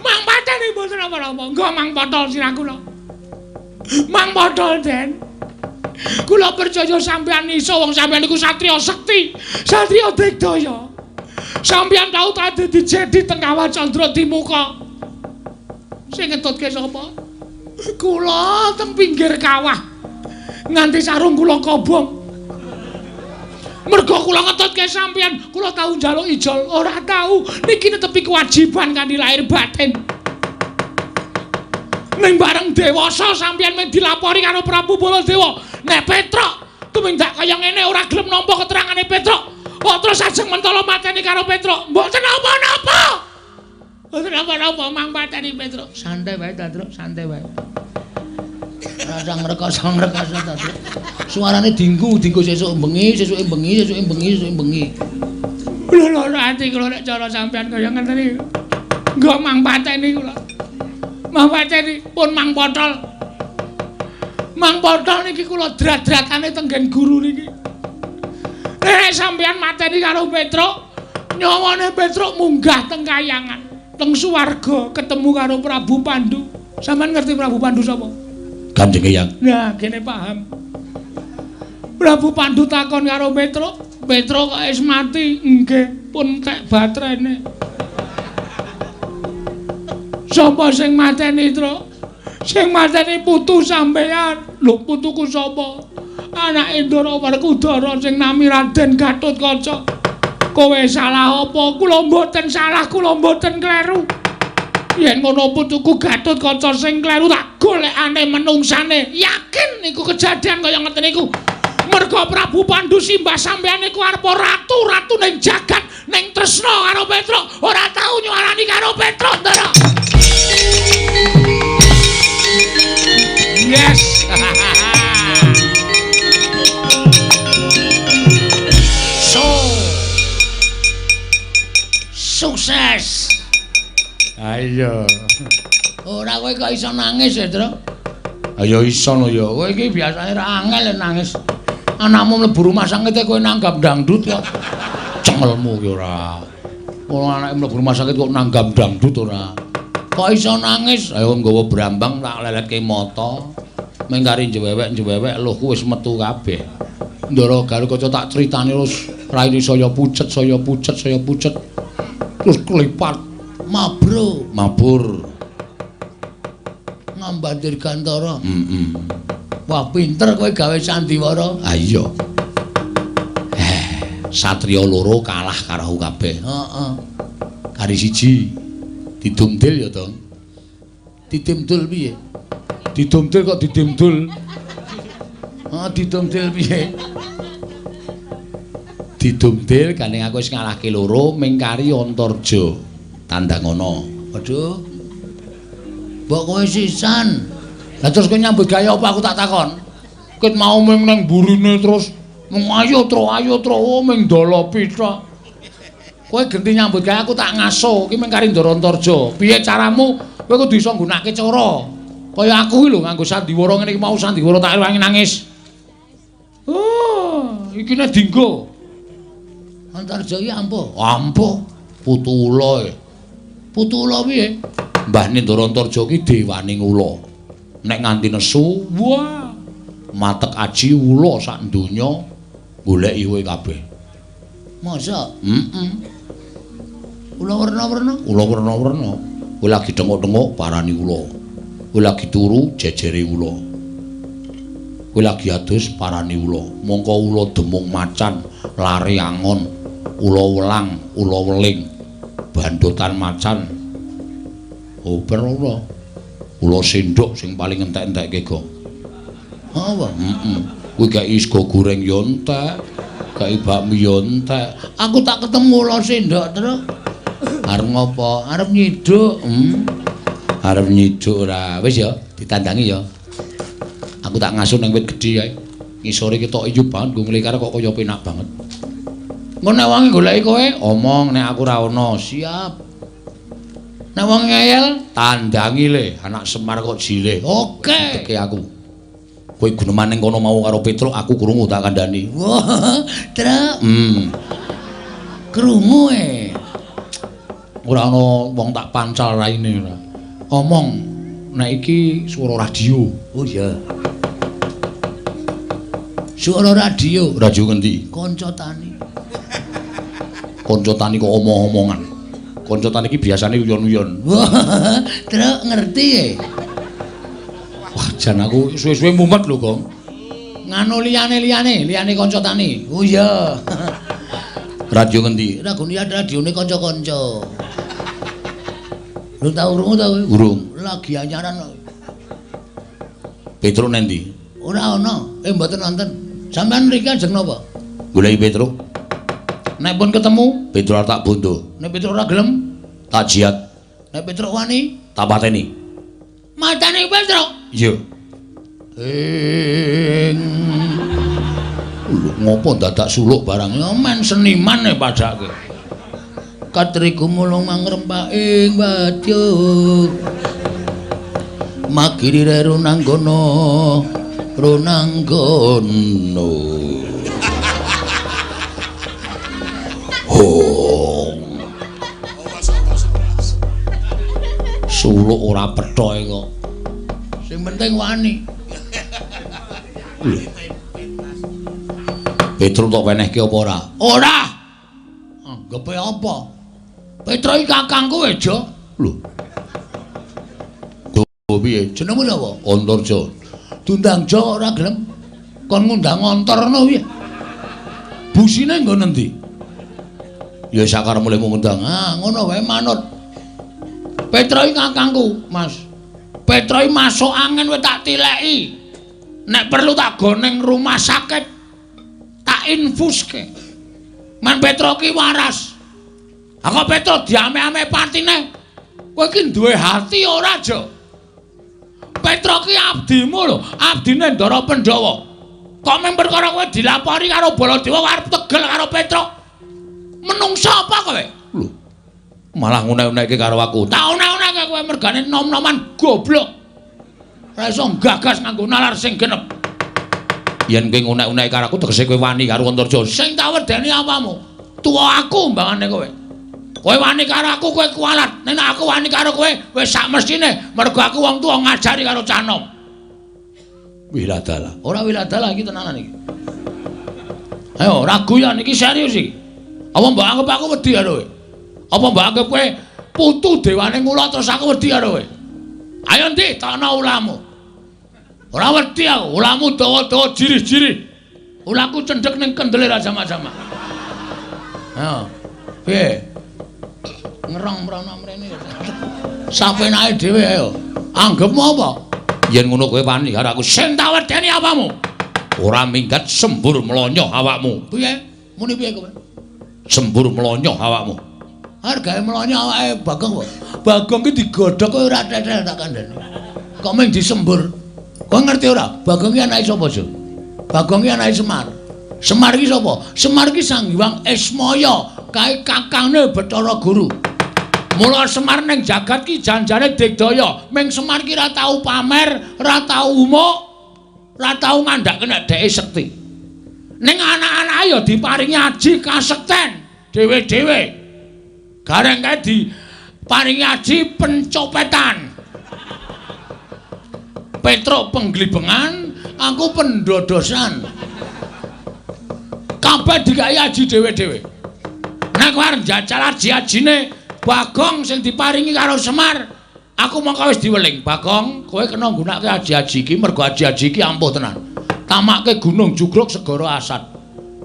[SPEAKER 3] Mang pateni mboten napa-napa. Nggo mang potol sirah kula. Mang potol, Den. Kula percaya sampeyan iso, wong sampeyan niku satriya sekti, satriya digdaya. Sampeyan tau ta dadi jedi teng Kawah Candra Dimuka. Sing ngetutke sapa? Kula teng pinggir kawah. Nganti sarung kula kobong. Mergo kula ngetutke sampeyan, kula tau njaluk ijol, ora tau. Niki netepi kewajiban kanthi lahir batin. Ning bareng dewasa sampeyan mung dilapori karo Prabu Baladewa. Nek Petruk tumindak kaya ngene ora gelem nampa keterangane Petruk. Kok terus ajeng mentala mateni karo Petruk. Mboten napa-napa. Mboten napa-napa mang mateni Petruk. Santai wae ta, Truk, santai wae.
[SPEAKER 4] Rasa ngrekoso-ngrekoso ta, Truk. Suarane dinggu, dinggo sesuk bengi, sesuke bengi, sesuke bengi, sesuke bengi.
[SPEAKER 3] Lho lara ati kula nek cara sampean kaya ngene iki. Nggo mang pateni kula. Mang pateni pun mang potol. Mang potol niki kula drat-dratane tenggen guru niki. Nek sampean mateni karo Petruk, nyawane Petruk munggah teng kayangan, teng swarga ketemu karo Prabu Pandu. Sampean ngerti Prabu Pandu sapa?
[SPEAKER 1] Kanjeng Eyang.
[SPEAKER 3] Nah, kene paham. Prabu Pandu takon karo Petruk, Petruk kok wis mati? Nggih, pun tek baterene. Sapa sing mateni, Truk? Sing mateni putu sampean. Lho, putuku sapa? Anake Ndara Werkudara sing nami Raden Gatotkaca. Kowe salah apa? Kula mboten salah, kula mboten kleru. Yen ngono putuku Gatotkaca sing kleru tak golekane menungsane. Yakin niku kejadian kaya ngeten niku. Merga Prabu Pandu simbah sampean niku arep ratu, ratu ning jagat, ning tresna karo Petruk, ora tau nyuarani karo Petruk, Ndara.
[SPEAKER 1] Yes.
[SPEAKER 4] So sukses.
[SPEAKER 1] Ayo.
[SPEAKER 4] Ora kowe kok iso nangis ya, Truk?
[SPEAKER 1] Ayo iso lho ya.
[SPEAKER 4] Kowe iki biasane ra angel nangis. Anakmu mlebu rumah sakit kowe nanggap dangdut kok.
[SPEAKER 1] Cengelmu ki ora. Wong anake mlebu rumah sakit kok nanggap dangdut ora.
[SPEAKER 4] Kok iso nangis?
[SPEAKER 1] Ayo nggawa brambang tak leletke mata. Meng kari njewewek-njewewek luhku wis metu kabeh. Ndara Garukaca tak critani terus raine saya pucet, saya pucet, saya pucet. Terus klipat
[SPEAKER 4] mabro,
[SPEAKER 1] mabur.
[SPEAKER 4] Ngamban Dirgantara.
[SPEAKER 1] Heeh.
[SPEAKER 4] Wah, pinter kowe gawe sandiwara.
[SPEAKER 1] Ha iya. Satriya loro kalah karo aku kabeh.
[SPEAKER 4] Heeh.
[SPEAKER 1] Kari siji didumdil ya, Dong.
[SPEAKER 4] Didumdul piye?
[SPEAKER 1] Didumdil kok didumdul.
[SPEAKER 4] Heeh, didumdil piye?
[SPEAKER 1] Didumdil gandeng aku wis ngalahke loro ming kari Antarja. Tandang ana.
[SPEAKER 4] Waduh. Mbok kowe sisan.
[SPEAKER 1] Lah terus kowe nyambut gawe apa aku tak takon? Ket mau ming nang burine terus mung ayo tro ayo tro ming dolopi tok. Kowe genti nyambut gawe aku tak ngaso iki ming kari Ndara Antarja. Piye caramu? Kowe kudu iso nggunakake cara. Kaya aku iki lho nganggo sandiwara ngene iki mau sandiwara tak ewangi nangis. Oh, iki nek dinggo.
[SPEAKER 4] Antarja iki ampuh.
[SPEAKER 1] Ampuh. Putu ula e.
[SPEAKER 4] Putu ula piye?
[SPEAKER 1] Mbahne Ndara Antarja ki dewaning ula. Nek nganti nesu, wah, matek aji ula sak donya goleki kowe kabeh.
[SPEAKER 4] Masa?
[SPEAKER 1] Heeh.
[SPEAKER 4] Ula werna-werna?
[SPEAKER 1] Ula werna-werna. Kowe lagi tengok-tengok parani ula. Kowe lagi turu jejere ula. Kowe lagi adus parani ula. Mongko ula demung macan, lare angon, ula welang, ula weling, bandotan macan. Oper ula. Ula sendok sing paling entek-entekke, Gong.
[SPEAKER 4] Apa?
[SPEAKER 1] Heeh. Kuwi kei sego goreng ya entek, kei bakmi ya entek.
[SPEAKER 4] Aku tak ketemu ula sendok, Truk.
[SPEAKER 1] Arep ngopo?
[SPEAKER 4] Arep nyiduk.
[SPEAKER 1] Arep nyiduk ora. Wis ya, ditandangi ya. Aku tak ngasuh ning wit gedhe kae. Ngisore ketok ijo banget, nggo nglekar kok kaya penak banget. Engko nek wonge goleki kowe, omong nek aku ora ana.
[SPEAKER 4] Siap. Nek wong ngeyel,
[SPEAKER 1] tandangi le, anak Semar kok jile.
[SPEAKER 4] Oke.
[SPEAKER 1] Teke aku. Kowe guneman ning kono mau karo Petruk, aku krungu tak kandhani.
[SPEAKER 4] Wah, Truk.
[SPEAKER 1] Krungu e. Ora ana wong tak pancal raine ora. Omong nek iki swara radio.
[SPEAKER 4] Oh iya. Swara radio.
[SPEAKER 1] Radio ngendi?
[SPEAKER 4] Kanca tani.
[SPEAKER 1] Kanca tani kok omong-omongan. Kanca tani iki biasane uyon-uyon.
[SPEAKER 4] Wah, Truk ngerti e.
[SPEAKER 1] Wah, jan aku suwe-suwe mumet lho, Gong.
[SPEAKER 4] Nganu liyane-liyane, liyane kanca tani. Oh iya.
[SPEAKER 1] Radio ngendi?
[SPEAKER 4] Radione kanca-kanca. Lu tau krungu ta kowe?
[SPEAKER 1] Urung.
[SPEAKER 4] Lagi anyaran.
[SPEAKER 1] Petruk nendi?
[SPEAKER 4] Ora ana. Mboten wonten. Sampeyan mriki ajeng napa?
[SPEAKER 1] Goleki Petruk.
[SPEAKER 4] Nek pun ketemu,
[SPEAKER 1] Petruk tak bondo.
[SPEAKER 4] Nek Petruk ora gelem,
[SPEAKER 1] tak jiat.
[SPEAKER 4] Nek Petruk wani,
[SPEAKER 1] tak pateni.
[SPEAKER 4] Mateni Petruk?
[SPEAKER 1] Iya. Ing lho ngopo dadak suluk barang ya men seniman e padake.
[SPEAKER 4] Katri gumulung mangrempake wadya. Magiri runanggana runanggana.
[SPEAKER 1] Hong. Suluk ora pethoke kok.
[SPEAKER 4] Sing penting wani.
[SPEAKER 1] Petro tok wenehke apa ora?
[SPEAKER 4] Ora. Anggepe apa? Petro iki kakangku ejo.
[SPEAKER 1] Lho. Lho piye?
[SPEAKER 4] Jenengmu sapa?
[SPEAKER 1] Antarja.
[SPEAKER 4] Diundang Jo ora gelem. Kon ngundang Antarna piye?
[SPEAKER 1] Busine nggon endi? Ya sakarepmu lek ngundang.
[SPEAKER 4] Ah, ngono wae manut. Petro iki kakangku, Mas. Petro iki masuk angin wis tak tileki.
[SPEAKER 1] Nek perlu tak goneng rumah sakit, tak infuske. Men Petro ki waras. Aku Petro diame-ame patine. Kowe iki duwe hati ora, Jo? Petro ki abdimu lho, abdine Ndara Pandhawa. Kok mung perkara kowe dilapori karo Baladewa arep tegel karo Petro? Menungsa apa kowe? Lho. Malah ngunek-unekke karo aku. Tak unek-unekke kowe mergane nom-noman goblok. Ora iso gagas nganggo nalar sing genep. Yen kowe ngunek-unekke karo aku tegese kowe wani karo Antarja. Sing tak wedeni apamu? Tuwa aku mbangane kowe. Kowe wani karo aku kowe kualat. Nek aku wani karo kowe wis sak mestine mergo aku wong tuwa ngajari karo cah nom. Wiladalah.
[SPEAKER 4] Ora wiladalah iki tenanan iki.
[SPEAKER 1] Ayo ragu ya niki serius iki. Apa mbok anggap aku wedi karo kowe? Apa mbok anggap kowe putu dewane ngula terus aku wedi karo kowe? Ayo ndi takno ulamu. Ora wedi aku, ulamu dawa-dawa jirih-jirih. Ulaku cendhek ning kendele ra jama-jama.
[SPEAKER 4] Ayo. Piye? Ngerong mrono mrene. Sapenake dhewe ayo. Anggepmu apa?
[SPEAKER 1] Yen ngono kowe wani karo aku. Sing tak wedeni apamu? Ora minggat sembur mlonyoh awakmu.
[SPEAKER 4] Piye? Muni piye kowe?
[SPEAKER 1] Sembur mlonyoh awakmu.
[SPEAKER 4] Hargae mlonyoh awake Bagong kok. Bagong ki digodhog kowe ora tetel tak kandhani. Kok mung disembur. Kowe ngerti ora? Bagong ki anake sapa, Jo? Bagong ki anake Semar. Semar ki sapa? Semar ki Sang Hyang Ismaya, kae kakangne Bathara Guru.
[SPEAKER 1] Mula Semar ning jagat ki janjane digdaya. Ming Semar ki ora tau pamer, ora tau umuk, ora tau ngandhake nek dheke sekti. Ning anak-anake ya diparingi aji kasekten dhewe-dhewe. Gareng kae diparingi aji pencopetan. Petro penglibengan, aku pendodosan. Kabeh dikai aji dhewe-dhewe. Nek kowe arep njajal aji-ajine Bagong sing diparingi karo Semar, aku mongko wis diweling. Bagong, kowe kena nggunakake aji-aji iki mergo aji-aji iki ampuh tenan. Tamake gunung jugruk segara asat.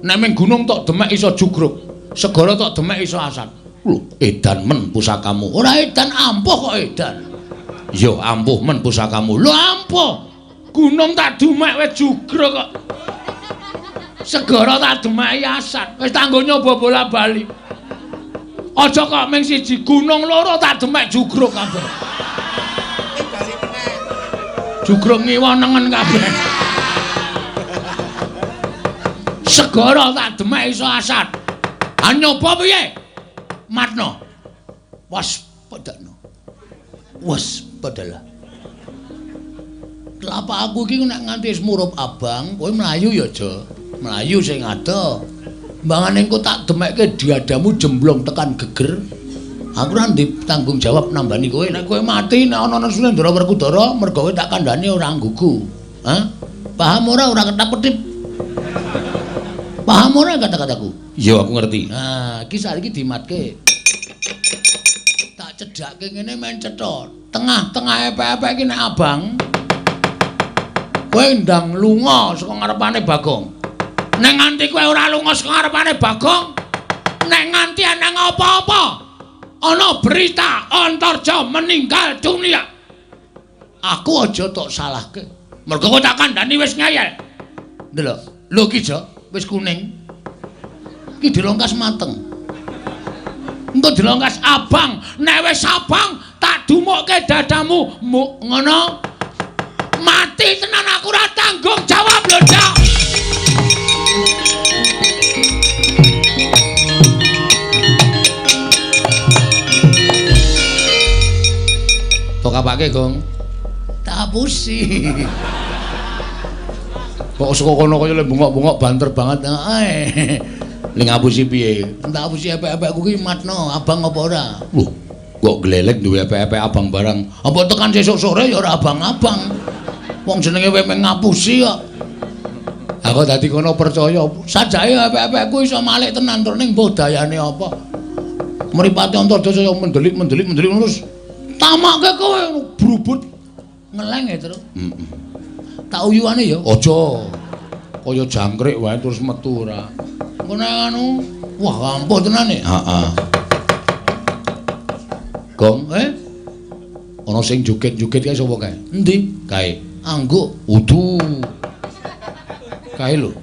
[SPEAKER 1] Nek ming gunung tok demek iso jugruk, segara tok demek iso asat. Lho, edan men pusakamu.
[SPEAKER 4] Ora edan ampuh kok edan.
[SPEAKER 1] Ya ampuh men pusakamu. Lho ampuh. Gunung tak demek wis jugruk kok. Segara tak demeki asat. Wis tanggo nyoba bola-bali. Aja kok ming siji gunung loro tak demek jugruk kabeh. Jugruk ngiwa nengen kabeh. Segara tak demek iso asat. Ha nyoba piye? Matno.
[SPEAKER 4] Waspadakno. Waspadalah. Telapak aku iki nek nganti wis murup abang, kowe mlayu ya, Jo. Mlayu sing ado. Mbangane engko tak demekke diadamu jemblong tekan geger. Aku ora ndek tanggung jawab nambani kowe. Nek kowe mati nek ana Sulendra Werkudara, mergo kowe tak kandhani ora nggugu. Hah? Paham ora? Ora ketap-ketip. Paham ora kata-kataku?
[SPEAKER 1] Iya, aku ngerti.
[SPEAKER 4] Nah, iki saiki dimatke. Tak cedhakke ngene men cetha. Tengah-tengah epek-epek iki nek abang.
[SPEAKER 1] Kowe ndang lunga saka ngarepane Bagong. Nek nganti kowe ora lunga saka ngarepane Bagong, nek nganti ana apa-apa, ana berita Antarja meninggal dunia.
[SPEAKER 4] Aku aja tok salahke.
[SPEAKER 1] Mergo kowe tak kandhani wis ngeyel.
[SPEAKER 4] Ndelok, lho iki Jo, wis kuning. Iki dilongkas mateng.
[SPEAKER 1] Engko dilongkas abang, nek wis abang tak dumukke dadamu, muk ngono. Mati tenan aku ora tanggung jawab lho, Cak. Tok apake, Gong? Tak apusi. Kok saka kono kaya le bengok-bengok banter banget. Heeh. Ning ngapusi piye? Tak apusi epek-epekku ki matno, abang apa ora? Lho, kok glelek duwe epek-epek abang barang. Apa tekan sesuk sore ya ora abang-abang. Wong jenenge kowe mung ngapusi kok. Aku dadi kono percaya. Sajake epek-epekku iso malik tenan tur ning mbuh dayane apa. Mripate Antaja saya mendelik-mendelik mendelik terus tamake kowe brubut ngeleng ya, Truk. Heeh. Tak uyuane ya. Aja. Kaya jangkrik wae terus metu ora. Engko nek anu, wah ampuh tenan e. Heeh. Gong, Ana sing joget-joget kae sapa kae? Endi? Kae. Angguk. Udu. Kae lho.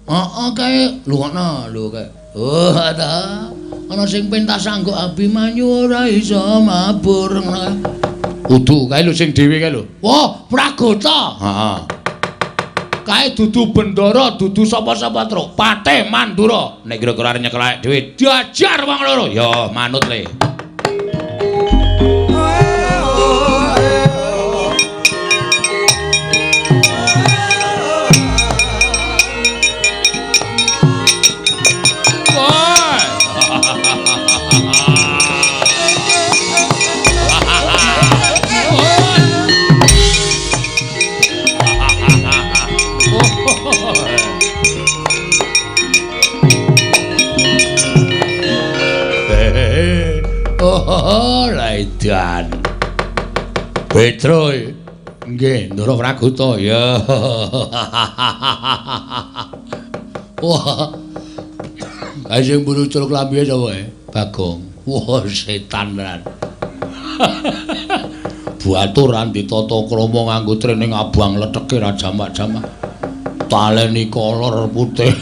[SPEAKER 1] Heeh, kae. Lungokno lho kae. Oh, ta. Ana sing pentas angguk Abimanyu ora iso mabur ngono. Udu, kae lho sing dhewe kae lho. Wah, Pragota. Heeh. Kae dudu bendara, dudu sapa-sapa, Truk. Patih Mandura. Nek kira-kira arep nyekel awake dhewe, diajar wong loro. Ya, manut le. Oh, laidan. Petro. Nggih, Ndara Pragota. Ya. Wah. Kae sing mburu culuk lambihe sapa e? Bagong. Wah, setan tenan. Baturan ditata krama nganggo trening abang letheke ra jamak-jamak. Taleni kolor putih.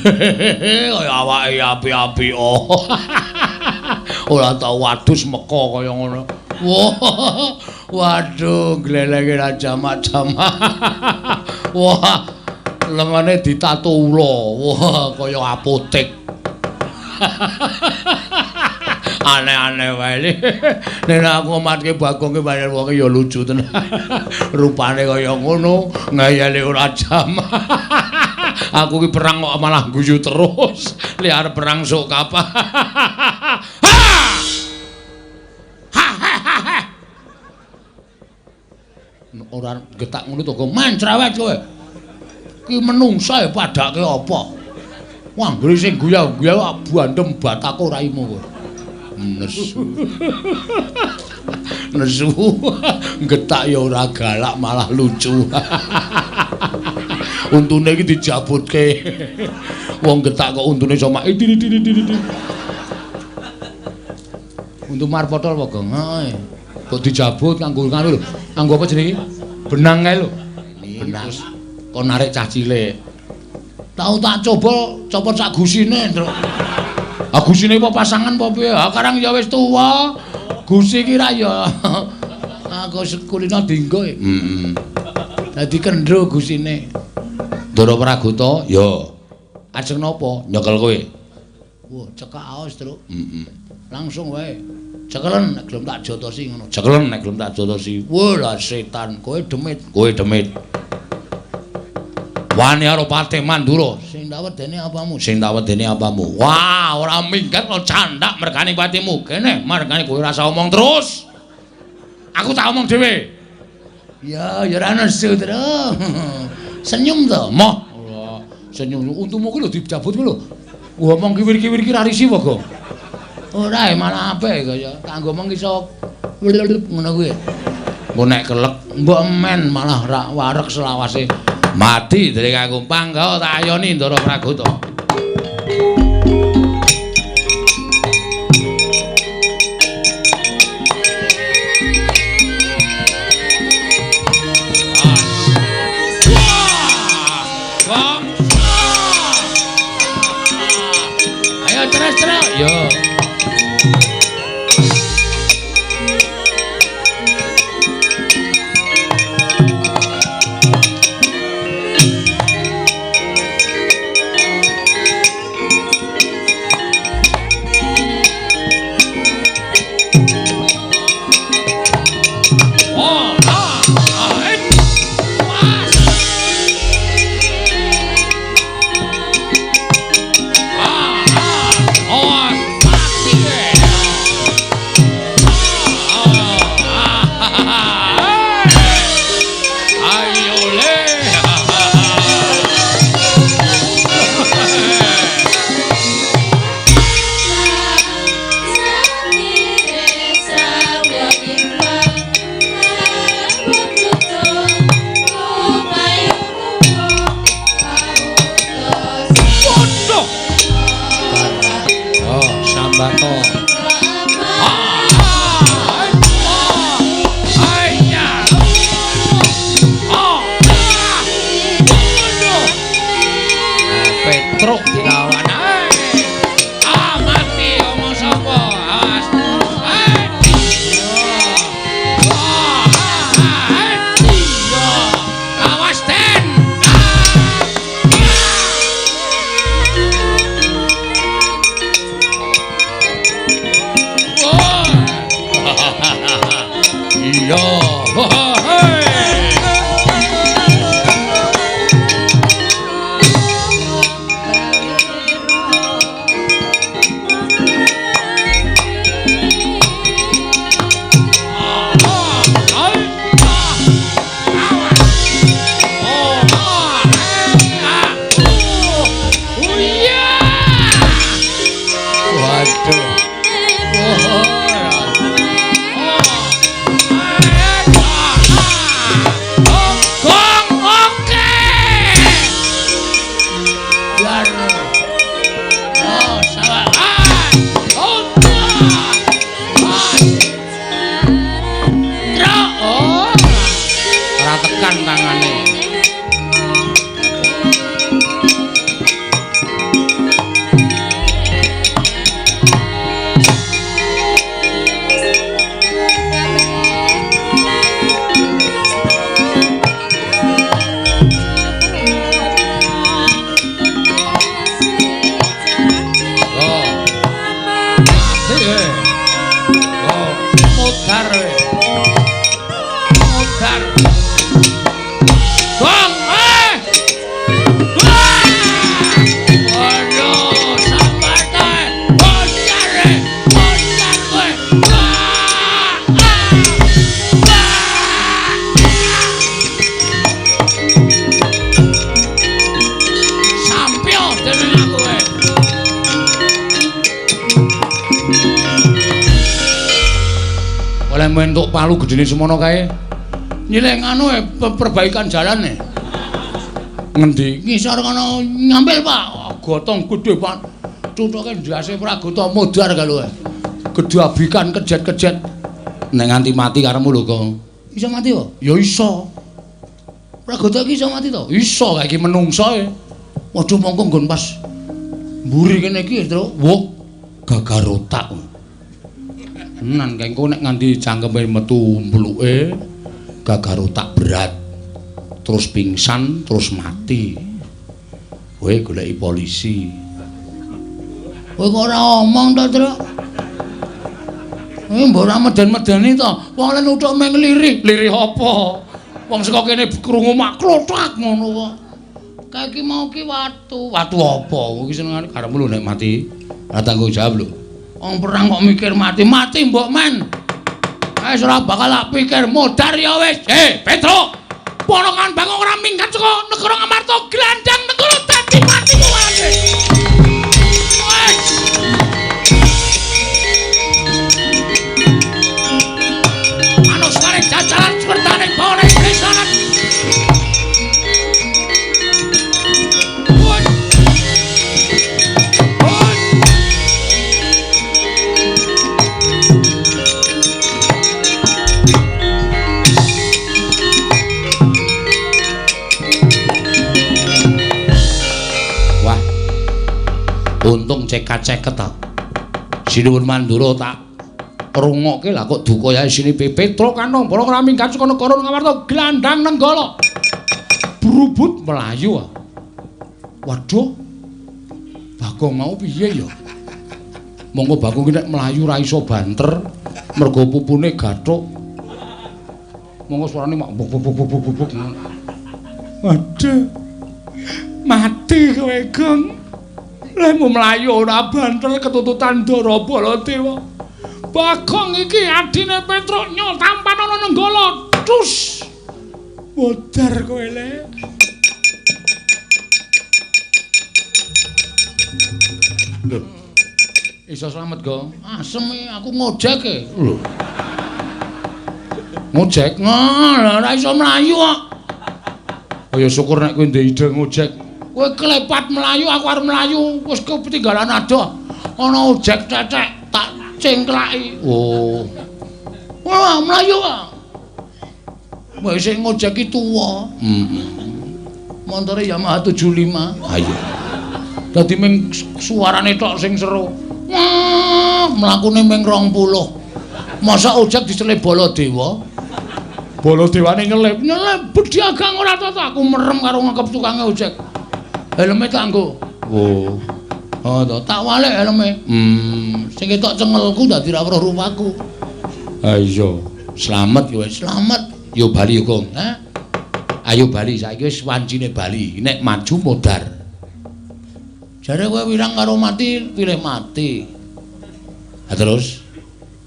[SPEAKER 1] Kaya awake api-api. Oh. Ora tau wadus meka kaya ngono. Wah, waduh, glelenge ra jamak-jamak. Wah, lengane ditato ula. Wah, kaya apotek. Aneh-aneh wae. Nek aku matke Bagong ki pancen wonge ya lucu tenan. Rupane kaya ngono, ngayale ora jamak. Aku ki perang kok malah guyu terus. Li arep perang sok kapan. Ora getak ngono to, man cerewet kowe. Ki menungsa ya padake apa? Wah, anggere sing guya-guya bandem batako raimu kowe. Nesu. Nesu. Getak ya ora galak malah lucu. Untune iki dijabutke. Wong getak kok untune iso mak diri diri diri. Untu marpotol apa, Gong? Heeh. Kok dijabut kanggo nganu lho. Kanggo apa jenenge? Benang kae lho. Benang. Kon narik cah cilik. Tau tak coba copot sak gusine, Truk. Ah gusine apa pasangan apa piye? Ah karang ya wis tuwa. Gusi ki ra ya. Aku sekulino dinggo. Heeh. Dadi kendro gusine. Ndara Pragota, ya. Ajeng napa? Nyekel kowe. Wah, cekak aos, Truk. Heeh. Langsung wae. Cekelen nek gelem tak jotosi ngono. Cekelen nek gelem tak jotosi. Wah, lah setan, kowe demit. Kowe demit. Wani karo Patih Mandura. Sing tak wedeni apamu? Sing tak wedeni apamu? Wah, ora minggat kok candak mergane patimu. Kene mergane kowe ora usah omong terus. Aku tak omong dhewe. Ya, ya ora nesu, Truk. Senyum to? Moh. Senyum. Untumu ku lho dijabut ku lho. Ngomong kiwir-kiwir ki ra risi apa, Gong? Ora, malah apik kaya kanggo omong iso ngono kuwi. Engko nek kelek mbok men malah ra wareg selawase. Mati dari aku pangga tak ayoni Ndara Pragota. Ayo terus terus. Yo.
[SPEAKER 2] Sambato.
[SPEAKER 1] Petruk dilawan. Ah, mati omong sapa? Awas. Awas Den. Iya. Entuk palu gedene semono kae. Nyileh anu perbaikan jalan e. Ngendi? Ngisor kono nyampil, Pak. Gotong gedhe, Pak. Cuthuke ndase Pragota modar kalo. Gedhe abikan kejet-kejet. Nek nganti mati karepmu lho, Kong. Iso mati kok? Ya iso. Pragota iki iso mati to? Iso, kae iki menungso e. Waduh mongko nggon pas mburi kene iki, Truk. Wah, gagar otak. Tenan kae engko nek nganti cangkeme metu mbluke gagar otak berat. Terus pingsan, terus mati. Kowe goleki polisi. Kowe kok ora omong to, Truk? Mbok ora meden-medeni to. Wong lek nuthuk meng lirih. Lirih apa? Wong saka kene krungu mak klothak ngono kok. Kae iki mau ki watu. Watu apa? Iki senengane karepmu lho nek mati. Ora tanggung jawab lho. Wong perang kok mikir mati, mati mbok men. Wis ora bakal tak pikir modar ya wis. Petruk. Ponokan Bagong ora minggat saka negara Ngamarta, glandang negara dadi matimu wae. Wis. Manusane jajalan swertane bone pisanan. Untung cekat-ceket ta. Sinuwun Mandura tak rungokke lah kok duka ya isine Petruk Kanong para ora minggat saka negara Ngamarta glandang Nenggala. Brubut mlayu. Waduh. Bagong mau piye ya? Monggo Bagong ki nek mlayu ra iso banter mergo pupune gathuk. Monggo suarane mak buk buk buk buk buk. Waduh. Mati kowe, Gong. Lemu mlayu ora banter ketututan Ndara Baladewa. Bagong iki adine Petruk nyol tampan ana Nenggala. Cus. Modar kowe le. Lho. Iso slamet, Gong. Asem aku ngojek e. Lho. Ngojek? Ngono, ora iso mlayu kok. Kaya syukur nek kowe ndek ide ngojek. Kowe klepat mlayu, aku arep mlayu, wis ketinggalan adoh. Ana ojek cecek tak cengklaki. Oh. Wah, mlayu ah. Wis sing ngojek ki tuwa. Heeh. Montore Yamaha 75. Ha iya. Dadi ming suarane tok sing seru. Wah, mlakune ming 20. Masa ojek diselip Baladewa? Baladewane nyelip, nyelip bediagang ora tata. Aku merem karo ngekep tukange ojek. Helme tak nggo. Oh. Oh to, tak walik helme. Sing ketok cengelku dadi ra weruh rupaku. Ha iya, slamet kowe, slamet. Yo bali yo, Kong. Hah? Ayo bali saiki wis wancine bali. Nek maju modar. Jare kowe wirang karo mati, pilih mati. Ha terus?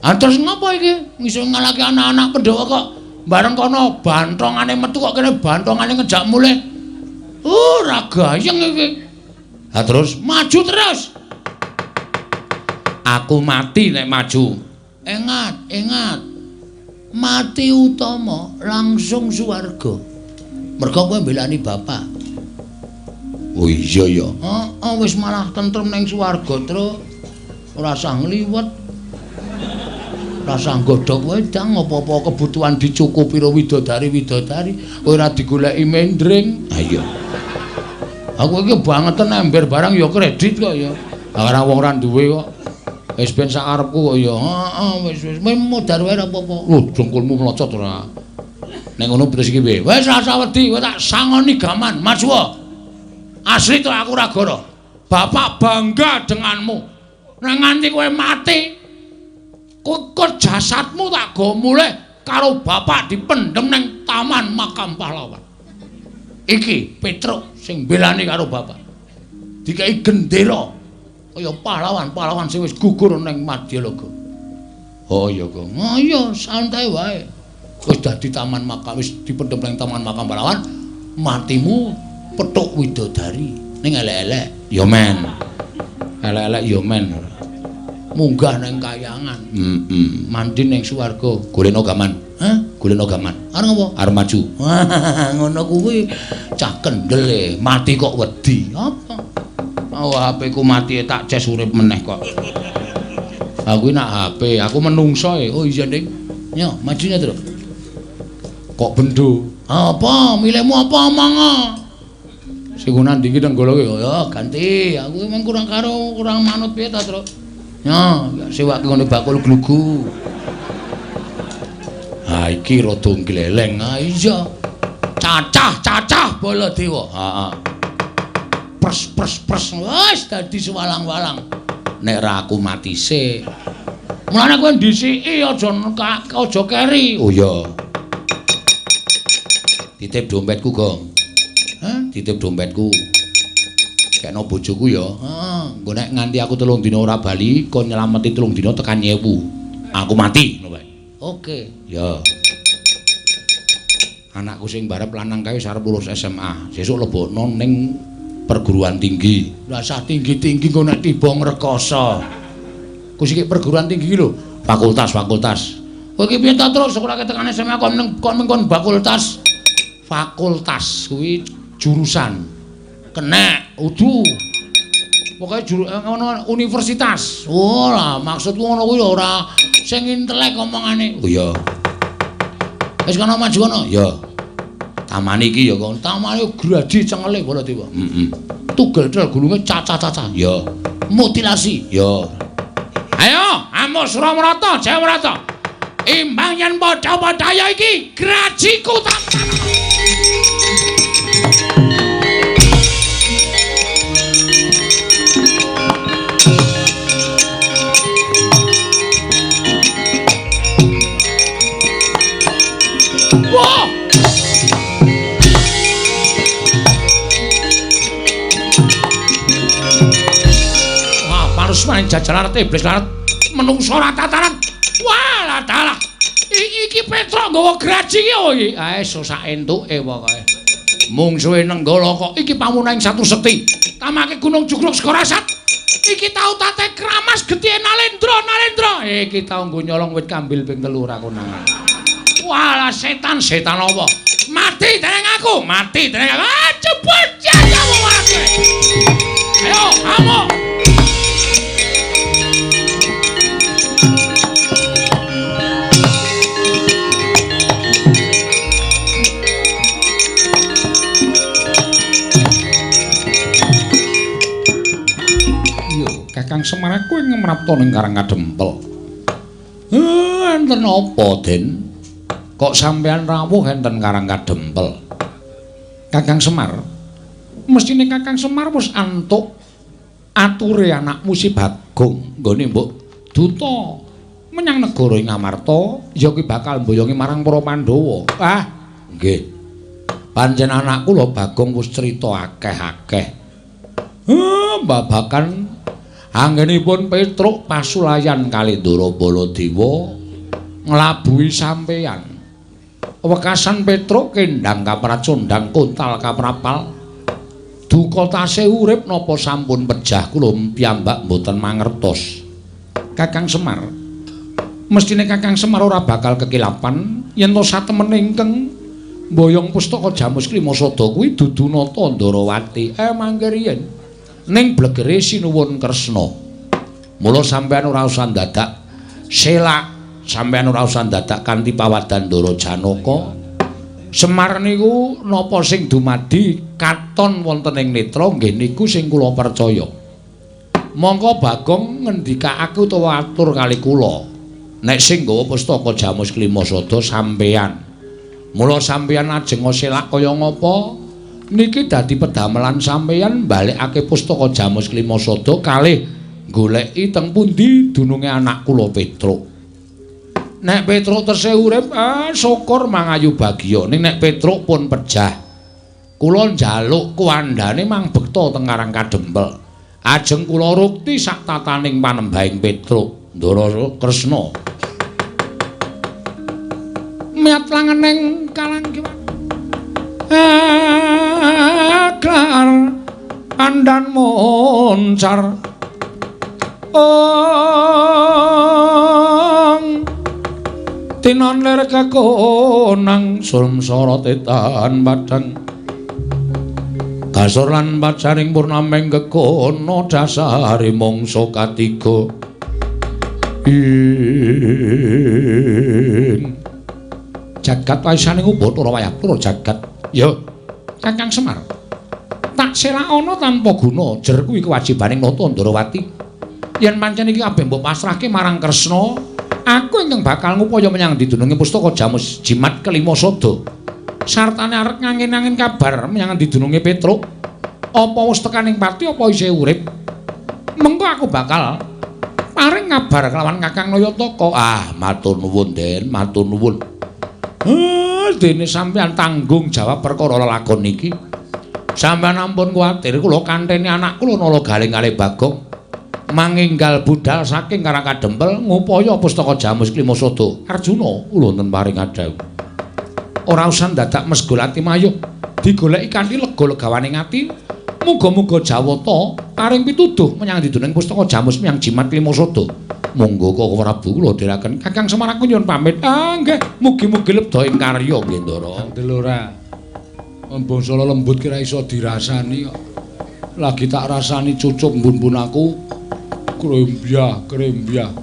[SPEAKER 1] Ha terus ngopo iki? Iso ngalahke anak-anak Pandhawa kok bareng kono bantongane metu kok kene bantongane ngejak mulih. Ora gayeng iki. Ha terus maju terus. Aku mati nek maju. Ingat, ingat. Mati utama langsung swarga. Mergo kowe mbelani bapak. Oh iya ya. Heeh, wis malah tentrem ning swarga, Tru. Ora usah ngliwet. Ora usah nggodhog wedang, apa-apa kebutuhan dicukupi karo widodari-widodari, kowe ora digoleki mendring. Ha iya. Aku iki bangeten ember barang ya kredit kok ya. Ora wong ora duwe kok. Wis ben sak karepku kok ya. Heeh, wis wis modar wae ora apa-apa. Lho, dengkulmu mlocot ora. Nek ngono terus iki piye? Wis ora usah wedi, kowe tak sangoni gaman, maju. Asli to aku ora goro. Bapak bangga denganmu. Nek nganti kowe mati, kok jasadmu tak go mulih karo bapak dipendhem ning taman makam pahlawan. Iki Petruk sing mbelani karo bapak. Dikai gendera kaya pahlawan-pahlawan sing wis gugur ning Madyalaga. Oh iya, Kong. Oh iya, santai wae. Wis dadi taman makam, wis dipendhem ning taman makam pahlawan, matimu petuk widodari ning elek-elek. Ya men. Elek-elek ya men. Munggah ning kayangan. Heeh. Mandi ning swarga. Golekno gaman. Hah? Golekno gaman. Arep ngopo? Arep maju. Ngono kuwi cah kendel e, mati kok wedi. Apa? Oh, HP ku mati tak ces urip meneh kok. Aku nak HP, aku menungso e. Oh iya, Ding. Yo, majunya terus. Kok bendo? Apa? Milihmu apa omong? Sing ngono ndi iki Nenggala ki? Ya ganti. Aku emang kurang karo kurang manut piye ta, Truk? Yo, sewake ngene bakul glugu. Ha iki rada gleleng. Ha iya. Cacah-cacah Baladewa. Heeh. Pres pres pres wis dadi sewalang-walang. Nek ra aku mati sik. Mulane kowe ndhisiki aja aja keri. Oh iya. Titip dompetku, Gong. Hah? Titip dompetku. Kekno bojoku ya. Heeh, engko nek nganti aku 3 dina ora bali, kon nyelameti 3 dina tekan 1000. Aku mati ngono wae. Oke. Ya. Anakku sing barep lanang kae wis arep lulus SMA. Sesuk lebokno ning perguruan tinggi. Lah sah tinggi-tinggi engko nek tiba ngrekoso. Ku siki perguruan tinggi iki lho, fakultas-fakultas. Kowe iki piye ta terus ora tekan SMA kon ning kon fakultas. Fakultas kuwi jurusan. Kenek, udu. Pokoke ngono universitas. Oh lah maksudku ngono kuwi ora sing intelek omongane. Oh iya. Wis kono maju kono. Ya. Taman iki ya kon. Tamane graji cengele Baladewa. Heeh. Tugel tel gulunge cacah-cacah. Ya. Mutilasi. Ya. Ayo, amuk Suramarata, Jayamarata. Imbang yen padha-padha ya iki grajiku tak. Wah! Wah, parusman jajaran iblis larat menungso ora tataran. Wah, dalah. Iki Petruk nggawa graji iki apa iki? Ae sak entuke pokoke. Mungsuhe Nenggala kok iki pamunaing satu sekti. Tamake Gunung Jugruk Sekorasat. Iki tau tate kramas getihe Nalendra, Nalendra. Iki tau nggo nyolong wit kambil ping 3 ora konangan. Walah setan, setan apa? Mati dening aku, mati dening aku. Ah, cepet jajamu mati. Ayo, amuk.
[SPEAKER 2] Kakang Semar aku ing ngrapta ning Karang Kadempel.
[SPEAKER 1] Enten apa, Den? Kok sampeyan rawuh enten Karang Kadempel?
[SPEAKER 2] Kakang Semar, mestine Kakang Semar wis antuk ature anakmu si Bagong nggone mbok duta menyang negara ing Amarta, ya kuwi bakal mboyongi marang para Pandhawa.
[SPEAKER 1] Ah, nggih. Pancen anakku lho Bagong wis crita akeh-akeh. Babakan anggenipun Petruk pasulayan kali Ndara Baladewa nglabuhi sampeyan. Wekasan Petruk kendang kapracondang kontal kaprapal. Duka tasih urip napa sampun pejah kula piyambak mboten mangertos.
[SPEAKER 2] Kakang Semar, mestine Kakang Semar ora bakal kekilapan yen to satemene ingkang mboyong pustaka Jamus Klimasada kuwi dudu Nata Ndarawati.
[SPEAKER 1] Mangke riyen ning blegere Sinuwun Kresna. Mula sampeyan ora usah dadak selak, sampeyan ora usah dadak kanthi pawadan Ndara Janaka. Semar niku napa sing dumadi katon wonten ing netra nggih niku sing kula percaya. Mongko Bagong ngendikake utawa atur kali kula nek sing nggawa pustaka Jamus Klimasada sampeyan. Mula sampeyan ajeng selak kaya ngapa niki dadi pedamelan sampeyan balekake pustaka Jamus Klimasada kalih goleki teng pundi dununge anak kula Petruk. Nek Petruk tesih urip, syukur mangayu bagya. Ning nek Petruk pun pejah, kula njaluk kuwandane mang bekta teng Karang Kadempel. Ajeng kula rukti sak tataning panembahing Petruk Ndara Kresna.
[SPEAKER 2] Miat langeneng kalangkiwan aklar pandan moncar ong tinon lir kekonang sulm sorot etan padang
[SPEAKER 1] kasur lan pacaring purnameng kekono dasare mangsa katiga ing
[SPEAKER 2] jagat waisaning Bathara Wayapura jagat. Ya, Kakang Semar, tak selakana tanpa guna jer kuwi kewajibaning Nata Ndarawati. Yen pancen iki kabeh mbok pasrahke marang Kresna, aku ingkang bakal ngupaya menyang didununge pustaka Jamus Jimat Klimasada. Sartane arep ngangin-angin kabar menyang didununge Petruk, apa wis tekaning pati apa isih urip. Mengko aku bakal paring kabar kelawan Kakang Nayataka.
[SPEAKER 1] Ah, matur nuwun, Den, matur nuwun.
[SPEAKER 2] Dene sampeyan tanggung jawab perkara lelakon iki.
[SPEAKER 1] Sampeyan ampun kuwatir, kula kanteni anak kula Nala Galing kalih Bagong manginggal budal saking Karang Kadempel ngupaya pustaka Jamus Klimasada.
[SPEAKER 2] Arjuna kula wonten paring adhawuh. Ora usah dadak mesgul ati mayuh, digoleki kanthi lega legawaning ati. Muga-muga Jawata paring pituduh menyang diduning pustaka Jamus menyang Jimat Klimasada.
[SPEAKER 1] Monggo Koko Prabu kula dherekaken.
[SPEAKER 2] Kakang Semar aku nyuwun pamit. Ah nggih, mugi-mugi lebda ing karya nggih Ndara.
[SPEAKER 3] Kandel ora. Bangsa lembut kira iso dirasani kok. Lagi tak rasani cucup mbun-mbun aku krembyah, krembyah.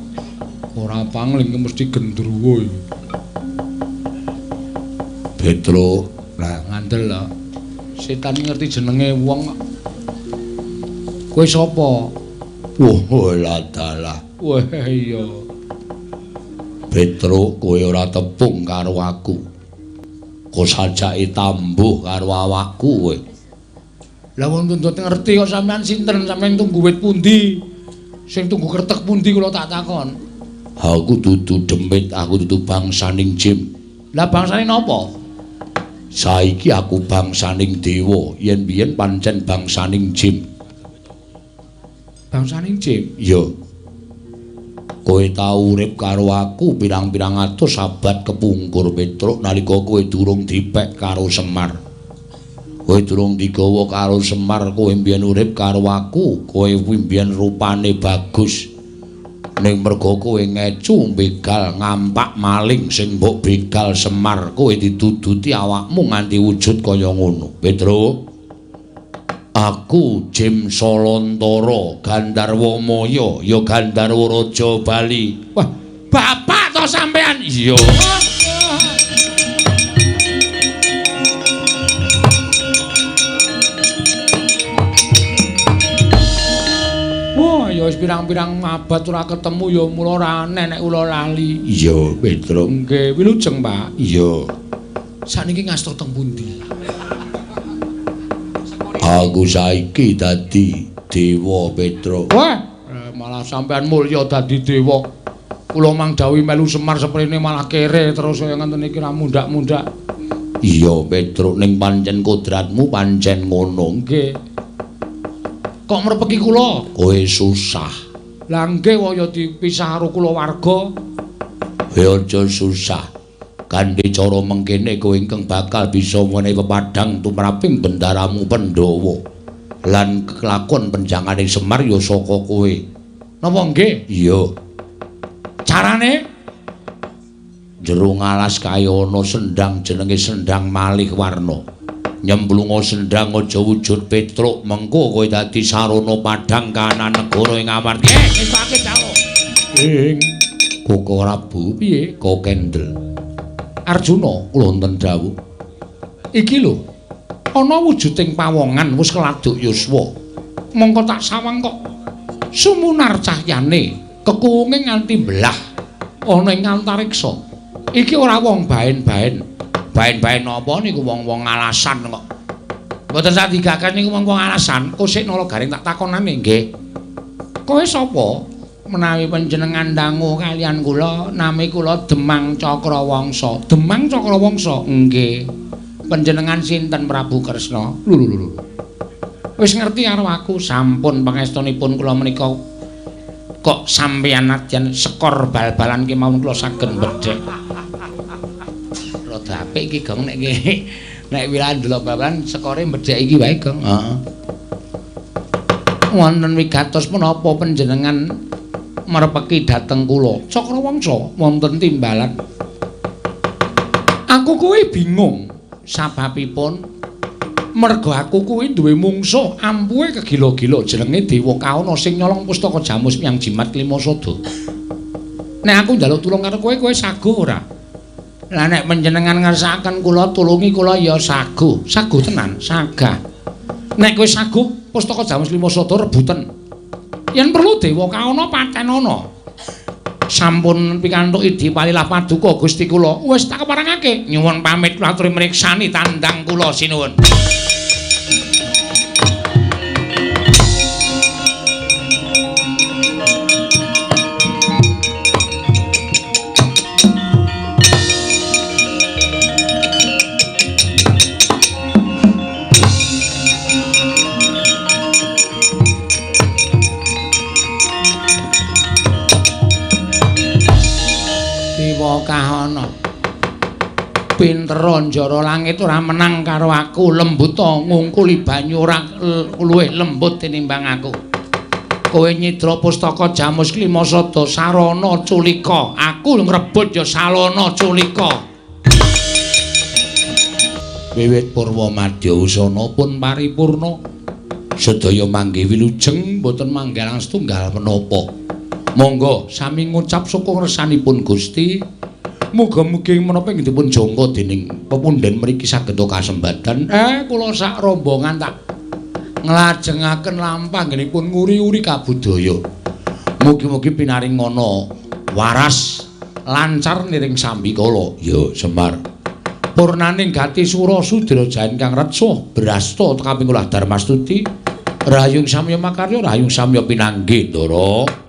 [SPEAKER 3] Ora pangling mesti gendruwo iki.
[SPEAKER 1] Petruk,
[SPEAKER 3] lah ngandel lho. Setan ngerti jenenge wong kok. Kowe sapa?
[SPEAKER 1] Wah, ladalah.
[SPEAKER 3] Wah iya.
[SPEAKER 1] Petruk, kowe ora tepung karo aku. Kok sajake tambuh karo awakku kowe.
[SPEAKER 3] Lah wong tuntut ngerti kok sampean sinten, sampean tunggu wit pundi? Sing tunggu kertek pundi kula tak takon.
[SPEAKER 1] Aku dudu demit, aku dudu bangsaning jim.
[SPEAKER 3] Lah bangsane napa?
[SPEAKER 1] Saiki aku bangsaning dewa, yen biyen pancen bangsaning jim.
[SPEAKER 3] Bangsaning jim?
[SPEAKER 1] Iya. Kowe tau urip karo aku pirang-pirang atus abad kepungkur Petruk nalika kowe durung dipek karo Semar. Kowe durung digawa karo Semar, kowe mbiyen urip karo aku, kowe mbiyen rupane bagus. Ning merga kowe ngecu begal ngampak maling sing mbok begal Semar, kowe dituduti awakmu nganti wujud kaya ngono. Petruk, aku Jim Solontara, Gandharwa Maya, ya Gandharwa Raja Bali.
[SPEAKER 2] Wah, bapak to sampean?
[SPEAKER 1] Iya.
[SPEAKER 2] Wah, ya
[SPEAKER 3] Ya wis pirang-pirang abad ora ketemu ya mula ora aneh nek kula lali.
[SPEAKER 1] Iya, Petruk.
[SPEAKER 3] Nggih, wilujeng, Pak.
[SPEAKER 1] Iya.
[SPEAKER 4] Sakniki ngasta teng pundi?
[SPEAKER 1] Aku saiki dadi dewa, Petruk.
[SPEAKER 3] Wah, malah sampean mulya dadi dewa. Kula mang dawuhi melu Semar seprene malah kere terus kaya ngenten iki ra mundhak-mundhak.
[SPEAKER 1] Iya, Petruk, ning pancen kodratmu pancen ngono.
[SPEAKER 3] Nggih. Kok mrepeki kula?
[SPEAKER 1] Kowe susah.
[SPEAKER 3] Lah nggih waya dipisah karo kulawarga.
[SPEAKER 1] Kowe aja susah. Kanthi cara mengkene kowe ingkang bakal bisa menehi pepadhang tumraping bendaramu Pandhawa. Lan kelakon penjangane Semar ya saka kowe.
[SPEAKER 3] Napa nggih?
[SPEAKER 1] Iya.
[SPEAKER 3] Carane?
[SPEAKER 1] Jero ngalas kaya ana sendang jenenge Sendang Malih Warna. Nyemplunga sendang aja wujud Petruk, mengko kowe dadi sarana padhang kahanan negara ing Amarta.
[SPEAKER 3] Ngesake dawuh.
[SPEAKER 1] Ing Koko Prabu
[SPEAKER 3] piye?
[SPEAKER 1] Ko kendel.
[SPEAKER 3] Arjuna
[SPEAKER 1] kula wonten dawuh.
[SPEAKER 3] Iki lho, ana wujuding pawongan wis keladuk yuswa. Mongko tak sawang kok sumunar cahyane kekuwunge nganti belah ana ing antariksa. Iki ora wong baen-baen.
[SPEAKER 1] Baen-baen napa niku wong-wong alasan kok.
[SPEAKER 3] Mboten sak digagas niku wong-wong alasan. Kosik nala garing tak takonane nggih. Kowe sapa? Menawi panjenengan dangu kalian kula, nami kula Demang Cakrawangsa. Demang Cakrawangsa? Nggih. Panjenengan sinten Prabu Kresna? Lho lho lho. Wis ngerti karo aku, sampun pangestunipun kula menika kok sampeyan nadyan skor bal-balan kemawon kula saged bedhek. Rada apik iki, Gong, nek nek wilahan delok bal-balan skore bedhek iki wae, Gong.
[SPEAKER 1] Heeh.
[SPEAKER 3] Wonten wigatos menapa panjenengan merepeki dhateng kula? Cakrawangsa wonten timbalan. Aku kuwi bingung sababipun merga aku kuwi duwe mungsuh ampuhe kegila-gila jenenge Dewa Kaana sing nyolong pustaka Jamus Miang Jimat Klimasada. Nek aku njaluk tulung karo kowe, kowe saguh ora? Lah nek panjenengan ngersakaken kula tulungi kula ya saguh. Saguh tenan, sagah. Nek kowe saguh pustaka Jamus Klimasada rebuten. Yen perlu Dewa Kaana patenana. Sampun pikantuk idi palilah paduka Gusti kula. Wis tak keparengake. Nyuwun pamit kula aturi mriksani tandang kula sinuwun. Kahana pinter njara langit ora menang karo aku, lembuta ngungkuli banyu ora luwih lembut tinimbang aku. Kowe nyidra pustaka Jamus Klimasada sarana culika, aku ngrebut ya salana culika.
[SPEAKER 1] Wiwit purwa madya usana pun paripurna, sedaya manggih wilujeng boten manggalang setunggal menapa. Monggo sami ngucap syukur ngersanipun Gusti. Muga-mugi menapa ing dipun jangka dening pepundhen mriki saged kasembatan. Kula sak rombongan tak nglajengaken lampah nggenipun nguri-uri kabudaya. Mugi-mugi pinaring ana waras lancar niring sambikala. Ya Semar. Purnaning gati sura sudra jayan kang retsuh brasta kaping kula Darmastuti. Rahayung samya makarya, rahayung samya pinanggih, Ndara.